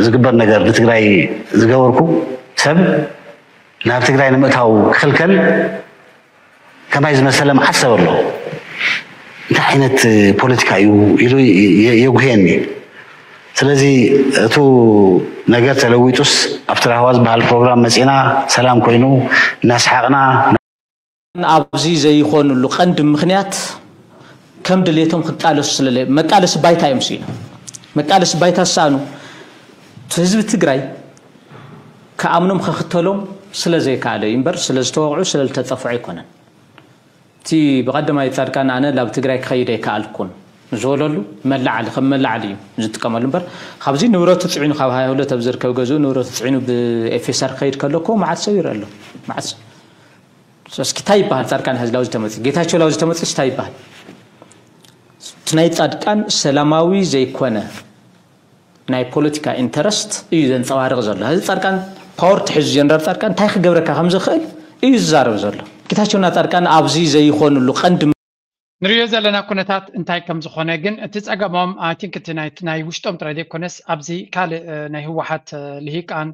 ዝግበር ነገር ንትግራይ ዝገበርኩ ሰብ ናብ ትግራይ ንምእታው ክኽልከል ከማይ ዝመሰለ መዓት ሰብ ኣሎ። እንታይ ዓይነት ፖለቲካ እዩ ኢሉ የጉህየኒ። ስለዚ እቱ ነገር ተለዊጡስ ኣብቲ ራህዋ ዝበሃል ፕሮግራም መፂና ሰላም ኮይኑ እናሰሓቕና ኣብዚ ዘይኾንሉ ቀንዲ ምኽንያት ከም ድሌቶም ክቃለሱ ስለ መቃለሲ ባይታ እዮም ስኢኖም። መቃለሲ ባይታ ዝሰኣኑ ህዝቢ ትግራይ ክኣምኖም ከኽተሎም ስለ ዘይከኣለ እዩ እምበር ስለ ዝተወቕዑ ስለ ዝተጠፍዑ ኣይኮነን። እቲ ብቐደማይ ፃድቃን ኣነ ናብ ትግራይ ክኸይድ ኣይከኣልኩን ዝበለሉ መላዓሊ ከም መላዓሊ እዩ ዝጥቀመሉ እምበር ካብዚ ንብረቱ ፅዒኑ ካብ ሃያ ሁለት ኣብ ዝርከብ ገዝኡ ንብረቱ ፅዒኑ ብኤፌሳር ክኸይድ ከሎ እኮ መዓት ሰብ ይረአ ኣሎ። መዓት ሰብ እስኪ እንታይ ይበሃል ፃድቃን ሕዚ ላውዚ ተመፅእ ጌታቸው ላውዚ ተመፅእ እንታይ ይበሃል? እቲ ናይ ፃድቃን ሰላማዊ ዘይኮነ ናይ ፖለቲካ ኢንተረስት እዩ ዘንፀባርቕ ዘሎ። ሕዚ ፃድቃን ፓወር ትሕዙ ጀነራል ፃድቃን እንታይ ክገብረካ ከም ዝኽእል እዩ ዝዛረብ ዘሎ። ጌታቸውና ፃድቃን ኣብዚ ዘይኾንሉ ቀንዲ ንሪኦ ዘለና ኩነታት እንታይ ከም ዝኾነ ግን እቲ ፀገሞም I think እቲ ናይ ውሽጦም ጥራይ ዘይኮነስ ኣብዚ ካልእ ናይ ህወሓት ልሂቃን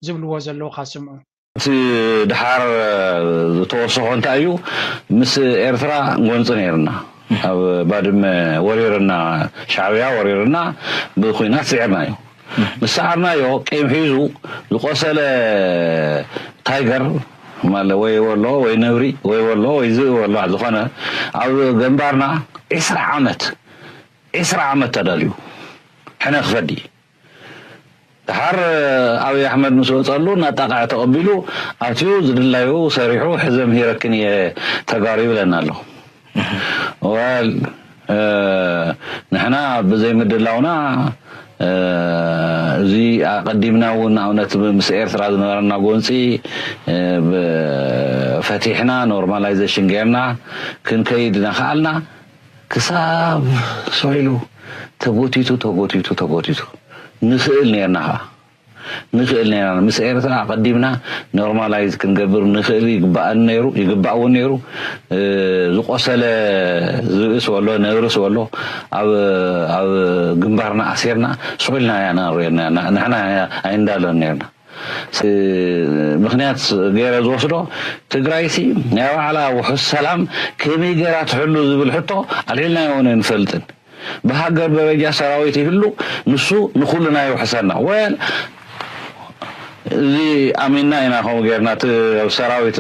ዝብልዎ ዘለዉ ካስምዑ። እቲ ደሓር ዝተወሰኾ እንታይ እዩ? ምስ ኤርትራ ንጎንፂ ነይርና። ኣብ ባድመ ወሪርና፣ ሻዕብያ ወሪርና፣ ብኹናት ስዒርና እዩ። ምስ ሰዓርናዮ ቂም ሒዙ ዝቆሰለ ታይገር ማለት ወይ ወሎ ወይ ነብሪ ወይ ወሎ ወይ ዝእ ወሎ ዝኾነ ኣብ ግንባርና ዒስራ ዓመት ዒስራ ዓመት ተዳልዩ ሕነ ክፈዲ ድሓር ኣብይ ኣሕመድ ምስ ወፀሉ እናጣቕዐ ተቐቢሉ ኣትዩ ዝድላዩ ሰሪሑ ሕዘ ምሂረክን እየ ተጋሩ ይብለና ኣሎ። ወል ንሕና ብዘይ ምድላውና እዚ ኣቐዲምና እውን ኣብነት ምስ ኤርትራ ዝነበረና ጎንፂ ፈቲሕና ኖርማላይዜሽን ጌርና ክንከይድ እናኸኣልና ክሳብ ስዒሉ ተጎቲቱ ተጎቲቱ ተጎቲቱ ንኽእል ነርና ኸዓ ንኽእል ነርና ምስ ኤርትራ ኣቐዲምና ኖርማላይዝ ክንገብር ንኽእል ይግባእ ነይሩ ይግባእ እውን ነይሩ ዝቆሰለ ዝብእስ ወሎ ነብርስ ወሎ ኣብ ኣብ ግንባርና ኣሲርና ስቑልና ኢና ንሪኦ ንሕና ኣይንዳለን ነርና ምክንያት ገይረ ዝወስዶ ትግራይሲ ናይ ባዕላ ውሑስ ሰላም ከመይ ገይራ ትሕሉ ዝብል ሕቶ ኣልዒልናዮ እውን ኣይንፈልጥን ብሃገር ደረጃ ሰራዊት ይህሉ ንሱ ንኩልና ይውሕሰና ወል እዚ ኣሚንና ኢና ከምኡ ገይርና ሰራዊት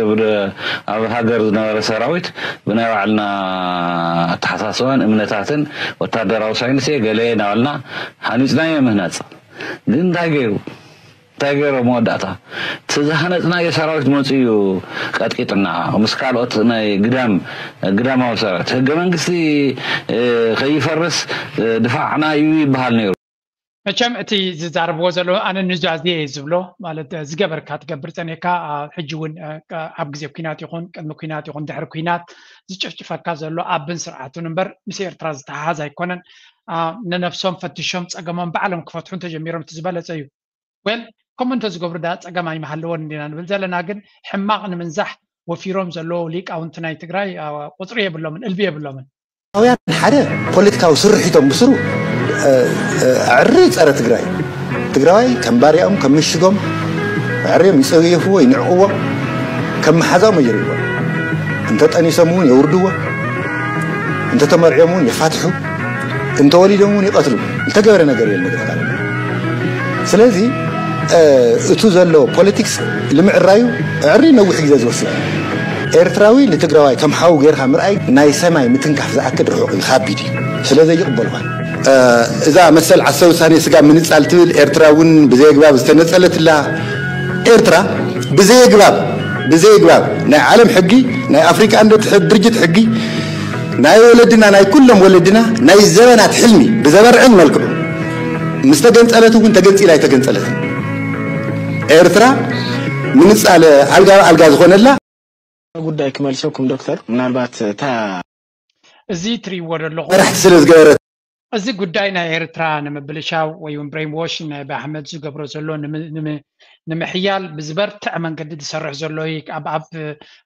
ኣብ ሃገር ዝነበረ ሰራዊት ብናይ ባዕልና ኣተሓሳስባን እምነታትን ወታደራዊ ሳይንስ ገለ ናበልና ሃኒፅናዮ ምህናፅ ግን እንታይ ገይሩ እንታይ ገይሩ መወዳእታ እቲ ዝሃነፅናዮ ሰራዊት መፂኡ ቀጥቂጥና ምስ ካልኦት ናይ ግዳም ግዳማዊ ሰራዊት ህገ መንግስቲ ከይፈርስ ድፋዕና እዩ ይበሃል ነይሩ። መቸም እቲ ዝዛረብዎ ዘሎ ኣነ ኑዛዜ እየ ዝብሎ ማለት ዝገበርካ ትገብር ፀኒሕካ ሕጂ እውን ኣብ ግዜ ኩናት ይኹን ቅድሚ ኩናት ይኹን ድሕሪ ኩናት ዝጭፍጭፈካ ዘሎ ኣብን ስርዓቱን እምበር ምስ ኤርትራ ዝተሓሓዝ ኣይኮነን። ነነብሶም ፈትሾም ፀገሞም ባዕሎም ክፈትሑ እንተጀሚሮም እቲ ዝበለፀ እዩ። ወል ከምኡ እንተዝገብሩ ዳ ፀገም ኣይምሃለዎን እንዲና ንብል ዘለና ግን ሕማቕ ንምንዛሕ ወፊሮም ዘለዉ ሊቃውንቲ ናይ ትግራይ ቁፅሪ የብሎምን እልቢ የብሎምን። ኣውያን ሓደ ፖለቲካዊ ስርሒቶም ብስሩ ኣዕሪ ፀረ ትግራይ ትግራዋይ ከም ባርያኦም ከም ምሽጎም ኣዕርዮም ይፀየፍዎ ይንዕቅዎ ከም መሓዛኦም ይርእዎ እንተጠኒሶም እውን የውርድዎ እንተተመርዕዮም እውን የፋትሑ እንተወሊዶም እውን ይቐትሉ ዝተገበረ ነገር የለን። ስለዚ እቱ ዘሎ ፖለቲክስ ንምዕራዩ ዕሪ ነዊሕ ግዜ ዝወስድ ኤርትራዊ ንትግራዋይ ከም ሓው ጌርካ ምርኣይ ናይ ሰማይ ምትንካፍ ዝኣክል ርሑቕ እዩ፣ ካቢድ እዩ። ስለ ዘይቕበልኳ እዛ መሰል ዓሰ ውሳኔ ስጋ ምንጻል ትብል ኤርትራ እውን ብዘየግባብ ዝተነጸለትላ ኤርትራ ብዘየግባብ ብዘየግባብ ናይ ዓለም ሕጊ ናይ ኣፍሪቃ እንደ ድርጅት ሕጊ ናይ ወለድና ናይ ኩሎም ወለድና ናይ ዘበናት ሕልሚ ብዘበርዕን መልክዑ ምስ ተገንጸለት እውን ተገንጺላ ኣይተገንጸለትን ኤርትራ ምንጻለ ኣልጋ ብኣልጋ ዝኾነላ ጉዳይ ክመልሰኩም ዶክተር ምናልባት እታ እዚ ትሪእዎ ዘለኹ መራሕቲ ስለ ዝገበረት እዚ ጉዳይ ናይ ኤርትራ ንምብልሻው ወይ እውን ብሬን ዎሽ ናይ ኣቢ ኣሕመድ ዝገብሮ ዘሎ ንምሕያል ብዝበርትዕ መንገዲ ዝሰርሕ ዘሎ እዩ ኣብ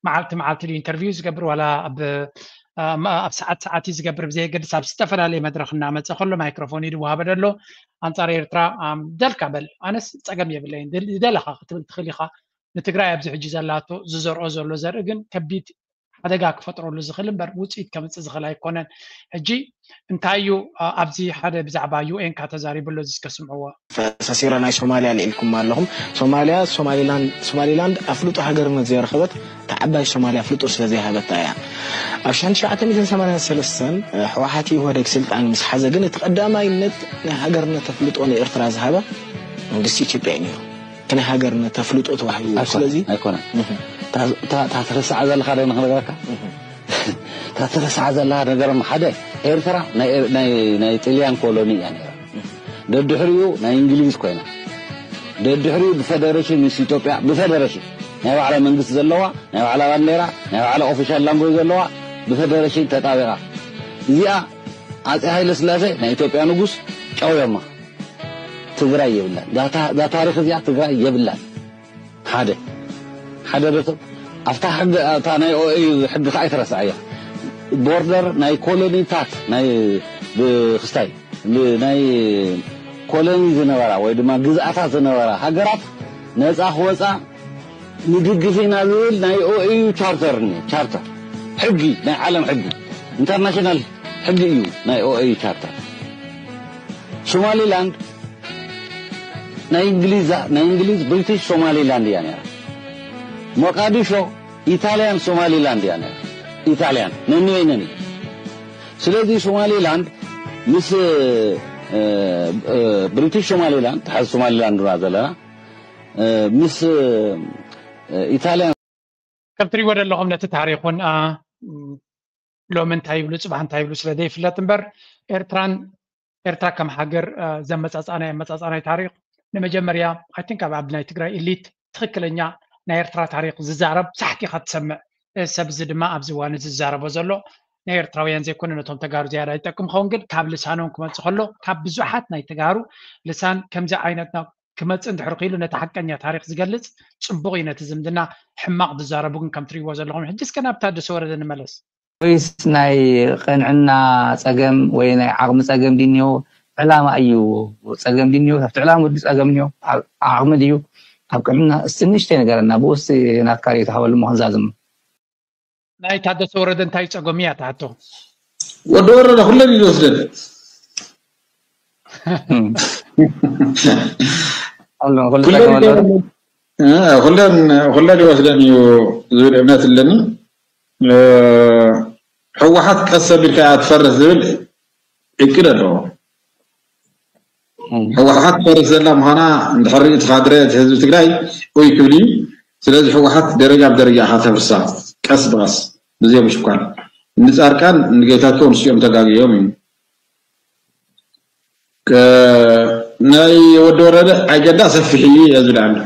መዓልቲ መዓልቲ ኢንተርቪው ዝገብር ዋላ ኣብ ኣብ ሰዓት ሰዓት እዩ ዝገብር ብዘየገድስ ኣብ ዝተፈላለየ መድረክ እናመፀ ከሎ ማይክሮፎን እዩ ዝወሃበ ዘሎ ኣንፃር ኤርትራ ደልካ በል ኣነስ ፀገም የብለይን ዝደለካ ክትብል ትኽእል ኢኻ ንትግራይ ኣብዚ ሕጂ ዘላቶ ዝዘርኦ ዘሎ ዘርኢ ግን ከቢድ ሓደጋ ክፈጥረሉ ዝኽእል እምበር ውፅኢት ከምፅእ ዝኽእል ኣይኮነን። ሕጂ እንታይ እዩ ኣብዚ ሓደ ብዛዕባ ዩ ኤን ካ ተዛሪቡ ኣሎ እዚ እስከ ስምዕዎ። ፈሰሲረ ናይ ሶማልያ ልዒልኩም ኣለኹም። ሶማልያ ሶማሊላንድ ኣፍልጦ ሃገርነት ዘይረኸበት እታ ዓባይ ሶማልያ ኣፍልጦ ስለ ዘይሃበታ እያ። ኣብ ሸሕን ትሽዓተ ሚእትን ሰማንያን ሰለስተን ህወሓት ኢህወደግ ስልጣን ምስ ሓዘ ግን እቲ ቀዳማይነት ናይ ሃገርነት ኣፍልጦ ንኤርትራ ዝሃበ መንግስቲ ኢትዮጵያ እዩ ነይሩ። እቲ ናይ ሃገርነት ኣፍልጦ ተባሂሉ። ስለዚ ኣይኮነን። እታ ትረስዓ ዘለኻ ዶ ንክነግረካ እታ ትረስዓ ዘለኻ ነገሮም ሓደ ኤርትራ ናይ ጥልያን ኮሎኒ እያ ነራ ደድሕሪኡ ናይ እንግሊዝ ኮይና ደድሕሪኡ ብፈደረሽን ምስ ኢትዮጵያ ብፈደረሽን ናይ ባዕላ መንግስቲ ዘለዋ ናይ ባዕላ ባንዴራ ናይ ባዕላ ኦፊሻል ላንጎጅ ዘለዋ ብፈደረሽን ተጣቢቓ እዚኣ ኣጼ ሃይለ ስላሴ ናይ ኢትዮጵያ ንጉስ ጨውዮማ ትግራይ የብላን እዛ ታሪክ እዚኣ ትግራይ የብላን ሓደ ሓደ ዶቶ ኣብታ ሕጊ እታ ናይ ኦኤዩ ሕጊ ከዓ ኣይትረስዓያ ቦርደር ናይ ኮሎኒታት ናይ ብክስታይ ናይ ኮሎኒ ዝነበራ ወይ ድማ ግዝኣታት ዝነበራ ሃገራት ነፃ ክወፃ ንድግፍ ኢና ዝብል ናይ ኦኤዩ ቻርተር ቻርተር ሕጊ ናይ ዓለም ሕጊ ኢንተርናሽናል ሕጊ እዩ ናይ ኦኤዩ ቻርተር ሶማሊላንድ ናይ እንግሊዝ ናይ እንግሊዝ ብሪቲሽ ሶማሊላንድ እያ ነይራ። ሞቃዲሾ ኢታልያን ሶማሊላንድ እያ ነይራ። ኢታልያን ነንበይነን እዩ። ስለዚ ሶማሊላንድ ምስ እ፣ እ፣ ብሪቲሽ ሶማሊላንድ፣ ሐዚ ሶማሊላንድ ኢና ዘለና፣ እ፣ ምስ እ፣ ኢታልያን ከም ትሪእዎ ዘለኹም ነቲ ታሪኹን አ፣ ም፣ ሎሚ እንታይ ይብሉ ጽባሕ እንታይ ይብሉ ስለ ዘይፍለጥ እምበር ኤርትራን ኤርትራ ከም ሃገር አ፣ ዘመጻጻናይ ኣመጻጻናይ ታሪኽ ንመጀመርያ I think ኣብ ኣብ ናይ ትግራይ ኢሊት ትኽክለኛ ናይ ኤርትራ ታሪኽ ዝዛረብ ሳሕቲ ኢኻ ትሰምዕ። እ፣ ሰብ እዚ ድማ ኣብዚ እዋን እዚ ዝዛረቦ ዘሎ ናይ ኤርትራውያን ዘይኮነ ነቶም ተጋሩ ዝያዳ ይጠቅም ኸውን ግን ካብ ልሳኖም ክመጽእ ከሎ ካብ ብዙሓት ናይ ተጋሩ ልሳን ከምዚ ዓይነት ናብ ክመጽእ እንድሕር ክኢሉ ነቲ ሓቀኛ ታሪኽ ዝገልጽ ጽቡቕ እዩ። ነቲ ዝምድና ሕማቕ ዝዛረቡ ግን ከም ትሪእዎ ዘለኹም ሕጂ እስከ ናብ ታደሰ ወረደ ንመለስ። ወይስ ናይ ቅንዕና ጸገም ወይ ናይ ዓቕሚ ጸገም ድንዮ ዕላማ እዩ ጸገም ድንዮ ካብቲ ዕላማ ወዲ ጸገም ድንዮ ዓቕሚ ድዩ ካብ ቅንዕና እስቲ ንእሽተይ ንገረና ብኡስ ናትካ ርእይቶ ሃበሉ እሞ ክንዛዝም ናይ ታደሰ ወረደ እንታይ ጸገም እያ ትሓቶ ወዲ ወረደ ኩለን እዩ ዝወስደን ኣሎ ኩሉ ኩለን ጸገም ኣሎ ይገርም- እ፣ ኩለን ኩለን ይወስደን እዩ ዝብል እምነት ኣለኒ እ፣ ህወሓት ቀስ ኣቢልካ እያ ትፈርስ ዝብል እቅድ ኣለዎ ህወሓት ትፈርስ ዘላ ምዃና እንድሕር እቲ ካድረ እቲ ህዝቢ ትግራይ ኡይ ክብል እዩ ስለዚ ህወሓት ደረጃ ብደረጃ ኢኻ ተፍርሳ ቀስ ብቐስ ብዘይ ምሽኳል ንፃርቃን ንጌታቸው ንስኦም ተጋግዮም እዩ ናይ ወዲ ወረደ ኣጀንዳ ሰፊሕ እዩ እየ ዝብል ኣነ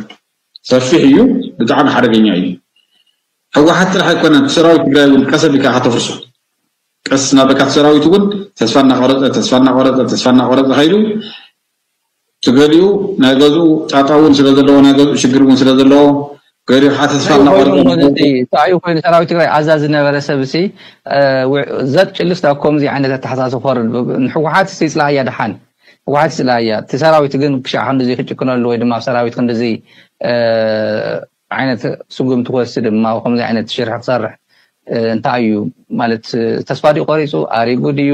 ሰፊሕ እዩ ብጣዕሚ ሓደገኛ እዩ ህወሓት ጥራሕ ኣይኮነን ሰራዊት ትግራይ እውን ቀስ ኣቢልካ ከተፍርሶ ቀስ እናበልካ እቲ ሰራዊት እውን ተስፋ እናቆረፀ ተስፋ እናቆረፀ ተስፋ እናቆረፀ ከይዱ እቲ ገሊኡ ናይ ገዝኡ ጣጣ እውን ስለ ዘለዎ ናይ ገዝኡ ሽግር እውን ስለ ዘለዎ ገሊኡ ከዓ ተስፋ እናቆረፀ ተኣዩ ኮይኑ ሰራዊት ትግራይ ኣዛዚ ዝነበረ ሰብ ሲ ዘጥ ጭልስ ናብ ከምዚ ዓይነት ኣተሓሳስብ ክወርድ ንሕወሓት ሲ ፅላእያ ደሓን ህወሓት ስለ እያ እቲ ሰራዊት ግን ክሻዕ ክንድዚ ክጭክነሉ ወይ ድማ ኣብ ሰራዊት ክንድዚ ዓይነት ስጉምቲ ክወስድ ድማ ከምዚ ዓይነት ሽርሒ ክሰርሕ እንታይ እዩ ማለት ተስፋ ድዩ ቆሪፁ ኣሪጉ ድዩ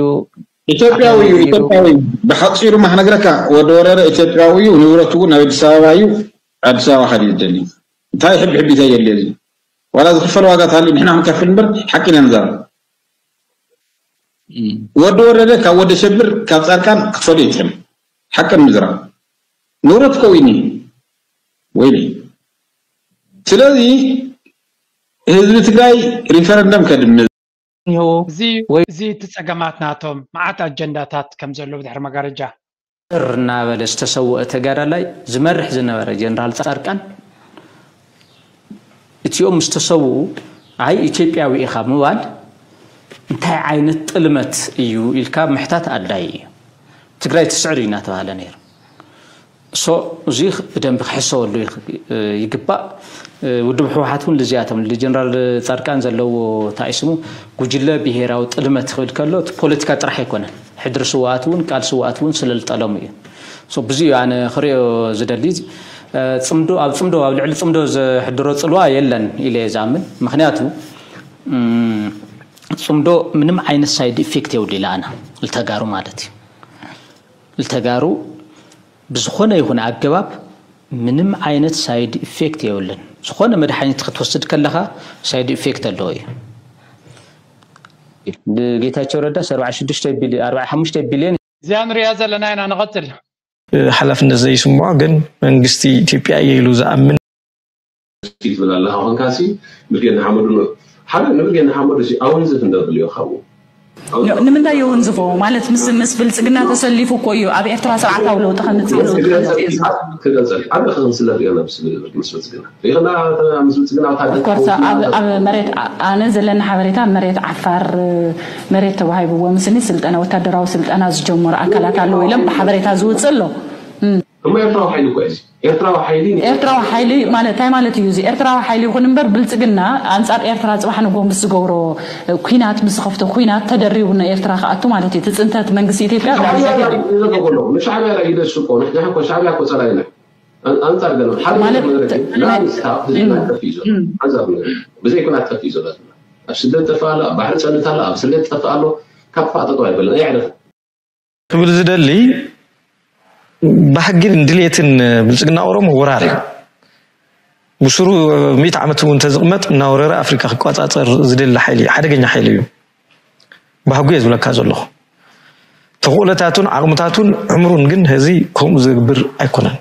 ኢትዮጵያዊ እዩ ኢትዮጵያዊ ብሓፂሩ ማ ክነግረካ ወዲ ወረደ ኢትዮጵያዊ እዩ ንብረቱ እውን ናብ ኣዲስ ኣበባ እዩ ኣዲስ ኣበባ ከድዩ ዝደሊ እንታይ ሕቢ ሕቢታ የለ እዚ ዋላ ዝኽፈል ዋጋ ታሊ ንሕና ክንከፍል እምበር ሓቂ ኢና ንዛረብ ወዲ ወረደ ካብ ወዲ ሸብር ካብ ፃድቃን ክትፈልዮ ይትኽእል ሓቂ ንምዝራብ ንብረት ከው ይኒ ወይኒ ስለዚ ህዝቢ ትግራይ ሪፈረንደም ከድምፅ እኒሀዎ እዚ ወይ እዚ እቲ ጸገማት ናቶም መዓት ኣጀንዳታት ከም ዘሎ ብድሕሪ መጋረጃ ጥር እናበለ ዝተሰወአ ተጋዳላይ ዝመርሕ ዝነበረ ጀነራል ፃድቃን እቲኦም ምስ ተሰውኡ ኣይ ኢትዮጵያዊ ኢኻ ምባል እንታይ ዓይነት ጥልመት እዩ ኢልካ ምሕታት ኣድላይ እዩ ትግራይ ትስዕር እዩ እናተባሃለ ነይሩ so እዚ ብደንቢ ክሕሰበሉ ይግባእ ውድብ ህወሓት እውን ልዚኣቶም ጀነራል ፃድቃን ዘለዎ ታይስሙ ጉጅለ ብሄራዊ ጥልመት ክብል ከሎ እቲ ፖለቲካ ጥራሕ ኣይኮነን ሕድሪ ስዋኣት እውን ቃል ስዋኣት እውን ስለልጠለሙ እዩ ብዙ እዩ ኣነ ክሪኦ ዝደሊ ፅምዶ ኣብ ፅምዶ ኣብ ልዕሊ ፅምዶ ዝሕድሮ ፅልዋ የለን ኢለ ዝኣምን ምክንያቱ ፅምዶ ምንም ዓይነት side effect የብሉ ኢለ ኣነ ልተጋሩ ማለት እዩ ልተጋሩ ብዝኾነ ይኹን ኣገባብ ምንም ዓይነት side effect የብሉን ዝኾነ መድሓኒት ክትወስድ ከለኻ side effect ኣለዎ እዩ ብጌታቸው ረዳስ 46 ቢልዮን እዚኣ ንሪኣ ዘለና ኢና ንቐፅል ሓላፍነት ዘይስምዖ ግን መንግስቲ ኢትዮጵያ እየ ኢሉ ዝኣምን እስኪ ትብል ኣለኻ ኮንካሲ ብርጌድ ንሓመዱ ን ሓደ ንብርጌድ ንሓመዱ ሲ ኣወንዝፍ እንደብል እዮ ካብኡ ንምንታይ የወንዝፎ ማለት ምስ ምስ ብልፅግና ተሰሊፉ እኮ እዩ ኣብ ኤርትራ ስርዓታዊ ለውጢ ከምፅእ ክገልፀል ሓደ ክምስለ ሪኦ ምስ ብልፅግና ሪኢና ምስ ብልፅግና ኮርሳ ኣብ መሬት ኣነ ዘለና ሓበሬታ መሬት ዓፋር መሬት ተዋሂብዎ ምስኒ ስልጠና ወታደራዊ ስልጠና ዝጀመሩ ኣካላት ኣለዉ ኢሎም ብሓበሬታ ዝውፅእ ኣሎ እሞ ኤርትራዊ ሓይሊ እኮ እዚ ኤርትራዊ ሓይሊ ኤርትራዊ ሓይሊ ማለት እንታይ ማለት እዩ እዚ ኤርትራዊ ሓይሊ ይኹን እምበር ብልፅግና ኣንፃር ኤርትራ ፅባሕ ንጎ ምስ ዝገብሮ ኩናት ምስ ዝኸፍቶ ኩናት ተደሪቡ ን ኤርትራ ክኣቱ ማለት እዩ እቲ ፅንተት መንግስቲ ኢትዮጵያ ንሻዕብያ ላ ይደሱ እኮ ንሕና እኮ ሻዕብያ እኮ ፀላኢና ኣንፃር ገለ ሓደ ማለት መድረክ ናንስታ ህዝብና ጠፊ እዩ ዘሎ ሓንሳብ ብዘይ ኩናት ጠፊ እዩ ዘሎ ኣብ ስደት ጠፍእ ኣሎ ኣብ ባሕሪ ፀንት ኣሎ ኣብ ስደት ጠፍእ ኣሎ ካብ ጥፋእ ጠጠው ኣይበለን ኣይዕረፍ ክብል ዝደሊ ባህግን ድሌትን ብልጽግና ኦሮሞ ወራር እዩ። ብስሩ ሚእቲ ዓመት እውን እንተዝቕመጥ እናወረረ ኣፍሪካ ክቋጻጸር ዝደሊ ሓይሊ እዩ፣ ሓደገኛ ሓይሊ እዩ። ባህጉ እየ ዝብለካ ዘለኹ። ተኽእሎታቱን ዓቕምታቱን ዕምሩን ግን ህዚ ከምኡ ዝግብር ኣይኮነን።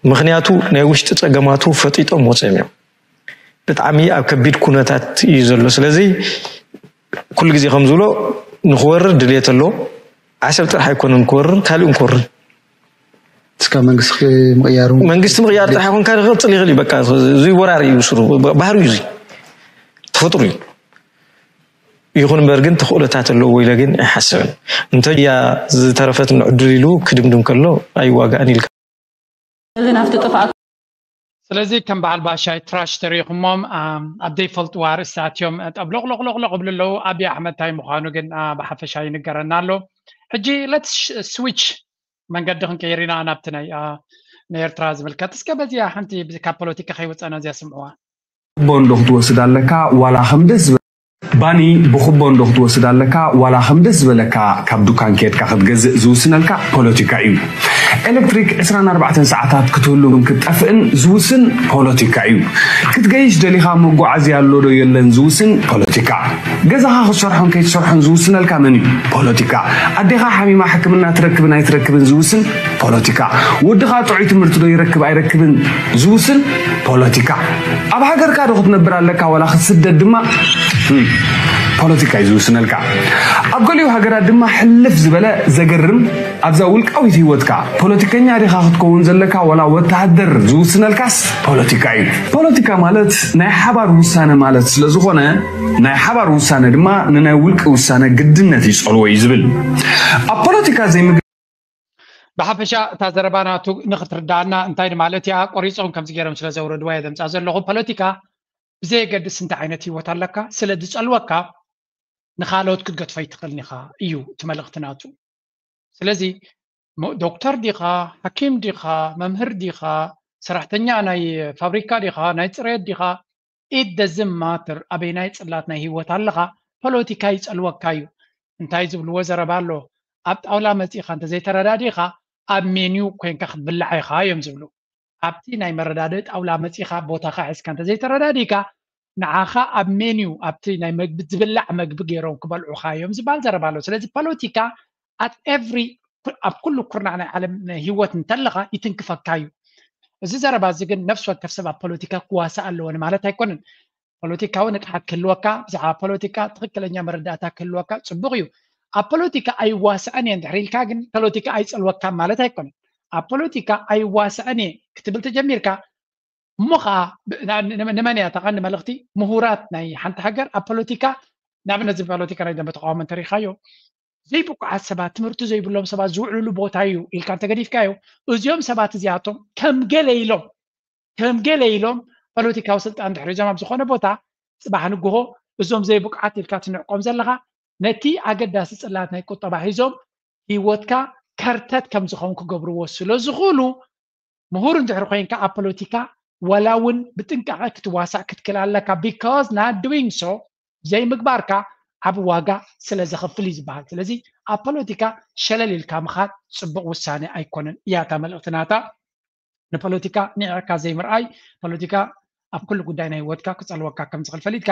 ምኽንያቱ ናይ ውሽጢ ጸገማቱ ፈጢጦም ወፂኦም እዮም። ብጣዕሚ ኣብ ከቢድ ኩነታት እዩ ዘሎ። ስለዚ ኩሉ ግዜ ከም ዝብሎ ንክወርር ድልየት ኣሎ። ዓሰብ ጥራሕ ኣይኮነን ክወርር፣ ካሊእ እውን ክወርር። እስካ መንግስቲ ምቅያሩ መንግስቲ ምቅያር ጥራሕ ይኮንካ ክቅፅል ይኽእል እዩ። በቃ እዚ ወራር እዩ ስሩ፣ ባህሪ እዩ፣ እዚ ተፈጥሩ እዩ። ይኹን እምበር ግን ተኽእሎታት ኣለዎ ኢለ ግን ኣይሓስብን። እንተያ ዝተረፈት ንዕድል ኢሉ ክድምድም ከሎ ኣይዋጋእን ኢልካ እዚ ናብቲ ጥፍኣት ስለዚ ከም በዓል ባሻይ ትራሽ ተሪኹሞም ኣብ ዘይፈልጥዋ ርእስታት እዮም ጠብሎቕሎቕሎቕሎቕ ይብሉ ኣለዉ። ኣብይ ኣሕመድ እንታይ ምዃኑ ግን ብሓፈሻ ይንገረና ኣሎ። ሕጂ let's switch መንገዲ ክንቀይር ኢና ናብቲ ናይ ንኤርትራ ዝምልከት። እስከ በዚኣ ሓንቲ ካብ ፖለቲካ ከይወፀና እዚኣ ስምዕዋ። ኩቦ እንዶ ክትወስድ ኣለካ ዋላ ከም ደስ ዝበ- ባኒ ብኩቦ እንዶ ክትወስድ ኣለካ ዋላ ከም ደስ ዝበለካ ካብ ዱካን ኬድካ ክትገዝእ ዝውስነልካ ፖለቲካ እዩ። ኤሌክትሪክ ዕስራን ኣርባዕተን ሰዓታት ክትህሉን ክትጠፍእን ዝውስን ፖለቲካ እዩ። ክትገይሽ ደሊኻ መጓዓዝያ ኣሎ ዶ የለን ዝውስን ፖለቲካ። ገዛኻ ክትሰርሖን ከይትሰርሖን ዝውስነልካ መን እዩ? ፖለቲካ። ኣዴኻ ሓሚማ ሕክምና ትረክብን ኣይትረክብን ዝውስን ፖለቲካ። ወድኻ ጥዑይ ትምህርቲ ዶ ይረክብ ኣይረክብን ዝውስን ፖለቲካ። ኣብ ሃገርካ ዶ ክትነብር ኣለካ ዋላ ክትስደድ ድማ ፖለቲካ እዩ ዝውስነልካ። ኣብ ገሊኡ ሃገራት ድማ ሕልፍ ዝበለ ዘገርም ኣብዛ ውልቃዊት ህይወትካ ፖለቲከኛ ዲኻ ክትከውን ዘለካ ዋላ ወተሃደር ዝውስነልካስ ፖለቲካ እዩ። ፖለቲካ ማለት ናይ ሓባር ውሳነ ማለት ስለዝኾነ ናይ ሓባር ውሳነ ድማ ንናይ ውልቂ ውሳነ ግድነት ይጸልዎ እዩ ዝብል። ኣብ ፖለቲካ ዘይምግ ብሓፈሻ እታ ዘረባ ናቱ ንክትርዳእና እንታይ ማለት እያ ቆሪፆም ከምዚ ገይሮም ስለ ዘውረድዋ እየ ዘምፃ ዘለኹ። ፖለቲካ ብዘየገድስ እንታይ ዓይነት ህይወት ኣለካ ስለ ዝፀልወካ ንካልኦት ክትገድፎ ኣይትኽእልን ኢኻ እዩ እቲ መልእኽቲ ናቱ። ስለዚ ሞ- ዶክተር ዲኻ፣ ሓኪም ዲኻ፣ መምህር ዲኻ፣ ሰራሕተኛ ናይ ፋብሪካ ዲኻ፣ ናይ ፅሬት ዲኻ፣ it doesn't matter ኣበይናይ ፅላት ናይ ህይወት ኣለኻ፣ ፖለቲካ ይፀልወካ እዩ። እንታይ ዝብልዎ ዘረባ ኣሎ፣ ኣብ ጣውላ መፂኻ እንተዘይተረዳዲኻ ኣብ ሜንዩ ኮይንካ ክትብላዕ ኢኻ እዮም ዝብሉ። ኣብቲ ናይ መረዳድኢ ጣውላ መፂኻ ቦታኻ ሒዝካ እንተዘይተረዳዲእካ ንዓኻ ኣብ ሜንዩ ኣብቲ ናይ መግቢ ዝብላዕ መግቢ ገይሮም ክበልዑኻ እዮም ዝበሃል ዘረባ ኣሎ። ስለዚ ፖለቲካ at every ኣብ ኩሉ ኩርናዕ ናይ ዓለም ናይ ህይወት እንተለኻ ይትንክፈካ እዩ። እዚ ዘረባ እዚ ግን ነፍሲ ወከፍ ሰብ ኣብ ፖለቲካ ክዋሳእ ኣለዎ ንማለት ኣይኮነን። ፖለቲካዊ ንቅሓት ክህልወካ፣ ብዛዕባ ፖለቲካ ትኽክለኛ መረዳእታ ክህልወካ ፅቡቕ እዩ። ኣብ ፖለቲካ ኣይዋሳእን እየ እንድሕር ኢልካ ግን ፖለቲካ ኣይፀልወካን ማለት ኣይኮነን። ኣብ ፖለቲካ ኣይዋሳእን እየ ክትብል ተጀሚርካ እሞ ከዓ ንመን እያ ተቐንዲ መልእኽቲ? ምሁራት ናይ ሓንቲ ሃገር ኣብ ፖለቲካ ንኣብነት እዚ ፖለቲካ ናይ ደንበ ተቃውሞ እንተሪኻዮ ዘይብቁዓት ሰባት ትምህርቲ ዘይብሎም ሰባት ዝውዕልሉ ቦታ እዩ ኢልካ እንተገዲፍካዮ እዚኦም ሰባት እዚኣቶም ከም ገለ ኢሎም ከም ገለ ኢሎም ፖለቲካዊ ስልጣን ድሕሪዞም ኣብ ዝኾነ ቦታ ፅባሕ ንግሆ እዞም ዘይብቁዓት ኢልካ ትንዕቆም ዘለኻ ነቲ ኣገዳሲ ፅላት ናይ ቁጠባ ሒዞም ህይወትካ ከርተት ከም ዝኸውን ክገብርዎ ስለ ዝኽእሉ ምሁር እንድሕር ኮይንካ ኣብ ፖለቲካ ዋላ እውን ብጥንቃቐ ክትዋሳእ ክትክል ኣለካ because not doing so ዘይምግባርካ ዓብ ዋጋ ስለ ዘኽፍል እዩ ዝበሃል ስለዚ ኣብ ፖለቲካ ሸለል ኢልካ ምኻድ ፅቡቕ ውሳነ ኣይኮነን እያ እታ መልእኽቲ ናታ ንፖለቲካ ንዒቕካ ዘይምርኣይ ፖለቲካ ኣብ ኩሉ ጉዳይ ናይ ህይወትካ ክፀልወካ ከም ዝኽእል ፈሊጥካ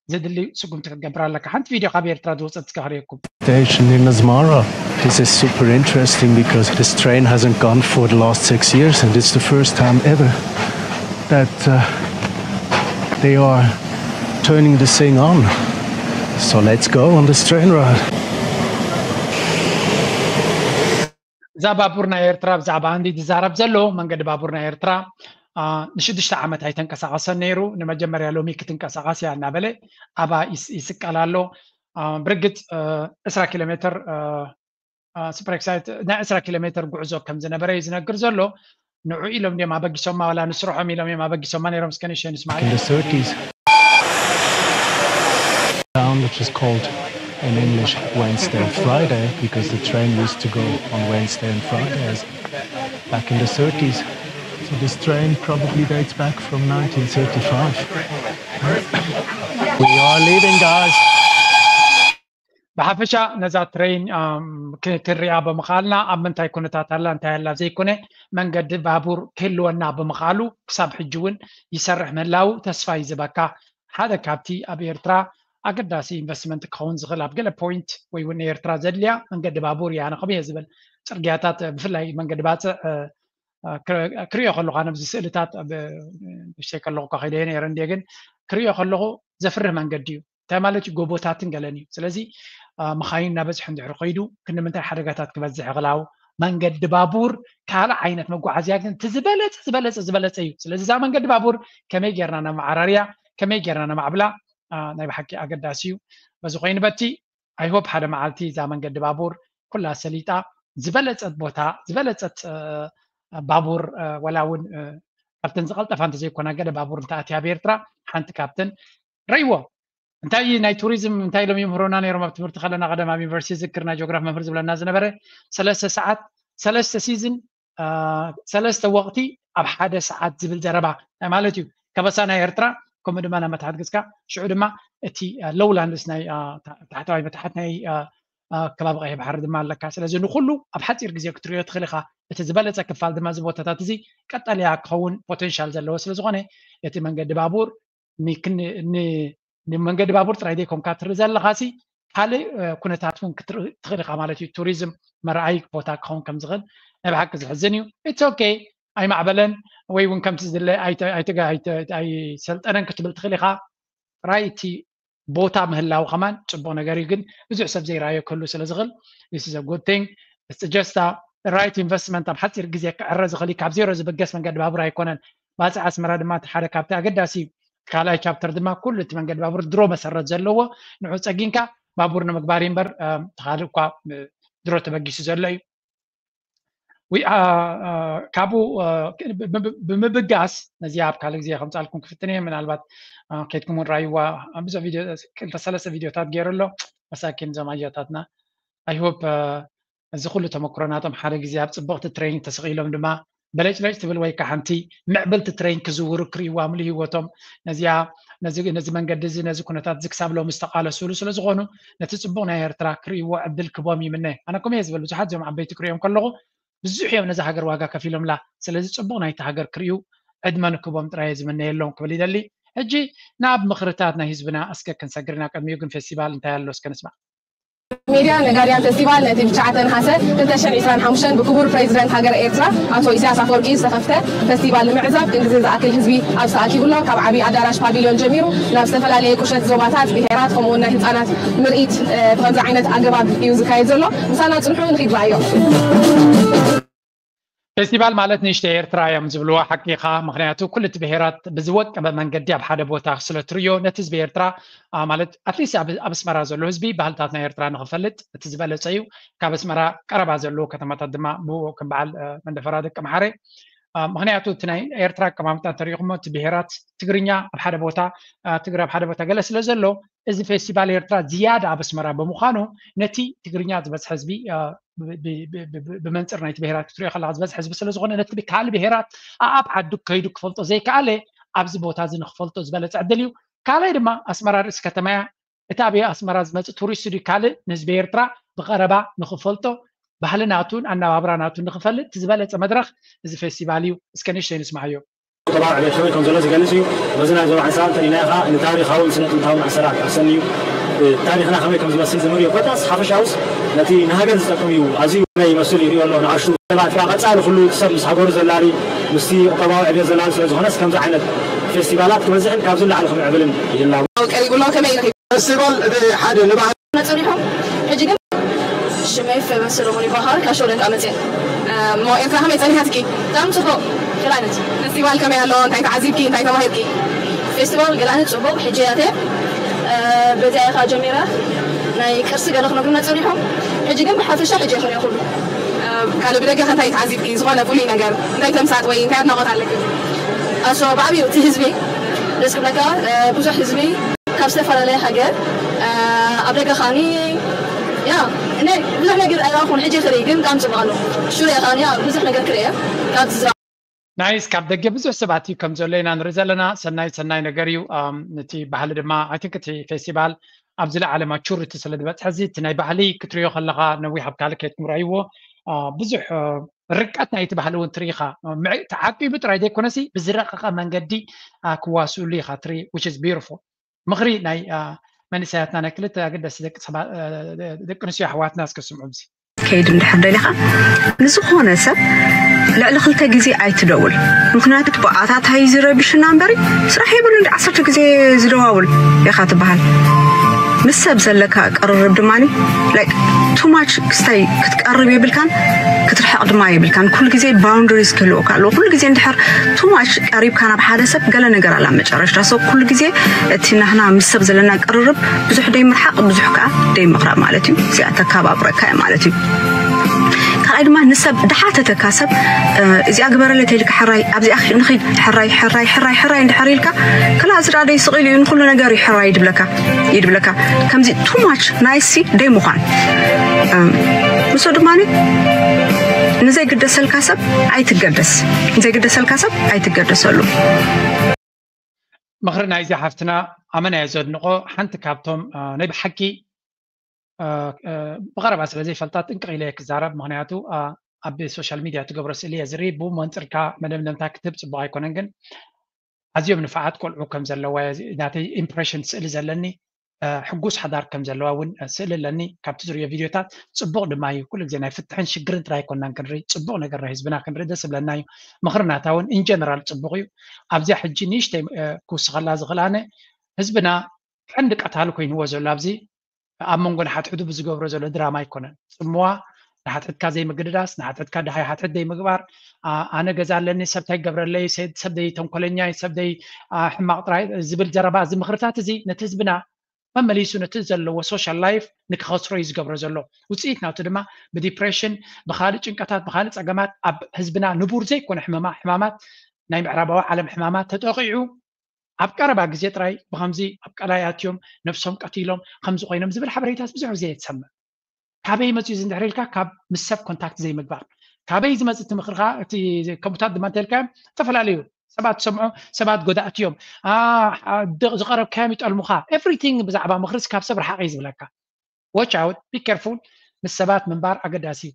ዘድሊ ስጉምቲ ክትገብር ኣለካ ሓንቲ ቪድዮ ካብ ኤርትራ ዝወፀት እስከ ክርእየኩም Station in Asmara. This is super interesting because this train hasn't gone for the last six years, and it's the first time ever that uh, they are turning this thing on. So let's go on this train ride. እዛ ባቡር ናይ ኤርትራ ብዛዕባ እንዲ ዝዛረብ ዘሎ መንገዲ ባቡር ናይ ኤርትራ ንሽዱሽተ ዓመት ኣይተንቀሳቐሰን ነይሩ ንመጀመርያ ሎሚ ክትንቀሳቐስ እያ እናበለ ኣባ ይስቀል ኣሎ ብርግፅ ዕስራ ኪሎ ሜትር ሱፐር ኤክሳይት ናይ ዕስራ ኪሎ ሜትር ጉዕዞ ከም ዝነበረ እዩ ዝነግር ዘሎ ንዑ ኢሎም ድዮም ኣበጊሶማ ዋላ ንስርሖም ኢሎም እዮም ኣበጊሶማ ነይሮም እስከ ንሸ ንስማዒ In the thirties, town which is called in English Wednesday and Friday because the train used to go on Wednesday and Fridays back in the thirties. So this train probably dates back from nineteen thirty-five. We are leaving, guys. ብሓፈሻ ነዛ ትሬን ክንሪኣ ብምኽኣልና ኣብ ምንታይ ኩነታት ኣላ እንታይ ኣላ ዘይኮነ መንገዲ ባቡር ክህልወና ብምኽኣሉ ክሳብ ሕጂ እውን ይሰርሕ ምህላው ተስፋ እዩ ዝበካ። ሓደ ካብቲ ኣብ ኤርትራ ኣገዳሲ ኢንቨስትመንት ክኸውን ዝኽእል ኣብ ገለ ፖይንት ወይ እውን ንኤርትራ ዘድልያ መንገዲ ባቡር እያ። ኣነ ከምኡ እየ ዝብል። ጽርግያታት ብፍላይ መንገዲ ባጽዕ ክሪኦ ከለኹ ኣነ ብዚ ስእልታት ብሽተይ ከለኹ እኳ ከይደ ነይረ እንደ ግን ክሪኦ ከለኹ ዘፍርህ መንገዲ እዩ። እንታይ ማለት እዩ? ጎቦታትን ገለን እዩ። ስለዚ መኻይን እናበዝሐ እንድሕሪ ከይዱ ክንምንታይ ሓደጋታት ክበዝሕ ይኽላው? መንገዲ ባቡር ካልእ ዓይነት መጓዓዝያ ግን እቲ ዝበለፀ ዝበለፀ ዝበለፀ እዩ። ስለዚ እዛ መንገዲ ባቡር ከመይ ጌርና ነመዓራርያ፣ ከመይ ጌርና ነማዕብላ ናይ ብሓቂ ኣገዳሲ እዩ። በዚ ኮይኑ በቲ ኣይሆፕ ሓደ መዓልቲ እዛ መንገዲ ባቡር ኩላ ሰሊጣ ዝበለፀት ቦታ ዝበለፀት ባቡር ወላ እውን ካብተን ዝቐልጠፋ እንተዘይኮና ገለ ባቡር እንተኣትያ ኣብ ኤርትራ ሓንቲ ካብተን ረይዎ እንታይ ናይ ቱሪዝም እንታይ ኢሎም ይምህሮና ነይሮም ኣብ ትምህርቲ ከለና ቀደም ኣብ ዩኒቨርሲቲ ዝክር ናይ ጂኦግራፊ መምህር ዝብለና ዝነበረ ሰለስተ ሰዓት ሰለስተ ሲዝን ሰለስተ ወቕቲ ኣብ ሓደ ሰዓት ዝብል ዘረባ እንታይ ማለት እዩ? ከበሳ ናይ ኤርትራ ከምኡ ድማ ናብ መታሕት ግዝካ ሽዑ ድማ እቲ ሎውላንድስ ናይ ታሕተዋይ መታሕት ናይ ከባቢ ቀይሕ ባሕሪ ድማ ኣለካ። ስለዚ ንኩሉ ኣብ ሓፂር ግዜ ክትሪኦ ትኽእል ኢኻ። እቲ ዝበለፀ ክፋል ድማ እዚ ቦታታት እዚ ቀጠልያ ክኸውን ፖቴንሻል ዘለዎ ስለዝኾነ እቲ መንገዲ ባቡር ንመንገዲ ባቡር ጥራይ ዘይኮንካ ትርኢ ዘለኻ ሲ ካልእ ኩነታት እውን ክትርኢ ትኽእል ኢኻ ማለት እዩ። ቱሪዝም መርኣይ ቦታ ክኸውን ከም ዝኽእል ናይ ብሓቂ ዝሕዝን እዩ። ኢትስ ኦኬ ኣይማዕበለን ወይ እውን ከምቲ ዝድለ ኣይሰልጠነን ክትብል ትኽእል ኢኻ። ጥራይ እቲ ቦታ ምህላው ከማን ፅቡቕ ነገር እዩ። ግን ብዙሕ ሰብ ዘይረኣዮ ክህሉ ስለ ዝኽእል this is a good thing። It's just right investment ኣብ ሓፂር ግዜ ክዕረ ዝኽእል ካብ ዜሮ ዝብገስ መንገዲ ባቡር ኣይኮነን። ባፅዕ ኣስመራ ድማ እቲ ሓደ ካብቲ ኣገዳሲ ካልኣይ ቻፕተር ድማ ኩሉ እቲ መንገዲ ባቡር ድሮ መሰረት ዘለዎ ንዑ ፀጊንካ ባቡር ንምግባር እዩ እምበር ካልእ እኳ ድሮ ተበጊሱ ዘሎ እዩ። ካብኡ ብምብጋስ ነዚኣ ኣብ ካልእ ግዜ ከምፃልኩም ክፍትን እየ። ምናልባት ከድኩም እውን ራይዋ ብዙሕ ቪድዮ ክልተ ሰለስተ ቪድዮታት ገይሩ ኣሎ። መሳኪን እዞም ኣያታትና ኣይሆፕ እዚ ኩሉ ተመክሮ ናቶም ሓደ ግዜ ኣብ ፅብቕቲ ትሬኒንግ ተሰቒሎም ድማ በለጭለጭ ትብል ወይ ከዓ ሓንቲ ምዕብልቲ ትሬን ክዝውሩ ክርእይዋ ምሉእ ህይወቶም ነዚኣ ነዚ መንገዲ እዚ ነዚ ኩነታት እዚ ክሳብ ሎሚ ዝተቃለሱሉ ስለ ዝኾኑ ነቲ ፅቡቕ ናይ ኤርትራ ክርእይዎ ዕድል ክቦም ይምነ። ኣነ ከምኡ እየ ዝብል። ብዙሓት እዚኦም ዓበይቲ ክርእዮም ከለኹ ብዙሕ እዮም ነዚ ሃገር ዋጋ ከፊሎምላ። ስለዚ ፅቡቕ ናይቲ ሃገር ክርእዩ ዕድመ ንክቦም ጥራይ እየ ዝምነየሎም ክብል ይደሊ። ሕጂ ናብ ምኽርታት ናይ ህዝብና እስከ ክንሰግር ኢና። ቅድሚኡ ግን ፌስቲቫል እንታይ ኣሎ እስከ ንስማዕ። ሜድያ ነጋድያን ፌስቲቫል ነቲ ብትሽዓተ ነሓሰ ክልተ ሽሕን ዕስራን ሓሙሽተን ብክቡር ፕሬዚደንት ሃገረ ኤርትራ ኣቶ ኢሳያስ ኣፈወርቂ ዝተኸፍተ ፌስቲቫል ንምዕዛብ ክንድዚ ዝኣክል ህዝቢ ኣብዚ ተኣኪቡ ኣሎ። ካብ ዓብዪ ኣዳራሽ ፓቪልዮን ጀሚሩ ናብ ዝተፈላለየ ቁሸት ዞባታት፣ ብሄራት ከምኡውን ናይ ህፃናት ምርኢት ብከምዚ ዓይነት ኣገባብ እዩ ዝካየድ ዘሎ። ምሳና ፅንሑ ንኺድ ረኣዮ። ፌስቲቫል ማለት ንእሽተይ ኤርትራ እዮም ዝብልዋ ሓቂኻ። ምኽንያቱ ኩሉ እቲ ብሄራት ብዝወቀበ መንገዲ ኣብ ሓደ ቦታ ስለ ትርእዮ ነቲ ህዝቢ ኤርትራ ማለት ኣትሊስት ኣብ ኣስመራ ዘሎ ህዝቢ ባህልታት ናይ ኤርትራ ንኽፈልጥ እቲ ዝበለፀ እዩ። ካብ ኣስመራ ቀረባ ዘለዎ ከተማታት ድማ ብኡ ከም በዓል መንደፈራ ደቂ መሓረ። ምኽንያቱ እቲ ናይ ኤርትራ ኣቀማምጣ እንተሪኢኹሞ እቲ ብሄራት ትግርኛ ኣብ ሓደ ቦታ ትግረ ኣብ ሓደ ቦታ ገለ ስለ ዘሎ እዚ ፌስቲቫል ኤርትራ ዝያዳ ኣብ ኣስመራ ብምዃኑ ነቲ ትግርኛ ዝበዝሐ ህዝቢ ብመንፅር ናይቲ ብሄራት ክትሪኦ ከለካ ዝበዝሐ ህዝቢ ስለ ዝኾነ ነቲ ካልእ ብሄራት ኣኣብ ዓዱ ከይዱ ክፈልጦ ዘይከኣለ ኣብዚ ቦታ እዚ ንክፈልጦ ዝበለፀ ዕድል እዩ። ካልኣይ ድማ ኣስመራ ርእሲ ከተማ እያ። እቲ ኣብ ኣስመራ ዝመፅእ ቱሪስት ድዩ ካልእ ንህዝቢ ኤርትራ ብቐረባ ንክፈልጦ ባህሊ ናቱን ኣነባብራ ናቱን ንክፈልጥ እቲ ዝበለፀ መድረኽ እዚ ፌስቲቫል እዩ። እስከ ንእሽተይ ንስማዓዮ። ቁጠባዊ ዕቤት ከመይ ከም ዘሎ ዝገልጽ እዩ። በዚ ናይ ዞባ ዕንሳ እንተሪእናዮ ከኣ ንታሪኻውን ስነ ጥንታውን ኣሰራርሓ ክሰኒ እዩ። ታሪኽና ከመይ ከም ዝመስል ዘመሪ እዩ። ኮታስ ሓፈሻውስ ነቲ ንሃገር ዝጠቅም እዩ። ኣዝዩ ከመይ ይመስል ይሪኦ ኣሎ ንኣሽቱ ሰባት ከኣ ቀጻሊ ኩሉ እቲ ሰብ ምስ ሃገሩ ዘላሊ ምስቲ ቁጠባዊ ዕቤት ዘላሊ ስለ ዝኾነስ ከምዚ ዓይነት ፌስቲቫላት ክበዝሕን ካብዚ ንላዕሊ ክምዕብልን ይላቦ። ቀሪቡ ኣሎ ከመይ ኢኺ ፈስቲቫል እቲ ሓደ ንባህል መፅሪሖም ሕጂ ግን ሽመይ ፈበን ሰሎሞን ይበሃል ካብ ሸውደን ከዓ መፅየ እሞ ኤርትራ ከመይ ፀኒሓትኪ ብጣዕሚ ፅቡቅ ገላነት ፌስቲቫል ከመይ ኣሎ እንታይ ተዓዚብኪ እንታይ ተማሂርኪ ፌስቲቫል ገላነት ፅቡቅ ሕጂ ያተ በዚኣ ኢኻ ጀሚራ ናይ ቅርሲ ገለ ክነግሩና ፀኒሖም ሕጂ ግን ብሓፈሻ ሕጂ ይኽእል ኩሉ ካልእ ብደገ ከ እንታይ ተዓዚብኪ ዝኾነ ፍሉይ ነገር እንታይ ተምሳጥ ወይ እንታይ ኣድናቆት ኣለኪ ኣሶ ብዓብዩ እቲ ህዝቢ ደስ ክብለካ ብዙሕ ህዝቢ ካብ ዝተፈላለየ ሃገር ኣብ ደገ ኻኒ ያ እነ ብዙሕ ነገር ኣይረኣኹን ሕጂ ክርኢ ግን ብጣዕሚ ፅቡቅ ኣሎ ሽረ ኻኒ ብዙሕ ነገር ክርእየ ካብ ዝዝራ ናይስ ካብ ደገ ብዙሕ ሰባት እዩ ከም ዘሎ ኢና ንርኢ ዘለና። ሰናይ ሰናይ ነገር እዩ። እቲ ባህሊ ድማ ኣይ ቲንክ እቲ ፌስቲቫል ኣብ ዝለዓለ ማቹሪቲ ስለ ዝበፅሐ እዚ እቲ ናይ ባህሊ ክትሪኦ ከለካ ነዊሕ ኣብ ካልእ ከይትኩም ረኣይዎ ብዙሕ ርቀት ናይቲ ባህሊ እውን ትርኢ ኢኻ። ተዓቂቡ ጥራይ ዘይኮነሲ ብዝረቀቐ መንገዲ ክዋስእሉ ኢኻ ትርኢ which is beautiful። ምኽሪ ናይ መንእሰያትና ናይ ክልተ ኣገደሲ ደቂ ኣንስትዮ ኣሕዋትና እስከ ስምዑ። እዚ ከይድ እንድሕር ደሊኻ ንዝኾነ ሰብ ልዕሊ ክልተ ግዜ ኣይትደውል። ምክንያቱ ብኣታታይ ዝረብሽና እምበሪ ስራሕ የብሉ እንዲ ዓሰርተ ግዜ ዝደዋውል ኢኻ ትበሃል። ምስ ሰብ ዘለካ ቅርርብ ድማ ቱማች ክስታይ ክትቀርብ የብልካን ክትርሕቕ ድማ የብልካን። ኩሉ ግዜ ባውንደሪስ ክህልወካ ኣለዎ። ኩሉ ግዜ እንድሕር ቱማች ቀሪብካ ናብ ሓደ ሰብ ገለ ነገር ኣላ መጨረሽታ። ሰው ኩሉ ግዜ እቲ ናህና ምስ ሰብ ዘለና ቅርርብ ብዙሕ ደይ ምርሓቕ ብዙሕ ከዓ ደይ ምቕራብ ማለት እዩ። እዚኣ ተካባብረካ ማለት እዩ። ካልኣይ ድማ ንሰብ ድሓተተካ ሰብ እዚኣ ግበረለ ተይልካ ሕራይ ኣብዚኣ ንኺድ ሕራይ ሕራይ ሕራይ ሕራይ እንድሕር ኢልካ ክላ እዚ ደይ ስቕ ኢሉ እዩ ንኩሉ ነገር እዩ ሕራይ ይድብለካ ይድብለካ ከምዚ ቱማች ናይሲ ደይ ምዃን ምስ ድማ ንዘይግደሰልካ ሰብ ኣይትገደስ ዘይግደሰልካ ሰብ ኣይትገደሰሉ። ምኽሪ ናይዚ ሓፍትና ኣመና እየ ዘድንቆ። ሓንቲ ካብቶም ናይ ብሓቂ ብቐረባ ስለ ዘይፈልጣ ጥንቅቕ ኢለ ክዛረብ፣ ምኽንያቱ ኣብ ሶሻል ሚድያ ትገብሮ ስእሊ እየ ዝርኢ። ብኡ መንፅርካ መደምደምታ ክትህብ ፅቡቕ ኣይኮነን፣ ግን ኣዝዮም ንፋዓት ቆልዑ ከም ዘለዋ ናተይ ኢምፕሬሽን ስእሊ ዘለኒ ሕጉስ ሓዳር ከም ዘለዋ እውን ስእሊ ኣለኒ ካብቲ ዝሪኦ ቪድዮታት። ፅቡቕ ድማ እዩ። ኩሉ ግዜ ናይ ፍትሕን ሽግርን ጥራይ ኣይኮናን ክንርኢ፣ ፅቡቕ ነገር ናይ ህዝብና ክንርኢ ደስ ዝብለና እዩ። ምኽሪ ናታ እውን ኢንጀነራል ፅቡቕ እዩ። ኣብዚኣ ሕጂ ንእሽተይ ክውስኸላ ዝኽእል ኣነ ህዝብና ቀንዲ ቀታሊ ኮይንዎ ዘሎ ኣብዚ ኣብ መንጎ ንሓትሕዱ ብዝገብሮ ዘሎ ድራማ ኣይኮነን። ፅምዋ ንሓትሕድካ ዘይምግድዳስ፣ ንሓትሕድካ ደሃይ ሓትሕድ ዘይምግባር፣ ኣነ ገዛ ኣለኒ ሰብ እንታይ ገብረለይ፣ ሰብ ደይ ተንኮለኛ፣ ሰብ ደይ ሕማቕ ጥራይ ዝብል ዘረባ እዚ ምኽርታት እዚ ነቲ ህዝብና መመሊሱ ነቲ ዘለዎ ሶሻል ላይፍ ንክኸስሮ እዩ ዝገብሮ ዘሎ። ውፅኢት ናቱ ድማ ብዲፕሬሽን፣ ብካልእ ጭንቀታት፣ ብካልእ ፀገማት ኣብ ህዝብና ንቡር ዘይኮነ ሕመማ ሕማማት ናይ ምዕራባዊ ዓለም ሕማማት ተጠቂዑ ኣብ ቀረባ ግዜ ጥራይ ብከምዚ ኣብ ቀላይ ኣትዮም ነብሶም ቀቲሎም ከምዚ ኮይኖም ዝብል ሓበሬታት ብዙሕ ግዜ እየ ዝሰምዕ። ካበይ መፅኡ እዚ እንድሕር ኢልካ ካብ ምስ ሰብ ኮንታክት ዘይምግባር። ካበይ ዝመፅእ እቲ ምኽርኻ እቲ ከምኡታት ድማ እንተልካዮም ዝተፈላለዩ ሰባት ትሰምዖ ሰባት ጎዳእቲ እዮም። ዝቐረብካዮም ይጠልሙኻ። ኤቭሪቲንግ ብዛዕባ ምኽርስ ካብ ሰብ ረሓቕ እዩ ዝብለካ። Watch out, be careful ምስ ሰባት ምንባር ኣገዳሲ እዩ።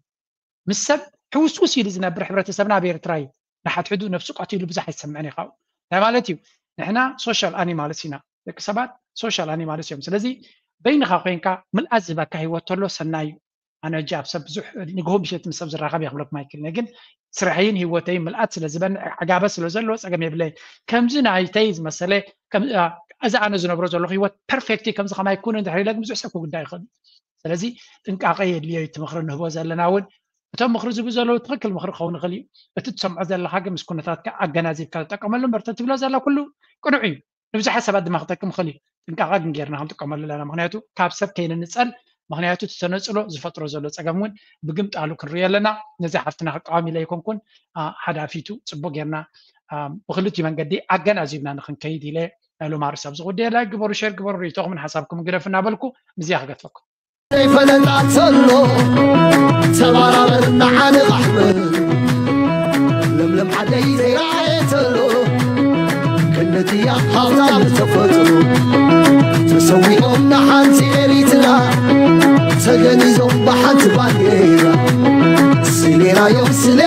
ምስ ሰብ ሕውስውስ ኢሉ ዝነብር ሕብረተሰብና ኣብ ኤርትራ እዩ። ንሓድሕዱ ነብሱ ቀቲሉ ብዙሕ ኣይሰምዕን እዩ ካብኡ። እንታይ ማለት እዩ? ንሕና ሶሻል ኣኒማልስ ኢና። ደቂ ሰባት ሶሻል ኣኒማልስ እዮም። ስለዚ በይንኻ ኮይንካ ምልኣት ዝህበካ ህይወት ተሎ ሰናይ እዩ። ኣነ ሕጂ ኣብ ሰብ ብዙሕ ንግሆ ምሸት ምስ ሰብ ዝራኸብ እየ ክብለኩም ኣይክእልን እየ። ግን ስራሐይን ህይወተይን ምልኣት ስለ ዝበንዕ ዕጋበት ስለ ዘለዎ ፀገም የብለይን። ከምዚ ናይተይ ዝመሰለ እዚ ኣነ ዝነብሮ ዘለኹ ህይወት ፐርፌክት እዩ ከምዚ ከማይ ኩኑ እንድሕር ኢለ ግን ብዙሕ ሰብ ክጉዳእ ይኽእል እዩ። ስለዚ ጥንቃቐ የድልዮ እዩ። እቲ ምኽሪ ንህቦ ዘለና እውን እቶም ምኽሪ ዝህቡ ዘለዉ ትኽክል ምኽሪ ክኸውን ይኽእል እዩ። እቲ ትሰምዖ ዘለኻ ግን ምስ ኩነታትካ ኣገናዚብካ ትጠቀመሉ እምበር እቲ ትብሎ ዘላ ኩሉ ቅኑዕ እዩ። ንብዙሓት ሰባት ድማ ክጠቅም ይኽእል እዩ። ጥንቃቐ ግን ጌርና ክንጥቀመሉ ኣለና። ምክንያቱ ካብ ሰብ ከይንንፀል ምክንያቱ እቲ ተነፅሎ ዝፈጥሮ ዘሎ ፀገም እውን ብግምጣሉ ክንሪኦ ኣለና። ነዚ ሓፍትና ክቃወም ኢለ ኣይኮንኩን። ሓዳፊቱ ፅቡቅ ጌርና ብክልቲኡ መንገዲ ኣገናዚብና ንክንከይድ ኢለ ሎማ ርእሲ ኣብዚ ጉዳይ ላይክ ግበሩ፣ ሼር ግበሩ፣ ርእይቶኹምን ሓሳብኩምን ግደፉ እናበልኩ ምስዚኣ ክገድፈኩም። ዘይፈለጣ ዘሎ ተባራበር ንዓኒ ኻሕብር ለምለም ዓደይ ዘይረኣየ ተሎ ክንድትያ ሃብታም ተፈጥሮ ተሰዊኦም ንሓንቲ ኤሪትራ ተገኒዞም ብሓንቲ ባንዴራ ስሌናዮም ስሌ